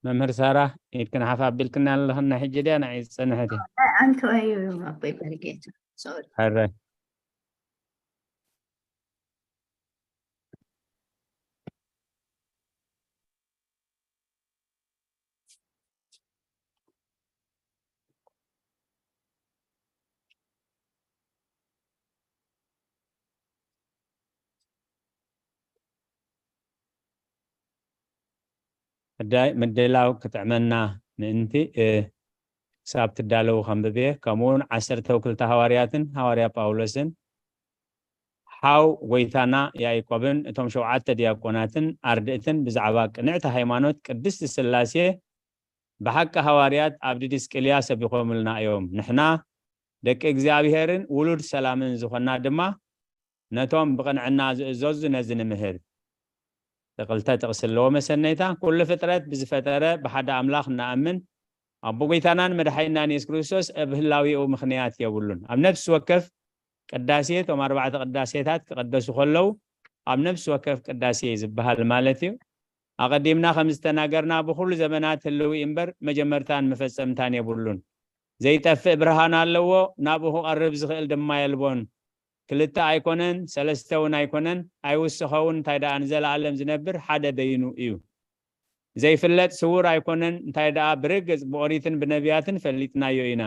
መምህር ሳራ ኢድክን ሓፍ ኣቢልክና ኣለኽና ሕጂ ድያ ንዓይ ዝጸንሐት እያ? ኣይ፣ ኣንተ እዩ ኣቦይ መርጌታ። ሶሪ። ሕራይ። ምድላው ክጥዕመና ምእንቲ ክሳብ ትዳለዉ ከንብብ እየ። ከምኡ እውን ዓሰርተ ክልተ ሃዋርያትን ሃዋርያ ጳውሎስን ሓው ጎይታና ያዕቆብን እቶም ሸውዓተ ዲያቆናትን ኣርድእትን ብዛዕባ ቅንዕቲ ሃይማኖት ቅድስቲ ስላሴ ብሓቂ ሃዋርያት ኣብ ዲድስቅልያ ሰቢኾምልና እዮም። ንሕና ደቂ እግዚኣብሔርን ውሉድ ሰላምን ዝኾና ድማ ነቶም ብቕንዕና ዝእዘዙ ነዚ ንምህር። ክልተ ጥቕሲ ኣለዎ መሰነይታ። ኩሉ ፍጥረት ብዝፈጠረ ብሓደ ኣምላኽ እናኣምን፣ ኣቦ ጐይታናን መድሓኒናን የሱስ ክርስቶስ ኣብ ህላዌኡ ምኽንያት የብሉን። ኣብ ነፍሲ ወከፍ ቅዳሴ፣ እቶም ኣርባዕተ ቅዳሴታት ክቕደሱ ከለዉ፣ ኣብ ነፍሲ ወከፍ ቅዳሴ ዝበሃል ማለት እዩ። ኣቐዲምና ከም ዝተናገርና፣ ብኹሉ ዘመናት ህልዊ እምበር መጀመርታን መፈጸምታን የብሉን። ዘይጠፍእ ብርሃን ኣለዎ፣ ናብኡ ክቐርብ ዝኽእል ድማ የልቦን። ክልተ ኣይኮነን፣ ሰለስተ እውን ኣይኮነን፣ ኣይውስኸውን፣ እንታይ ደኣ ንዘለኣለም ዝነብር ሓደ በይኑ እዩ። ዘይፍለጥ ስዉር ኣይኮነን፣ እንታይ ደኣ ብርግጽ ብኦሪትን ብነቢያትን ፈሊጥናዮ ኢና።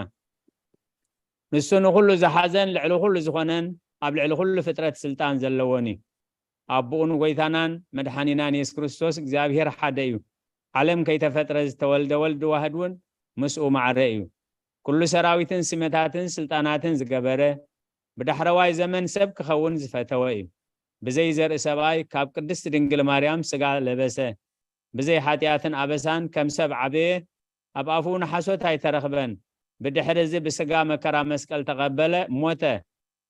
ንሱ ንኹሉ ዝሓዘን ልዕሊ ኩሉ ዝኾነን ኣብ ልዕሊ ኩሉ ፍጥረት ስልጣን ዘለዎን እዩ። ኣቦኡን ጐይታናን መድሓኒናን የሱስ ክርስቶስ እግዚኣብሔር ሓደ እዩ። ዓለም ከይተፈጥረ ዝተወልደ ወልድ ዋህድ እውን ምስኡ ማዕረ እዩ። ኩሉ ሰራዊትን ስመታትን ስልጣናትን ዝገበረ፣ ብዳሕረዋይ ዘመን ሰብ ክኸውን ዝፈተወ እዩ። ብዘይ ዘርኢ ሰብኣይ ካብ ቅድስቲ ድንግል ማርያም ስጋ ለበሰ። ብዘይ ሓጢኣትን ኣበሳን ከም ሰብ ዓበየ፣ ኣብ ኣፉ ንሓሶት ኣይተረኽበን። ብድሕሪ እዚ ብስጋ መከራ መስቀል ተቐበለ፣ ሞተ።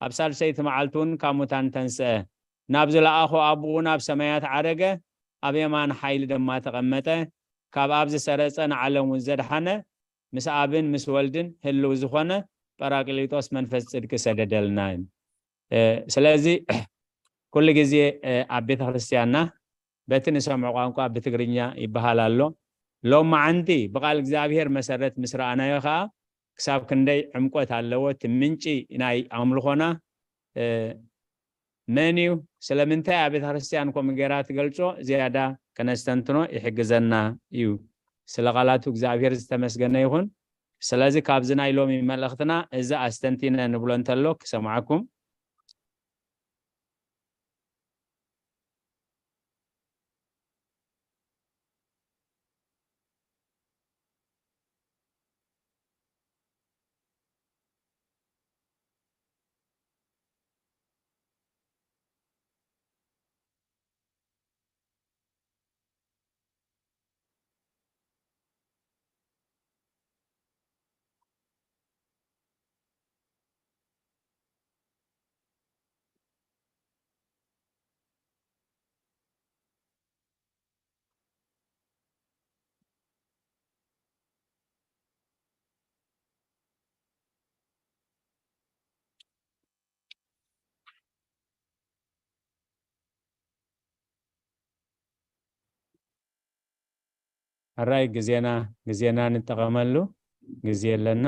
ኣብ ሳልሰይቲ መዓልቲ እውን ካብ ሙታን ተንስአ። ናብ ዝለኣኾ ኣቦኡ ናብ ሰማያት ዓረገ፣ ኣብ የማን ሓይሊ ድማ ተቐመጠ። ካብ ኣብ ዝሰረጸ ንዓለም እውን ዘድሓነ፣ ምስ ኣብን ምስ ወልድን ህልው ዝኾነ ጳራቅሊጦስ መንፈስ ጽድቂ ሰደደልና። እ፣ ስለዚ ኩሉ ግዜ፣ እ፣ ኣብ ቤተ ክርስቲያንና በቲ ንሰምዖ ቋንቋ ብትግርኛ ይበሃል ኣሎ። ሎም መዓንቲ ብቃል እግዚኣብሔር መሰረት ምስ ረኣናዮ ኸዓ ክሳብ ክንደይ ዕምቆት ኣለዎ። እቲ ምንጪ ናይ ኣምልኾና፣ እ፣ መን እዩ? ስለምንታይ ኣብ ቤተ ክርስቲያን ከምኡ ገይራ ትገልጾ? ዝያዳ ከነስተንትኖ ይሕግዘና እዩ። ስለ ቃላቱ እግዚኣብሔር ዝተመስገነ ይኹን። ስለዚ ካብዚ ናይ ሎሚ መልእኽትና እዚ ኣስተንቲነ ንብሎ እንተሎ ክሰምዓኩም። ሕራይ ግዜና፣ ግዜና ንጠቐመሉ፣ ግዜ ኣለና።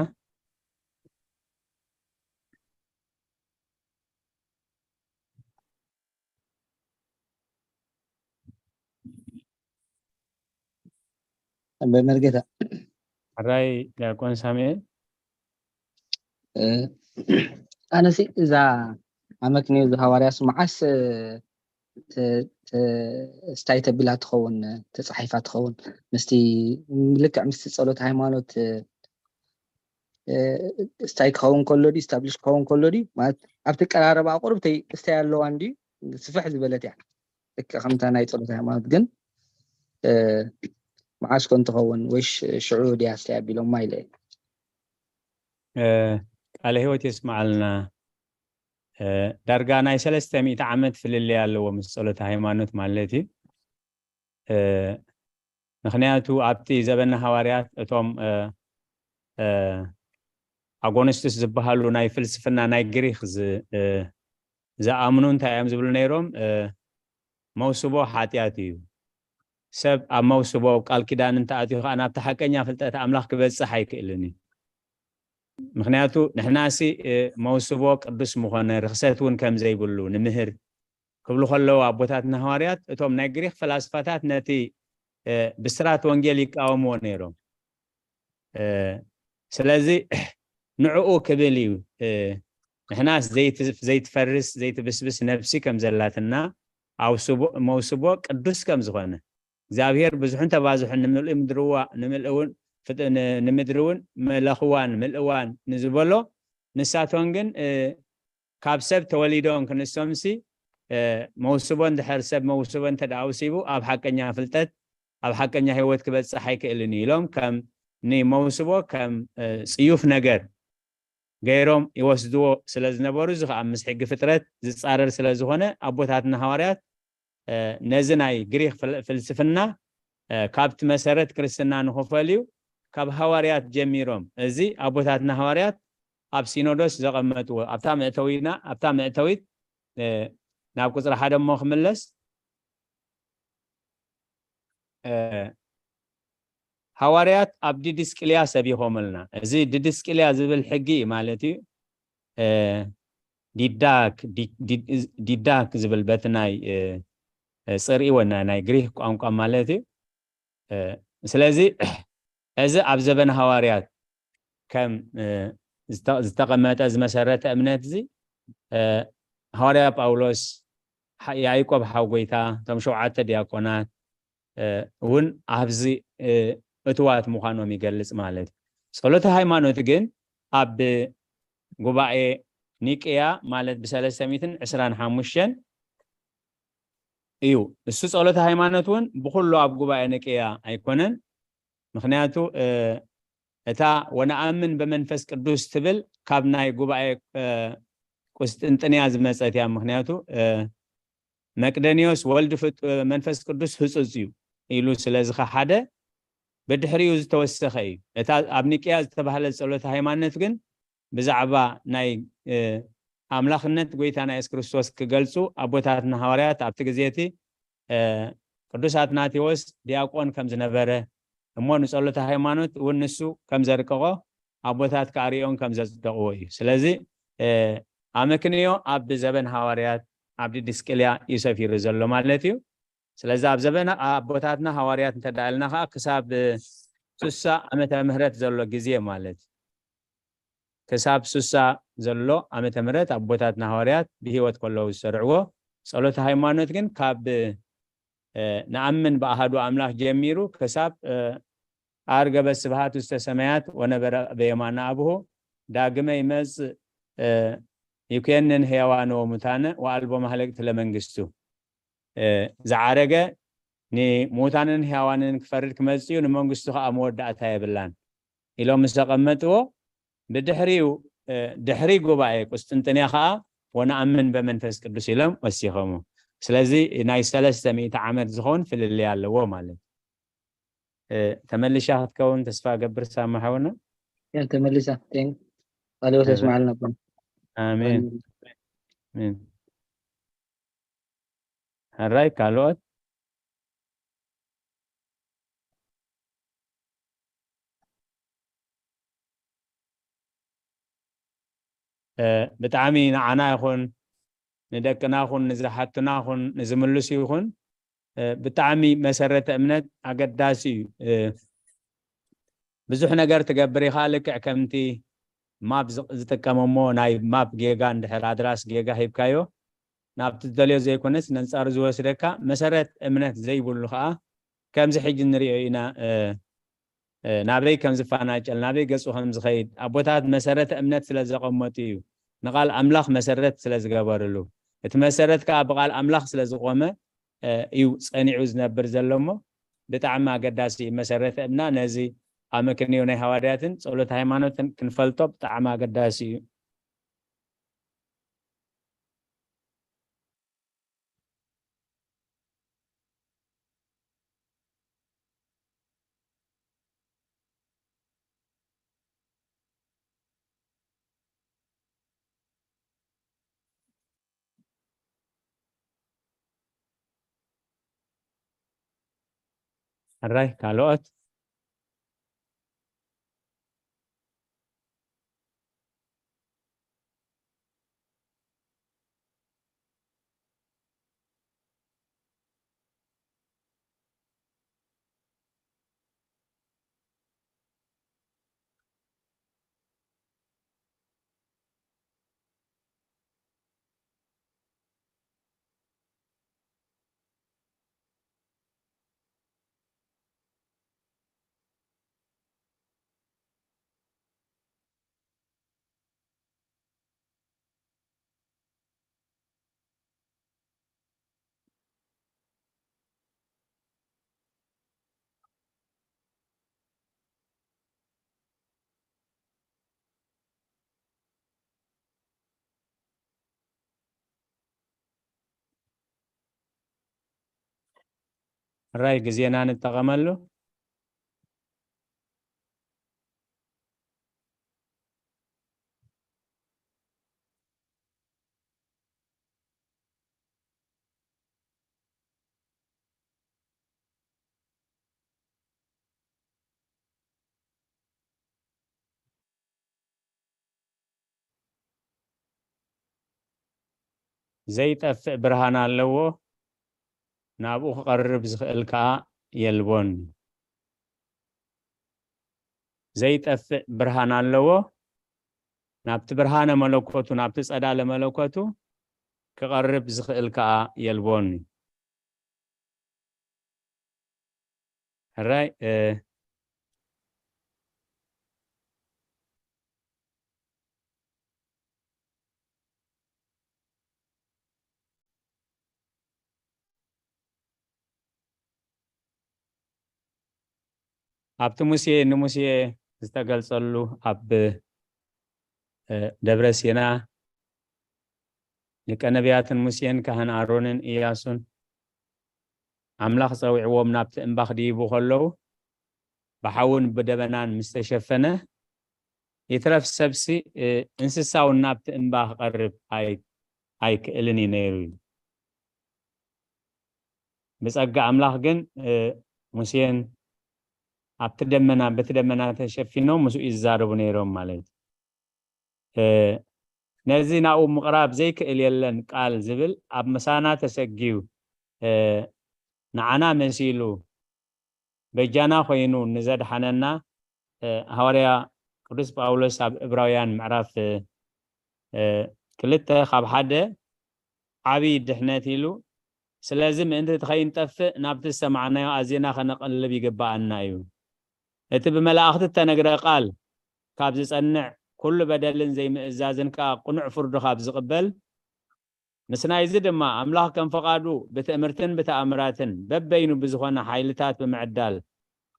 ኣንበ መርጌታ። ሕራይ ዲያቆን ሳሙኤል። እ፣ ኣነሲ እዛ ኣመክንዮ እዚ ሃዋርያስ መዓስ፣ እ፣ ተ-፣ ተ-፣ ስታይ ተቢላ ትኸውን፣ ተጻሒፋ ትኸውን? ምስቲ፣ ልክዕ ምስቲ ጸሎት ሃይማኖት፣ እ፣ እ፣ ስታይ ክኸውን ከሎ ድዩ፣ ስታብሊሽ ክኸውን ከሎ ድዩ? ማለት ኣብቲ ቀራረባ ቁሩብ ተይ-፣ ስታይ ኣለዋ እንድዩ፣ ስፍሕ ዝበለት እያ። ልክዕ ከምታ ናይ ጸሎት ሃይማኖት ግን፣ እ፣ መዓስ ኮን ትኸውን ወይ ሽ-፣ ሽዑ ድያ ስታይ ኣቢሎማ ኢለ እየ። እ፣ ቃለ ህይወት የስምዓልና። እ፣ ዳርጋ ናይ ሰለስተ ሚእቲ ዓመት ፍልልይ ኣለዎ ምስ ጸሎተ ሃይማኖት ማለት እዩ። እ፣ ምኽንያቱ ኣብቲ ዘበነ ሃዋርያት እቶም፣ እ፣ እ፣ ኣጎንስቱስ ዝበሃሉ ናይ ፍልስፍና ናይ ግሪክ ዝ-፣ እ፣ ዝኣምኑ እንታይ እዮም ዝብሉ ነይሮም? እ፣ መውስቦ ሓጢኣት እዩ። ሰብ ኣብ መውስቦ ቃል ኪዳን እንተኣትዩ ኸዓ ናብቲ ሓቀኛ ፍልጠት ኣምላኽ ክበጽሕ ኣይክእልን እዩ። ምኽንያቱ ንሕናሲ፣ እ፣ መውስቦ ቅዱስ ምኾነ ርኽሰት እውን ከም ዘይብሉ ንምህር ክብሉ ከለዉ ኣቦታትና ሃዋርያት፣ እቶም ናይ ግሪክ ፈላስፋታት ነቲ፣ እ፣ ብስራት ወንጌል ይቃወምዎ ነይሮም። እ፣ ስለዚ ንዕኡ ክብል እዩ፣ እ፣ ንሕናስ ዘይት-፣ ዘይትፈርስ ዘይትብስብስ ነፍሲ ከም ዘላትና፣ ኣውስቦ-፣ መውስቦ ቅዱስ ከም ዝኾነ፣ እግዚኣብሔር ብዙሕን ተባዝሑን ንምልእ ምድርዋ-፣ ንምልእ እውን ፍጥ-፣ ን-፣ ንምድሪ እውን ምለኽዋን ምልእዋን ንዝበሎ፣ ንሳቶም ግን፣ እ፣ ካብ ሰብ ተወሊዶም ክንሶምሲ፣ እ፣ መውስቦ እንድሕር ሰብ መውስቦ እንተ ደኣ ኣውሲቡ፣ ኣብ ሓቀኛ ፍልጠት፣ ኣብ ሓቀኛ ህይወት ክበጽሕ ኣይክእልን እዩ ኢሎም ከም ንመውስቦ ከም፣ እ፣ ጽዩፍ ነገር ገይሮም ይወስድዎ ስለ ዝነበሩ፣ እዚ ከዓ ምስ ሕጊ ፍጥረት ዝፃረር ስለ ዝኾነ ኣቦታትና ሃዋርያት ነዚ ናይ ግሪክ ፍልስፍና ካብቲ መሰረት ክርስትና ንክፈልዩ ካብ ሃዋርያት ጀሚሮም፣ እዚ ኣቦታትና ሃዋርያት ኣብ ሲኖዶስ ዘቐመጥዎ ኣብታ መእተዊና ኣብታ መእተዊት ናብ ቁፅሪ ሓደ እሞ ክምለስ፣ ሃዋርያት ኣብ ዲድስቅልያ ሰቢኾምልና። እዚ ዲድስቅልያ ዝብል ሕጊ ማለት እዩ። ዲዳክ ዲዳክ ዝብል በቲ ናይ ፅርኢወና ናይ ግሪክ ቋንቋ ማለት እዩ። ስለዚ እዚ ኣብ ዘበን ሃዋርያት ከም ዝተቐመጠ ዝመሰረተ እምነት እዚ ሃዋርያ ጳውሎስ፣ ያዕቆብ ሓው ጎይታ፣ እቶም ሸውዓተ ዲያቆናት እውን ኣብዚ እትዋት ምዃኖም ይገልጽ ማለት እዩ። ጸሎተ ሃይማኖት ግን ኣብ ጉባኤ ኒቅያ ማለት ብሰለስተ ሚእትን ዕስራን ሓሙሽተን እዩ። እሱ ጸሎተ ሃይማኖት እውን ብኩሉ ኣብ ጉባኤ ኒቅያ ኣይኮነን። ምኽንያቱ እታ ወነኣምን በመንፈስ ቅዱስ ትብል ካብ ናይ ጉባኤ ቁስጥንጥንያ ዝመጸት እያ። ምኽንያቱ መቅደኒዮስ ወልድ መንፈስ ቅዱስ ህጹጽ እዩ ኢሉ ስለ ዝኸሓደ ብድሕሪኡ ዝተወሰኸ እዩ። እታ ኣብ ኒቅያ ዝተባህለ ጸሎተ ሃይማኖት ግን ብዛዕባ ናይ ኣምላኽነት ጎይታና የሱስ ክርስቶስ ክገልጹ ኣቦታትና ሃዋርያት ኣብቲ ግዜ እቲ ቅዱስ ኣትናቴዎስ ዲያቆን ከም ዝነበረ እሞ ንጸሎተ ሃይማኖት እውን ንሱ ከም ዘርቀቖ ኣቦታት ከዓ ሪኦም ከም ዘጽደቕዎ እዩ። ስለዚ ኣመክንዮ ኣብ ዘበን ሃዋርያት ኣብ ዲድስቅልያ እዩ ሰፊሩ ዘሎ ማለት እዩ። ስለዚ ኣብ ዘበን ኣቦታትና ሃዋርያት እንተ ደኣ ኢልና ከዓ ክሳብ ሱሳ ዓመተ ምህረት ዘሎ ግዜ ማለት ክሳብ ሱሳ ዘሎ ዓመተ ምህረት ኣቦታትና ሃዋርያት ብህይወት ከለዉ ዝሰርዕዎ ጸሎተ ሃይማኖት ግን ካብ ንኣምን ብኣሃዱ ኣምላኽ ጀሚሩ ክሳብ ኣርገበ ስብሃት ውስተ ሰማያት ወነበረ በየማነ ኣብሁ ዳግመ ይመጽእ ይኩንን ሕያዋነ ወሙታነ ወአልቦ ማህለቅት ለመንግስቱ ዝዓረገ ንሙታንን ሕያዋንን ክፈርድ ክመጽእ እዩ፣ ንመንግስቱ ከዓ መወዳእታ የብላን ኢሎም ምስ ዘቐመጥዎ ብድሕሪኡ ድሕሪ ጉባኤ ቁስጥንጥንያ ከዓ ወነኣምን በመንፈስ ቅዱስ ኢሎም ወሲኸሙ። ስለዚ ናይ ሰለስተ ሚእቲ ዓመት ዝኸውን ፍልልይ ኣለዎ ማለት እዩ። ተመሊሻ ክትከውን ተስፋ ገብር ሳማ ሓውና። ተመሊሳ ቃልዎት የስማዓልና። ኣሜን። ሕራይ ካልኦት ብጣዕሚ ንዓና ይኹን ንደቅና ኹን ንዝሓቱና ኹን ንዝምልሱ ይኹን ብጣዕሚ መሰረተ እምነት ኣገዳሲ እዩ። ብዙሕ ነገር ትገብር ኢኻ ልክዕ ከምቲ ማፕ ዝጥቀመሞ ናይ ማፕ ጌጋ እንድሕር ኣድራስ ጌጋ ሂብካዮ ናብቲ ዝደልዮ ዘይኮነስ ነንጻሩ ዝወስደካ መሰረት እምነት ዘይብሉ ከዓ ከምዚ ሕጂ ንሪኦ ኢና ናበይ ከም ዝፈናጨል ናበይ ገጹ ከም ዝኸይድ ኣቦታት መሰረተ እምነት ስለ ዘቐመጡ እዩ። ንቓል ኣምላኽ መሰረት ስለ ዝገበርሉ እቲ መሰረት ከዓ ብቓል ኣምላኽ ስለ ዝቆመ እዩ ጸኒዑ ዝነብር ዘሎ እሞ ብጣዕሚ ኣገዳሲ መሰረተ እምና ነዚ ኣመክንዮ ናይ ሃዋርያትን ጸሎት ሃይማኖትን ክንፈልጦ ብጣዕሚ ኣገዳሲ እዩ። ሕራይ ካልኦት ሕራይ ግዜና ንጠቐመሉ። ዘይጠፍእ ብርሃን ኣለዎ፣ ናብኡ ክቐርብ ዝኽእል ከኣ የልቦን። ዘይጠፍእ ብርሃን ኣለዎ፣ ናብቲ ብርሃነ መለኮቱ፣ ናብቲ ጸዳለ መለኮቱ ክቐርብ ዝኽእል ከኣ የልቦን። ሕራይ፣ እ፣ ኣብቲ ሙሴ፣ ንሙሴ ዝተገልጸሉ ኣብ፣ እ፣ ደብረ ሲና ሊቀ ነቢያትን ሙሴን ካህን ኣሮንን ኢያሱን ኣምላኽ ጸዊዕዎም ናብቲ እምባ ክድይቡ ከለዉ፣ ብሓውን ብደበናን ምስ ተሸፈነ፣ ይትረፍ ሰብሲ፣ እ፣ እንስሳ እውን ናብቲ እምባ ክቐርብ ኣይ-፣ ኣይክእልን እዩ ነይሩ እዩ። ብጸጋ ኣምላኽ ግን፣ እ፣ ሙሴን ኣብቲ ደመና፣ በቲ ደመና ተሸፊኖም ምስኡ ይዛረቡ ነይሮም ማለት እዩ። እ፣ ነዚ ናብኡ ምቕራብ ዘይክእል የለን ቃል ዝብል ኣብ ምሳና ተሰግዩ፣ እ፣ ንዓና መሲሉ በጃና ኮይኑ ንዘድሓነና፣ እ፣ ሃዋርያ ቅዱስ ጳውሎስ ኣብ ዕብራውያን ምዕራፍ፣ እ፣ ክልተ ካብ ሓደ ዓብዪ ድሕነት ኢሉ፣ ስለዚ ምእንቲ እቲ ከይንጠፍእ ናብቲ ዝሰማዕናዮ ኣዚና ከነቕልብ ይግብኣና እዩ። እቲ ብመላእኽቲ እተነግረ ቃል ካብ ዝጸንዕ፣ ኩሉ በደልን ዘይምእዛዝን ከኣ ቅኑዕ ፍርዱ ካብ ዝቕበል፣ ምስ ናይዚ ድማ ኣምላኽ ከም ፍቓዱ ብትእምርትን ብተኣምራትን በበይኑ ብዝኾነ ሓይልታት ብምዕዳል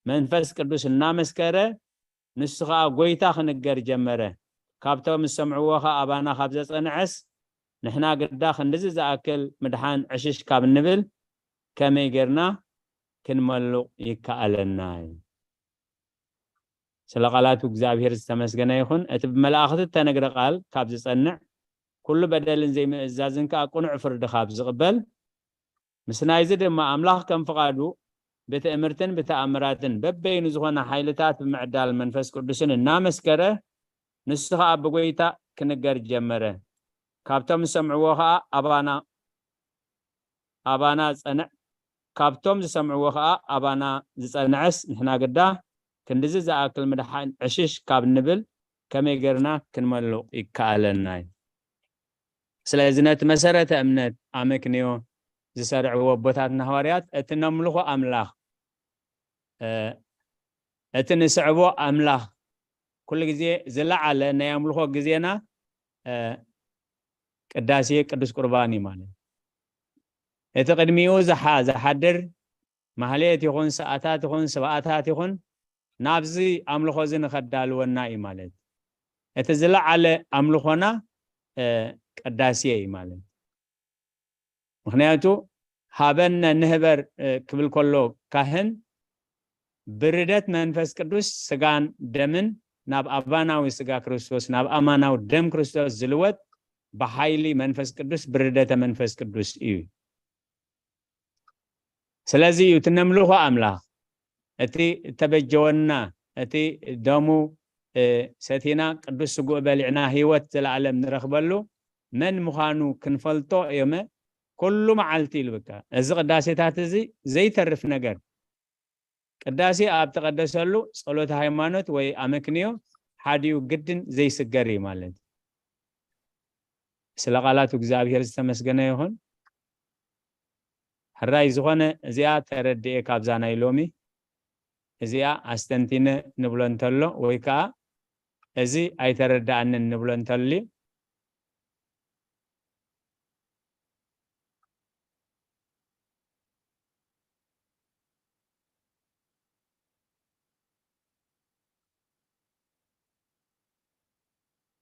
መንፈስ ቅዱስ እናመስከረ፣ ንሱ ኸኣ ጐይታ ክንገር ጀመረ። ካብቶም ዝሰምዕዎ ኸኣ ኣባና ካብ ዘጸንዐስ፣ ንሕና ግዳ ክንድዚ ዝኣክል ምድሓን ዕሽሽ ካብ እንብል፣ ከመይ ጌርና ክንመሉቕ ይከኣለና እዩ? ስለ ቃላቱ እግዚኣብሔር ዝተመስገነ ይኹን። እቲ ብመላእኽቲ እተነግረ ቃል ካብ ዝጸንዕ፣ ኩሉ በደልን ዘይምእዛዝን ከኣ ቅኑዕ ፍርዲ ካብ ዝቕበል፣ ምስ ናይዚ ድማ ኣምላኽ ከም ፍቓዱ ብትእምርትን ብተኣምራትን በበይኑ ዝኾነ ሓይልታት ብምዕዳል መንፈስ ቅዱስን እናመስከረ፣ ንሱ ኸኣ ብጐይታ ክንገር ጀመረ። ካብቶም ዝሰምዕዎ ኸኣ ኣባና፣ ኣባና ጸንዕ-፣ ካብቶም ዝሰምዕዎ ኸኣ ኣባና ዝጸንዐስ ንሕና ግዳ ክንድዚ ዝኣክል ምድሓን ዕሽሽ ካብ ንብል ከመይ ጌርና ክንመልቕ ይከኣለና እዩ? ስለዚ ነቲ መሰረተ እምነት ኣመክንዮ ዝሰርዕዎ ኣቦታትና ሃዋርያት እቲ ነምልኾ ኣምላኽ፣ እ፣ እቲ ንስዕቦ ኣምላኽ ኩሉ ግዜ ዝለዓለ ናይ ኣምልኾ ግዜና፣ እ፣ ቅዳሴ ቅዱስ ቁርባን እዩ ማለት እዩ። እቲ ቅድሚኡ ዝሓ-፣ ዝሓድር ማህሌት ይኹን ሰኣታት ይኹን ስብኣታት ይኹን ናብዚ ኣምልኾ እዚ ንኸዳልወና እዩ ማለት እዩ። እቲ ዝለዓለ ኣምልኾና፣ እ፣ ቅዳሴ እዩ ማለት እዩ። ምኽንያቱ ሃበነ ንህበር፣ እ፣ ክብል ከሎ ካህን ብርደት መንፈስ ቅዱስ ስጋን ደምን ናብ ኣባናዊ ስጋ ክርስቶስ፣ ናብ ኣማናዊ ደም ክርስቶስ ዝልወጥ ብሓይሊ መንፈስ ቅዱስ፣ ብርደተ መንፈስ ቅዱስ እዩ። ስለዚ እዩ እቲ ነምልኾ ኣምላኽ፣ እቲ እተበጀወና፣ እቲ ደሙ፣ እ፣ ሰቲና ቅዱስ ስግኡ በሊዕና ህይወት ዘለኣለም ንረኽበሉ መን ምዃኑ ክንፈልጦ እዮመ ኩሉ መዓልቲ ኢሉ በቃ። እዚ ቅዳሴታት እዚ ዘይተርፍ ነገር። ቅዳሴ ኣብ ተቐደሰሉ ጸሎተ ሃይማኖት ወይ ኣመክንዮ ሓዲኡ ግድን ዘይስገር እዩ ማለት እዩ። ስለ ቃላቱ እግዚኣብሔር ዝተመስገነ ይኹን። ሕራይ ዝኾነ እዚኣ ተረድኤ ካብዛ ናይ ሎሚ፣ እዚኣ ኣስተንቲነ ንብሎ እንተሎ ወይ ከኣ እዚ ኣይተረድኣንን ንብሎ እንተልዩ፣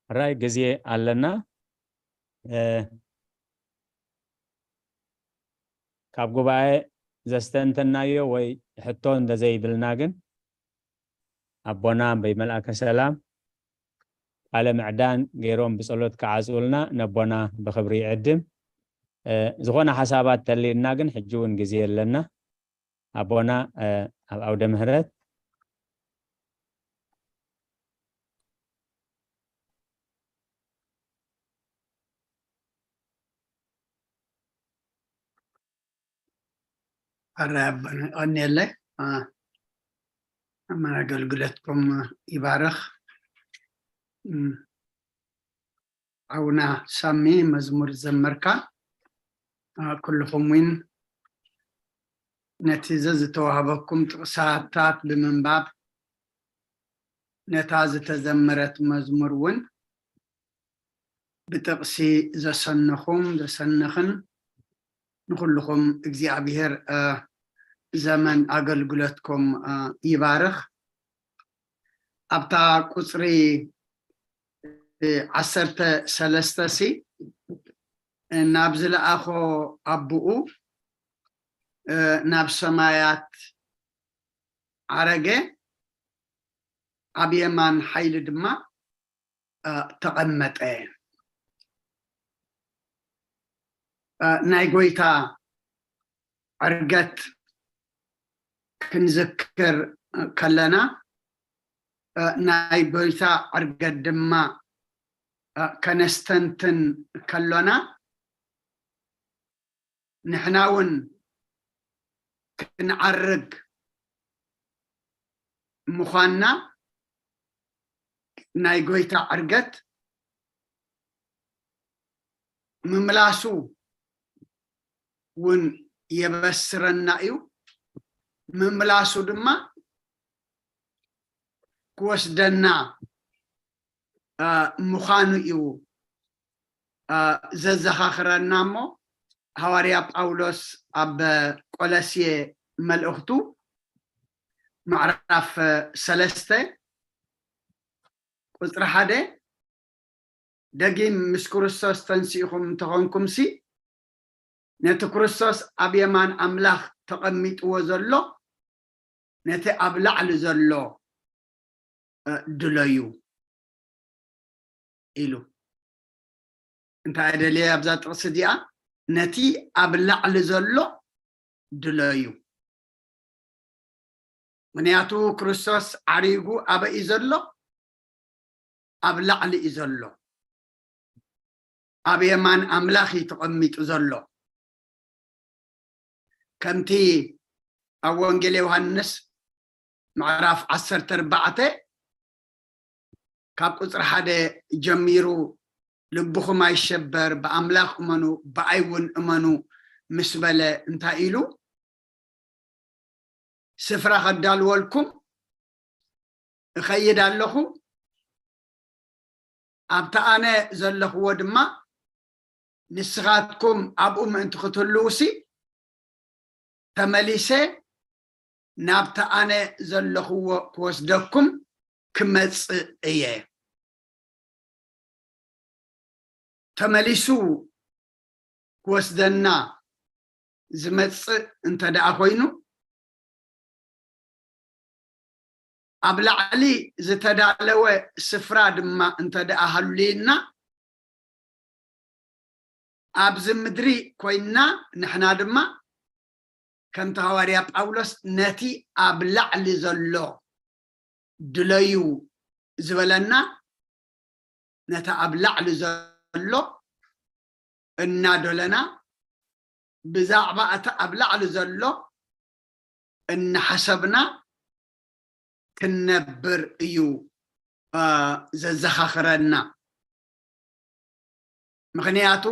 ሕራይ ግዜ ኣለና። እ፣ ካብ ጉባኤ ዘስተንተናዮ ወይ ሕቶ እንተዘይብልና ግን ኣቦና እምበይ መልኣከ ሰላም ቃለ ምዕዳን ገይሮም ብጸሎት ክዓጽውልና ነቦና ብኽብሪ ይዕድም። ዝኾነ ሓሳባት ተልዩና ግን ሕጂ እውን ግዜ የለና። ኣቦና ኣብ ኣውደ ምህረት። ኣራይ ኣቦና ቀንየለይ። ኣመን ኣገልግሎትኩም ይባርኽ። ሓውና ሳሚ መዝሙር ዘመርካ፣ ኩልኹም እውን ነቲ ዘዝተዋህበኩም ጥቕሳታት ብምንባብ ነታ ዝተዘመረት መዝሙር እውን ብጥቕሲ ዘሰነኹም ዘሰነኽን ንኹልኹም እግዚኣብሔር ዘመን ኣገልግሎትኩም ይባርኽ። ኣብታ ቁፅሪ ዓሰርተ ሰለስተ ሲ ናብ ዝለኣኾ ኣቦኡ ናብ ሰማያት ዓረገ፣ ኣብ የማን ሓይሊ ድማ ተቐመጠ። ናይ ጎይታ ዕርገት ክንዝክር ከለና፣ ናይ ጎይታ ዕርገት ድማ ከነስተንትን ከሎና፣ ንሕና እውን ክንዓርግ ምዃንና ናይ ጎይታ ዕርገት ምምላሱ እውን የበስረና እዩ። ምምላሱ ድማ ክወስደና ምዃኑ እዩ ዘዘኻኽረና። እሞ ሃዋርያ ጳውሎስ ኣብ ቆለስየ መልእኽቱ ምዕራፍ ሰለስተ ቁፅሪ ሓደ፣ ደጊም ምስ ክርስቶስ ተንሲእኹም እንተኾንኩምሲ፣ ነቲ ክርስቶስ ኣብ የማን ኣምላኽ ተቐሚጥዎ ዘሎ፣ ነቲ ኣብ ላዕሊ ዘሎ ድለዩ ኢሉ። እንታይ ደልየ ኣብዛ ጥቕሲ እዚኣ? ነቲ ኣብ ላዕሊ ዘሎ ድለዩ። ምኽንያቱ ክርስቶስ ዓሪጉ ኣበይ እዩ ዘሎ? ኣብ ላዕሊ እዩ ዘሎ። ኣብ የማን ኣምላኽ እዩ ተቐሚጡ ዘሎ። ከምቲ ኣብ ወንጌል ዮሃንስ ምዕራፍ ዓሰርተ ኣርባዕተ ካብ ቁፅሪ ሓደ ጀሚሩ፣ ልብኹም ኣይሸበር፣ ብኣምላኽ እመኑ፣ ብኣይ እውን እመኑ ምስ በለ እንታይ ኢሉ? ስፍራ ከዳልወልኩም እኸይድ ኣለኹ፣ ኣብቲ ኣነ ዘለኽዎ ድማ ንስኻትኩም ኣብኡ ምእንቲ ክትህልዉሲ፣ ተመሊሰ ናብቲ ኣነ ዘለኽዎ ክወስደኩም ክመጽእ እየ። ተመሊሱ ክወስደና ዝመጽእ እንተ ደኣ ኮይኑ፣ ኣብ ላዕሊ ዝተዳለወ ስፍራ ድማ እንተ ደኣ ሃልዩና፣ ኣብዚ ምድሪ ኮይንና ንሕና ድማ ከምቲ ሃዋርያ ጳውሎስ ነቲ ኣብ ላዕሊ ዘሎ ድለዩ ዝበለና፣ ነቲ ኣብ ላዕሊ ዘሎ እናደለና፣ ብዛዕባ እቲ ኣብ ላዕሊ ዘሎ እናሓሰብና ክንነብር እዩ ዘዘኻኽረና። ምኽንያቱ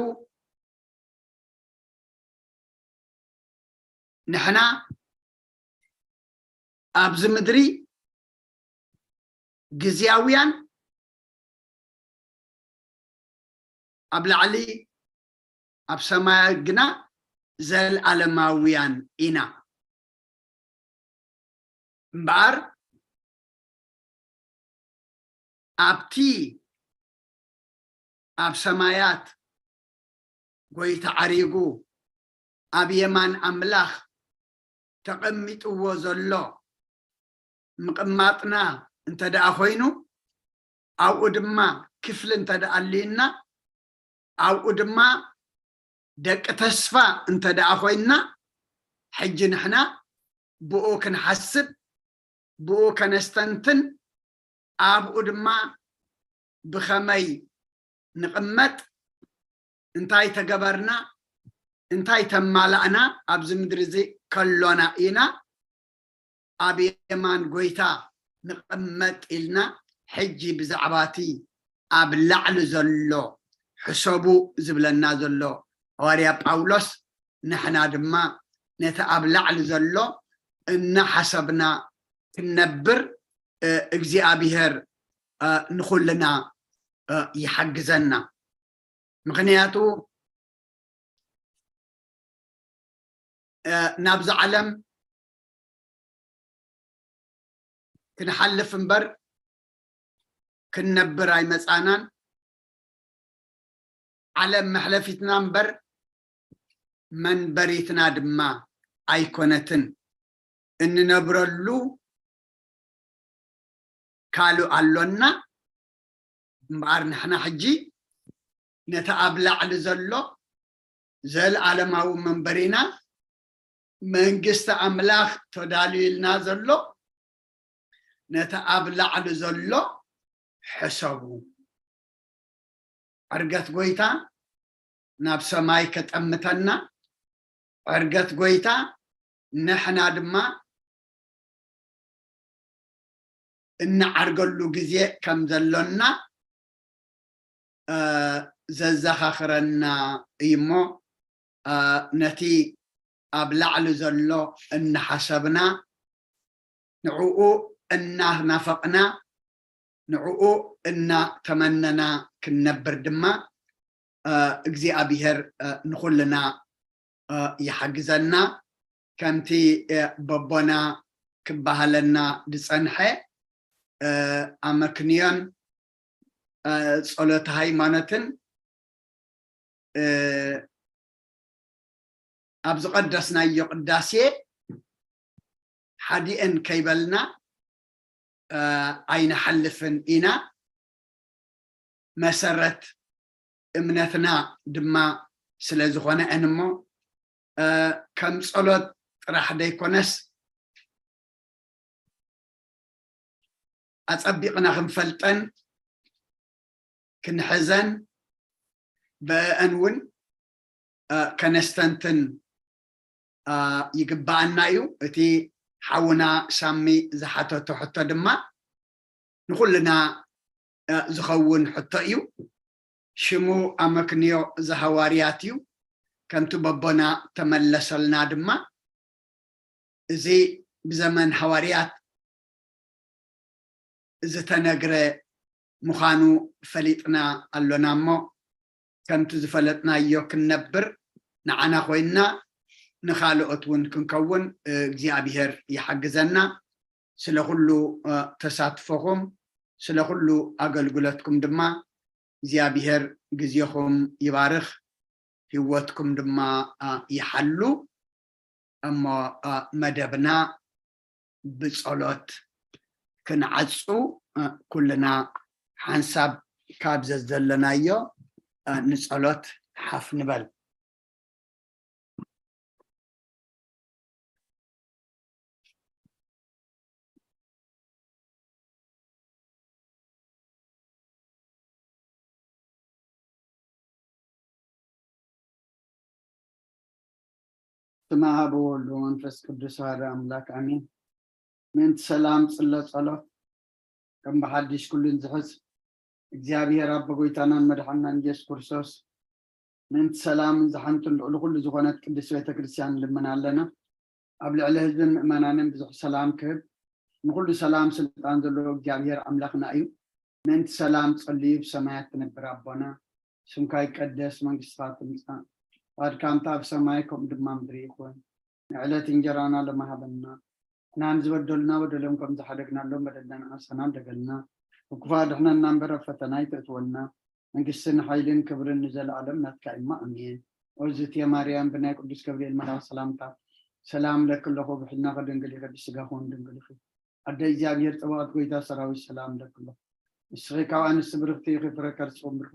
ንሕና ኣብዚ ምድሪ ግዝያውያን፣ ኣብ ላዕሊ ኣብ ሰማያት ግና ዘልኣለማውያን ኢና። እምበኣር ኣብቲ ኣብ ሰማያት ጎይታ ዓሪጉ ኣብ የማን ኣምላኽ ተቐሚጥዎ ዘሎ ምቕማጥና እንተ ደኣ ኮይኑ፣ ኣብኡ ድማ ክፍሊ እንተ ደኣ ኣልዩና፣ ኣብኡ ድማ ደቂ ተስፋ እንተ ደኣ ኮይንና፣ ሕጂ ንሕና ብኡ ክንሓስብ፣ ብኡ ከነስተንትን፣ ኣብኡ ድማ ብኸመይ ንቕመጥ፣ እንታይ ተገበርና፣ እንታይ ተማላእና ኣብዚ ምድሪ እዚ ከሎና ኢና ኣብ የማን ጎይታ ንቕመጥ ኢልና። ሕጂ ብዛዕባ እቲ ኣብ ላዕሊ ዘሎ ሕሰቡ ዝብለና ዘሎ ሃዋርያ ጳውሎስ፣ ንሕና ድማ ነቲ ኣብ ላዕሊ ዘሎ እናሓሰብና ክንነብር፣ እ፣ እግዚኣብሔር፣ እ፣ ንኹልና፣ እ፣ ይሓግዘና። ምኽንያቱ፣ እ፣ ናብዛ ዓለም ክንሓልፍ እምበር ክንነብር ኣይመጻናን። ዓለም መሕለፊትና እምበር መንበሪትና ድማ ኣይኮነትን። እንነብረሉ ካልእ ኣሎና። እምበኣር ንሕና ሕጂ ነቲ ኣብ ላዕሊ ዘሎ ዘልኣለማዊ መንበሪና፣ መንግስቲ ኣምላኽ ተዳልዩልና ዘሎ፣ ነቲ ኣብ ላዕሊ ዘሎ ሕሰቡ። ዕርገት ጎይታ ናብ ሰማይ ከጠምተና፣ ዕርገት ጎይታ ንሕና ድማ እንዓርገሉ ግዜ ከም ዘሎና፣ እ፣ ዘዘኻኽረና እዩ እሞ፣ እ፣ ነቲ ኣብ ላዕሊ ዘሎ እናሓሰብና፣ ንዕኡ እናናፈቕና፣ ንዕኡ እናተመነና ክንነብር ድማ፣ እ፣ እግዚኣብሔር፣ እ፣ ንኹልና፣ እ፣ ይሓግዘና። ከምቲ፣ እ፣ በቦና ክበሃለና ዝጸንሐ፣ እ፣ ኣመክንዮን፣ እ፣ ጸሎተ ሃይማኖትን፣ እ፣ ኣብ ዝቐደስናዮ ቅዳሴ ሓዲእን ከይበልና፣ እ፣ ኣይንሓልፍን ኢና። መሰረት እምነትና ድማ ስለ ዝኾነ እሞ፣ እ፣ ከም ጸሎት ጥራሕ ደይኮነስ፣ ኣጸቢቕና ክንፈልጠን ክንሕዘን ብአእን እውን፣ እ፣ ከነስተንትን፣ እ፣ ይግብኣና እዩ። እቲ ሓውና ሳሚ ዝሓተቶ ሕቶ ድማ ንኹልና፣ እ፣ ዝኸውን ሕቶ እዩ። ሽሙ ኣመክንዮ ዘሃዋርያት እዩ። ከምቲ በቦና ተመለሰልና ድማ፣ እዚ ብዘመን ሃዋርያት ዝተነግረ ምዃኑ ፈሊጥና ኣሎና እሞ፣ ከምቲ ዝፈለጥናዮ ክንነብር፣ ንዓና ኮይንና ንኻልኦት እውን ክንከውን፣ እ፣ እግዚኣብሔር ይሓግዘና። ስለ ኩሉ፣ እ፣ ተሳትፎኹም፣ ስለ ኩሉ ኣገልግሎትኩም ድማ እግዚኣብሔር ግዜኹም ይባርኽ፣ ህይወትኩም ድማ፣ እ፣ ይሓሉ። እሞ፣ እ፣ መደብና ብጸሎት ክንዓጹ፣ እ፣ ኩልና ሓንሳብ ካብ ዘዘለናዮ፣ እ፣ ንጸሎት ሓፍ ንበል። ስመ ኣብ ወወልድ ወመንፈስ ቅዱስ ኣሐዱ ኣምላክ ኣሜን። ምእንቲ ሰላም ጽሎ ጸሎት፣ ከም ብሓድሽ ኩሉን ዝሕዝ እግዚኣብሔር ኣቦ ጎይታናን መድሓንናን ኢየሱስ ክርስቶስ፣ ምእንቲ ሰላምን ዝሓንቱን ልዕሊ ኩሉ ዝኾነት ቅድስት ቤተ ክርስቲያን ንልምን ኣለና። ኣብ ልዕሊ ህዝብን ምእመናንን ብዙሕ ሰላም ክህብ፣ ንኹሉ ሰላም ስልጣን ዘለዎ እግዚኣብሔር ኣምላኽና እዩ። ምእንቲ ሰላም ጸልዩ ብሰማያት ትነብር ኣቦና፣ ስምካ ይቀደስ፣ መንግስትኻ ትምጻእ፣ ፍቓድካ ከምታ ኣብ ሰማይ ከምኡ ድማ ምድሪ ይኹን። ንዕለት እንጀራና ሎሚ ሃበና፣ ንሕና ንዝበደሉና በደሎም ከም ዝሓደግናሎም በደልና ንዓሰና ደገልና፣ ካብ ክፉእ ኣድሕነና እምበር ኣብ ፈተና ኣይተእትወና፣ መንግስትን ሓይልን ክብርን ንዘለኣለም ናትካ እማ ኣሜን። ኦዝትየ ማርያም ብናይ ቅዱስ ገብርኤል መልኣክ ሰላምታ ሰላም ለኪ ኣለኹ፣ ብሕልና ከደንግል ይኸዲ ስጋ ኾን ደንግል ይኸዲ። ኣደ እግዚኣብሔር ጽባኦት ጎይታ ሰራዊት ሰላም ለኪ ኣለኹ። ንስኺ ካብ ኣንስቲ ብርኽቲ ኢኺ፣ ፍረ ከርስኹም ብርኺ።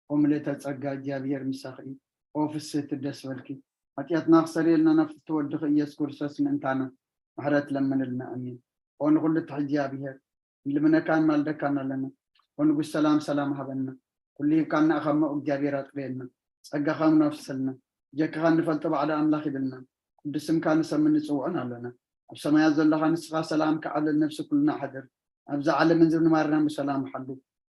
ኦ ምልእተ ጸጋ እግዚኣብሔር ምሳኺ እዩ። ኦ ፍስህቲ ደስ በልኪ። ሓጢኣትና ክሰርየልና ናብ ፍትወድኺ ኢየሱስ ክርስቶስ ምእንታና ምሕረት ለምንልና። ኣሜን። ኦ ንኹሉ ትሕጂ እግዚኣብሔር ንልምነካን ማልደካን ኣለና። ኦ ንጉስ ሰላም ሰላም ሃበና። ኩሉ ሂብካና እኻሞ እግዚኣብሔር ኣጥርየና። ጸጋኻ ምኖፍሰልና። ጀካኻ እንፈልጦ ባዕሉ ኣምላኽ ይብልና። ቅዱስ ስምካ ንሰምን ንጽውዕን ኣለና። ኣብ ሰማያት ዘለኻ ንስኻ ሰላም ክዓልል ነፍሲ ኩልና ሓድር። ኣብዛ ዓለምን ዝንባርና ብሰላም ሓሉ።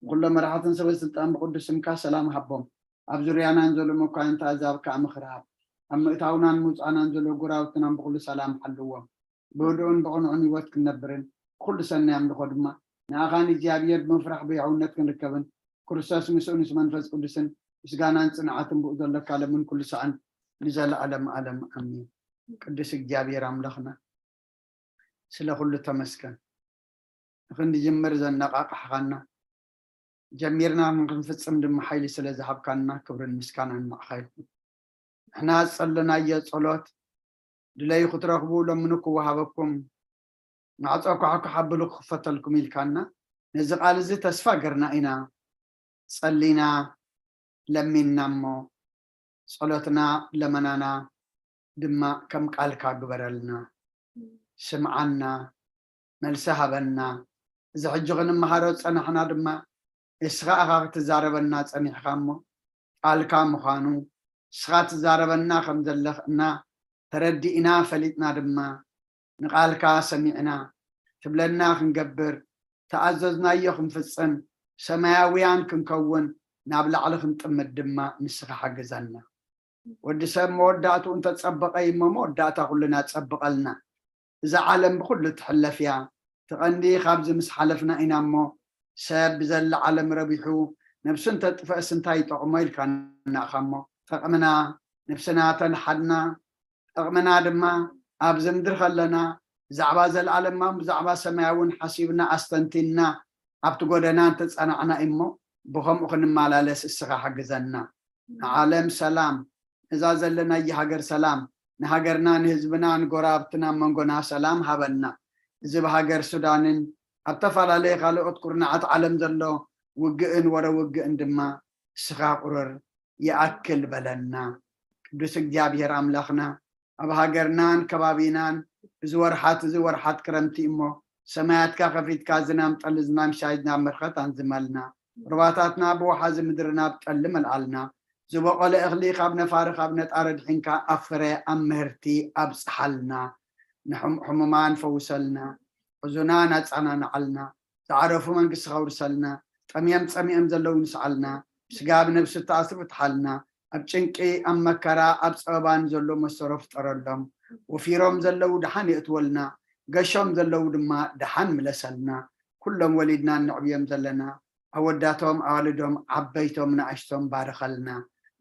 ንኩሎም መራሕትን ሰበ ስልጣን ብቅዱስ ስምካ ሰላም ሃቦም። ኣብ ዙርያናን ዘሎ መኳንንቲ ኣዛብ ከዓ ምኽሪ ሃብ። ኣብ ምእታውናን ምውፃእናን ዘሎ ጎራብትናን ብኩሉ ሰላም ሓልዎም። ብህዱእን ብቕኑዕን ህይወት ክንነብርን ብኩሉ ሰናይ ኣምልኾ ድማ ንኣኻን እግዚኣብሔር ብምፍራሕ ብሕውነት ክንርከብን ክርስቶስ ምስኡ ምስ መንፈስ ቅዱስን ምስጋናን ጽንዓትን ብኡ ዘለካ ለምን ኩሉ ሰዓን ንዘለኣለም ኣለም ኣሜን። ቅዱስ እግዚኣብሔር ኣምላኽና ስለ ኩሉ ተመስገን። ንክንጅምር ዘነቓቕሕኻና ጀሚርና ንክንፍጽም ድማ ሓይሊ ስለ ዝሃብካና ክብርን ምስጋናን ንዓኻ ይኹን። ንሕና ዝጸለናዮ ጸሎት ድለዩ ክትረኽቡ ለምኑ ክወሃበኩም ማዕጾ ኳሕኳሕ ኣብሉ ክኽፈተልኩም ኢልካና ነዚ ቃል እዚ ተስፋ ገርና ኢና ጸሊና ለሚንና እሞ ጸሎትና ለመናና ድማ ከም ቃልካ ግበረልና። ስምዓና፣ መልሲ ሃበና። እዚ ሕጂ ክንመሃሮ ዝጸናሕና ድማ ንስኻ ኢኻ ክትዛረበና ጸኒሕካ እሞ ቃልካ ምዃኑ ንስኻ ትዛረበና ከም ዘለኽና ተረዲእና ፈሊጥና ድማ ንቃልካ ሰሚዕና ትብለና ክንገብር ተኣዘዝናዮ ክንፍጽም ሰማያውያን ክንከውን ናብ ላዕሊ ክንጥምት ድማ ንስኻ ሓግዘና። ወዲ ሰብ መወዳእትኡ እንተጸበቐ እዩ እሞ መወዳእታ ኩልና ጸብቐልና። እዛ ዓለም ብኩሉ ትሕለፍ እያ። እቲ ቀንዲ ካብዚ ምስ ሓለፍና ኢና እሞ ሰብ ብዘላ ዓለም ረቢሑ ነብሱ እንተጥፍአስ እንታይ ይጠቕሞ ኢልካ ንዓኻ እሞ ጠቕምና ነብስና ተንሓድና ጠቕምና ድማ ኣብዚ ምድሪ ከለና ብዛዕባ ዘለኣለማውን ብዛዕባ ሰማያውን ሓሲብና ኣስተንቲንና ኣብቲ ጎደና እንተጸናዕና እሞ ብኸምኡ ክንመላለስ እስኻ ሓግዘና። ንዓለም ሰላም፣ ነዛ ዘለናያ ሃገር ሰላም፣ ንሃገርና ንህዝብና ንጎረባብትና መንጎና ሰላም ሃበና። እዚ ብሃገር ሱዳንን ኣብ ተፈላለየ ካልኦት ኩርናዓት ዓለም ዘሎ ውግእን ወረ ውግእን ድማ እስኻ ቁርር ይኣክል በለና። ቅዱስ እግዚኣብሔር ኣምላኽና ኣብ ሃገርናን ከባቢናን እዚ ወርሓት እዚ ወርሓት ክረምቲ እሞ ሰማያትካ ከፊትካ ዝናም ጠሊ ዝናም ሻይ ዝናም ምርኸት ኣንዝመልና። ሩባታትና ብወሓዚ ምድርና ብጠሊ መልኣልና። ዝበቆለ እኽሊ ካብ ነፋሪ ካብ ነጣሪ ድሒንካ ኣብ ፍረ ኣብ ምህርቲ ኣብፅሓልና። ንሕሙማን ፈውሰልና። ሕዙናን ኣፃናንዓልና። ዝዓረፉ መንግስቲ ከውርሰልና። ጠምዮም ፀሚኦም ዘለዉ ንስዓልና። ስጋ ብነብሲ ተኣስሩ ፍትሓልና። ኣብ ጭንቂ ኣብ መከራ ኣብ ፀበባን ዘሎ መሰሮ ፍጠረሎም። ወፊሮም ዘለዉ ደሓን የእትወልና። ገሾም ዘለዉ ድማ ደሓን ምለሰልና። ኩሎም ወሊድና እነዕብዮም ዘለና ኣወዳቶም ኣዋልዶም ዓበይቶም ንኣሽቶም ባርኸልና።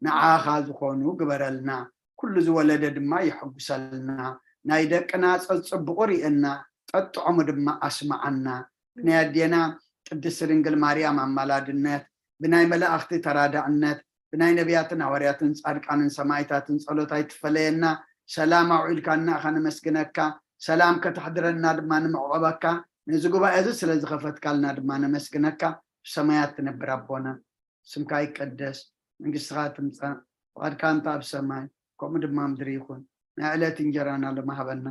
ንዓኻ ዝኾኑ ግበረልና። ኩሉ ዝወለደ ድማ የሐጉሰልና። ናይ ደቅና ፀፅብቑ ርእየና። ጠጥዖሙ ድማ ኣስምዓና። ብናይ ኣዴና ቅድስቲ ድንግል ማርያም ኣማላድነት ብናይ መላእኽቲ ተራዳእነት ብናይ ነቢያትን ሃዋርያትን ጻድቃንን ሰማይታትን ጸሎት ኣይትፈለየና። ሰላም ኣውዒልካና እኻ ነመስግነካ። ሰላም ከተሕድረና ድማ ንምዕቐበካ። ነዚ ጉባኤ እዚ ስለ ዝኸፈትካልና ድማ ነመስግነካ። ብሰማያት ትነብር ኣቦና ስምካ ይቀደስ። መንግስትኻ ትምጻእ። ፍቓድካ እንተ ኣብ ሰማይ ከምኡ ድማ ምድሪ ይኹን። ናይ ዕለት እንጀራና ሎሚ ሃበና።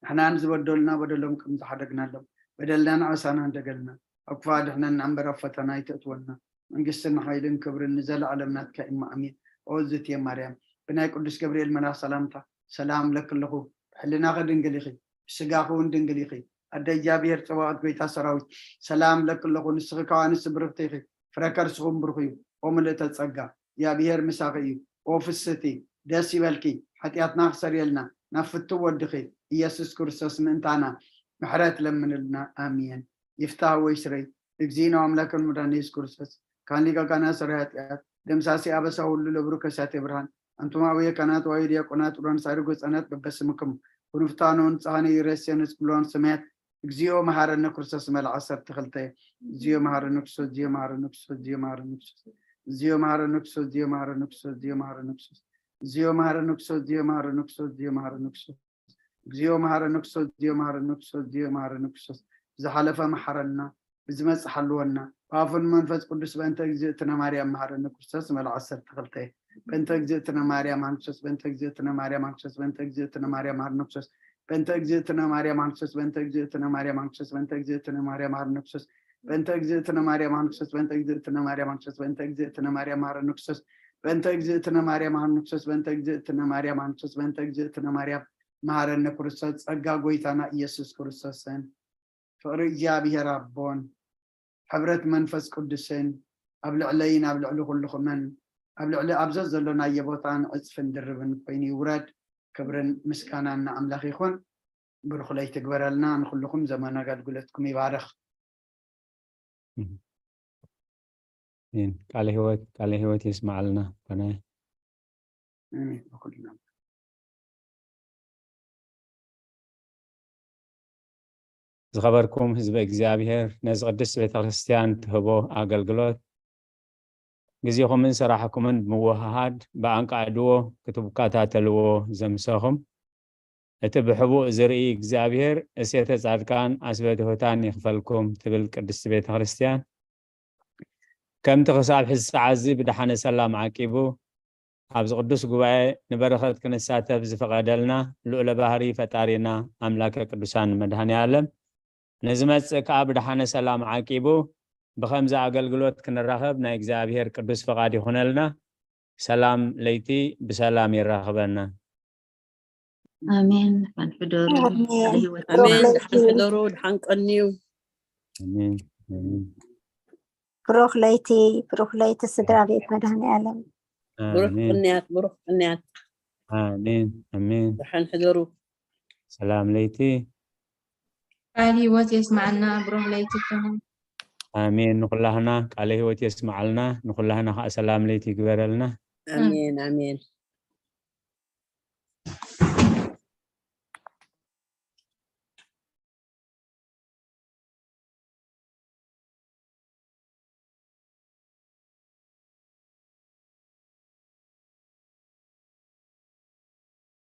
ንሕና ንዝበደሉና በደሎም ከም ዝሓደግናሎም በደልናን ኣበሳናን ደገልና ኣብ ክፉእ ኣድሕነና እምበር ኣብ ፈተና ኣይተእትወና። መንግስትን ሓይልን ክብርን ንዘለኣለም ናትካ እዩ እሞ ኣሜን። ኦ እዝእትየ ማርያም ብናይ ቅዱስ ገብርኤል መልኣኽ ሰላምታ ሰላም እብለኪ ኣለኹ። ብሕልናኺ ድንግል ኢኺ ብስጋኺ እውን ድንግል ኢኺ። ኣደ እግዚኣብሔር ጸባኦት ጎይታ ሰራዊት ሰላም እብለኪ ኣለኹ። ንስኺ ካብ ኣንስቲ ብርኽቲ ኢኺ ፍረ ከርስኹም ብሩኽ እዩ። ኦ ምልእተ ጸጋ እግዚኣብሔር ምሳኺ እዩ። ኦ ፍስህቲ ደስ ይበልኪ። ሓጢኣትና ክሰርየልና ናብ ፍትው ወድኺ ኢየሱስ ክርስቶስ ምእንታና ምሕረት ለምንልና። ኣሜን። ይፍታህ ወይ ስረይ እግዚእነ ኣምላክን መድኃኒነ ኢየሱስ ክርስቶስ ካን ሊቀ ካህናት ሠራዊ ኃጢአት ደምሳሲ አበሳ ሁሉ ለብሩ ከሳቴ ብርሃን አንቱም አብየ ካህናት ወይ ዲያቆናት ዑራን ሳይርጎ ሕፃናት በበስምክም ኩኑ ፍታኑ ንጽሐነ ይረሴ ንስክሎን ሰማያት እግዚኦ መሐረነ ክርስቶስ መልዓ ዓሰርተ ክልተ። እግዚኦ መሐረነ ክርስቶስ፣ እግዚኦ መሐረነ ክርስቶስ፣ እግዚኦ መሐረነ ክርስቶስ፣ እግዚኦ መሐረነ ክርስቶስ፣ እግዚኦ መሐረነ ክርስቶስ፣ እግዚኦ መሐረነ ክርስቶስ። እግዚኦ መሐረነ ክርስቶስ፣ እግዚኦ መሐረነ ክርስቶስ፣ እግዚኦ መሐረነ ክርስቶስ። እግዚኦ መሐረነ ክርስቶስ፣ እግዚኦ መሐረነ ክርስቶስ፣ እግዚኦ መሐረነ ክርስቶስ። ዝሓለፈ መሐረና፣ ብዝመጽእ ሓልወና፣ ብኣፉን መንፈስ ቅዱስ። በእንተ እግዝእትነ ማርያም መሐረነ ክርስቶስ። መልዓ ዓሰርተ ክልተ። በእንተ እግዝእትነ ማርያም መሐረነ ክርስቶስ፣ በእንተ እግዝእትነ ማርያም መሐረነ ክርስቶስ፣ በእንተ እግዝእትነ ማርያም መሐረነ ክርስቶስ። በእንተ እግዝእትነ ማርያም መሐረነ ክርስቶስ፣ በእንተ እግዝእትነ ማርያም መሐረነ ክርስቶስ፣ በእንተ እግዝእትነ ማርያም መሐረነ ክርስቶስ። በእንተ እግዝእትነ ማርያም መሐረነ ክርስቶስ፣ በእንተ እግዝእትነ ማርያም መሐረነ ክርስቶስ። በእንተ እግዝእትነ ማርያም መሐረነ ክርስቶስ፣ በእንተ እግዝእትነ ማርያም መሐረነ ክርስቶስ፣ በእንተ እግዝእትነ ማርያም መሐረነ ክርስቶስ፣ በእንተ እግዝእትነ ማርያም መሐረነ ክርስቶስ። ጸጋ ጎይታና ኢየሱስ ክርስቶስን ፍቕሪ እግዚኣብሔር ኣቦን ሕብረት መንፈስ ቅዱስን ኣብ ልዕለይን ኣብ ልዕሊ ኩልኹምን ኣብ ልዕሊ ኣብ ዘዘሎናዮ ቦታን ዕጽፍን ድርብን ኮይኑ ይውረድ። ክብርን ምስጋናን ንኣምላኽ ይኹን። ብሩኽ ለይቲ ግበረልና። ንኹልኹም ዘመን ኣገልግሎትኩም ይባርኽ። ቃለ ህይወት ቃለ ህይወት የስማዓልና። ዝኸበርኩም ህዝበ እግዚኣብሔር፣ ነዚ ቅድስት ቤተ ክርስቲያን ትህቦ ኣገልግሎት ግዜኹምን ስራሕኩምን ብምውህሃድ ብኣንቃዕድዎ ክትከታተልዎ ዘምሰኹም፣ እቲ ብሕቡእ ዝርኢ እግዚኣብሔር እሴተ ጻድቃን ኣስበ ትሑታን ይኽፈልኩም ትብል ቅድስቲ ቤተ ክርስቲያን። ከምቲ ክሳብ ሕዚ ሰዓት እዚ ብደሓነ ሰላም ዓቂቡ ኣብዚ ቅዱስ ጉባኤ ንበረኸት ክንሳተፍ ዝፈቐደልና ልዑለ ባህሪ ፈጣሪና ኣምላከ ቅዱሳን መድኃኔ ዓለም ንዝመጽእ ከኣ ብደሓነ ሰላም ዓቂቡ ብኸምዚ ኣገልግሎት ክንራኸብ ናይ እግዚኣብሔር ቅዱስ ፈቓድ ይኹነልና። ሰላም ለይቲ ብሰላም የራኽበና። ኣሜን። ንሕን ሕደሩ። ቃለ ህይወት ኣሜን። ይስጥና። ድሓን ሕደሩ፣ ድሓን ቀንዩ። ኣሜን፣ ኣሜን፣ ብሩኽ ለይቲ፣ ብሩኽ ለይቲ ስድራ ቤት መድኃኔ ዓለም። ብሩኽ ኣሜን። ቅንያት፣ ብሩኽ ቅንያት። ኣሜን፣ ኣሜን። ድሓን ሕደሩ። ሰላም ለይቲ። ቃል ህይወት የስማዕና። ብሩኽ ለይቲ ይኹን። ኣሜን። ንኹላህና ቃለ ህይወት የስማዓልና። ንኹላህና ከዓ ሰላም ለይቲ ይግበረልና። ኣሜን፣ ኣሜን።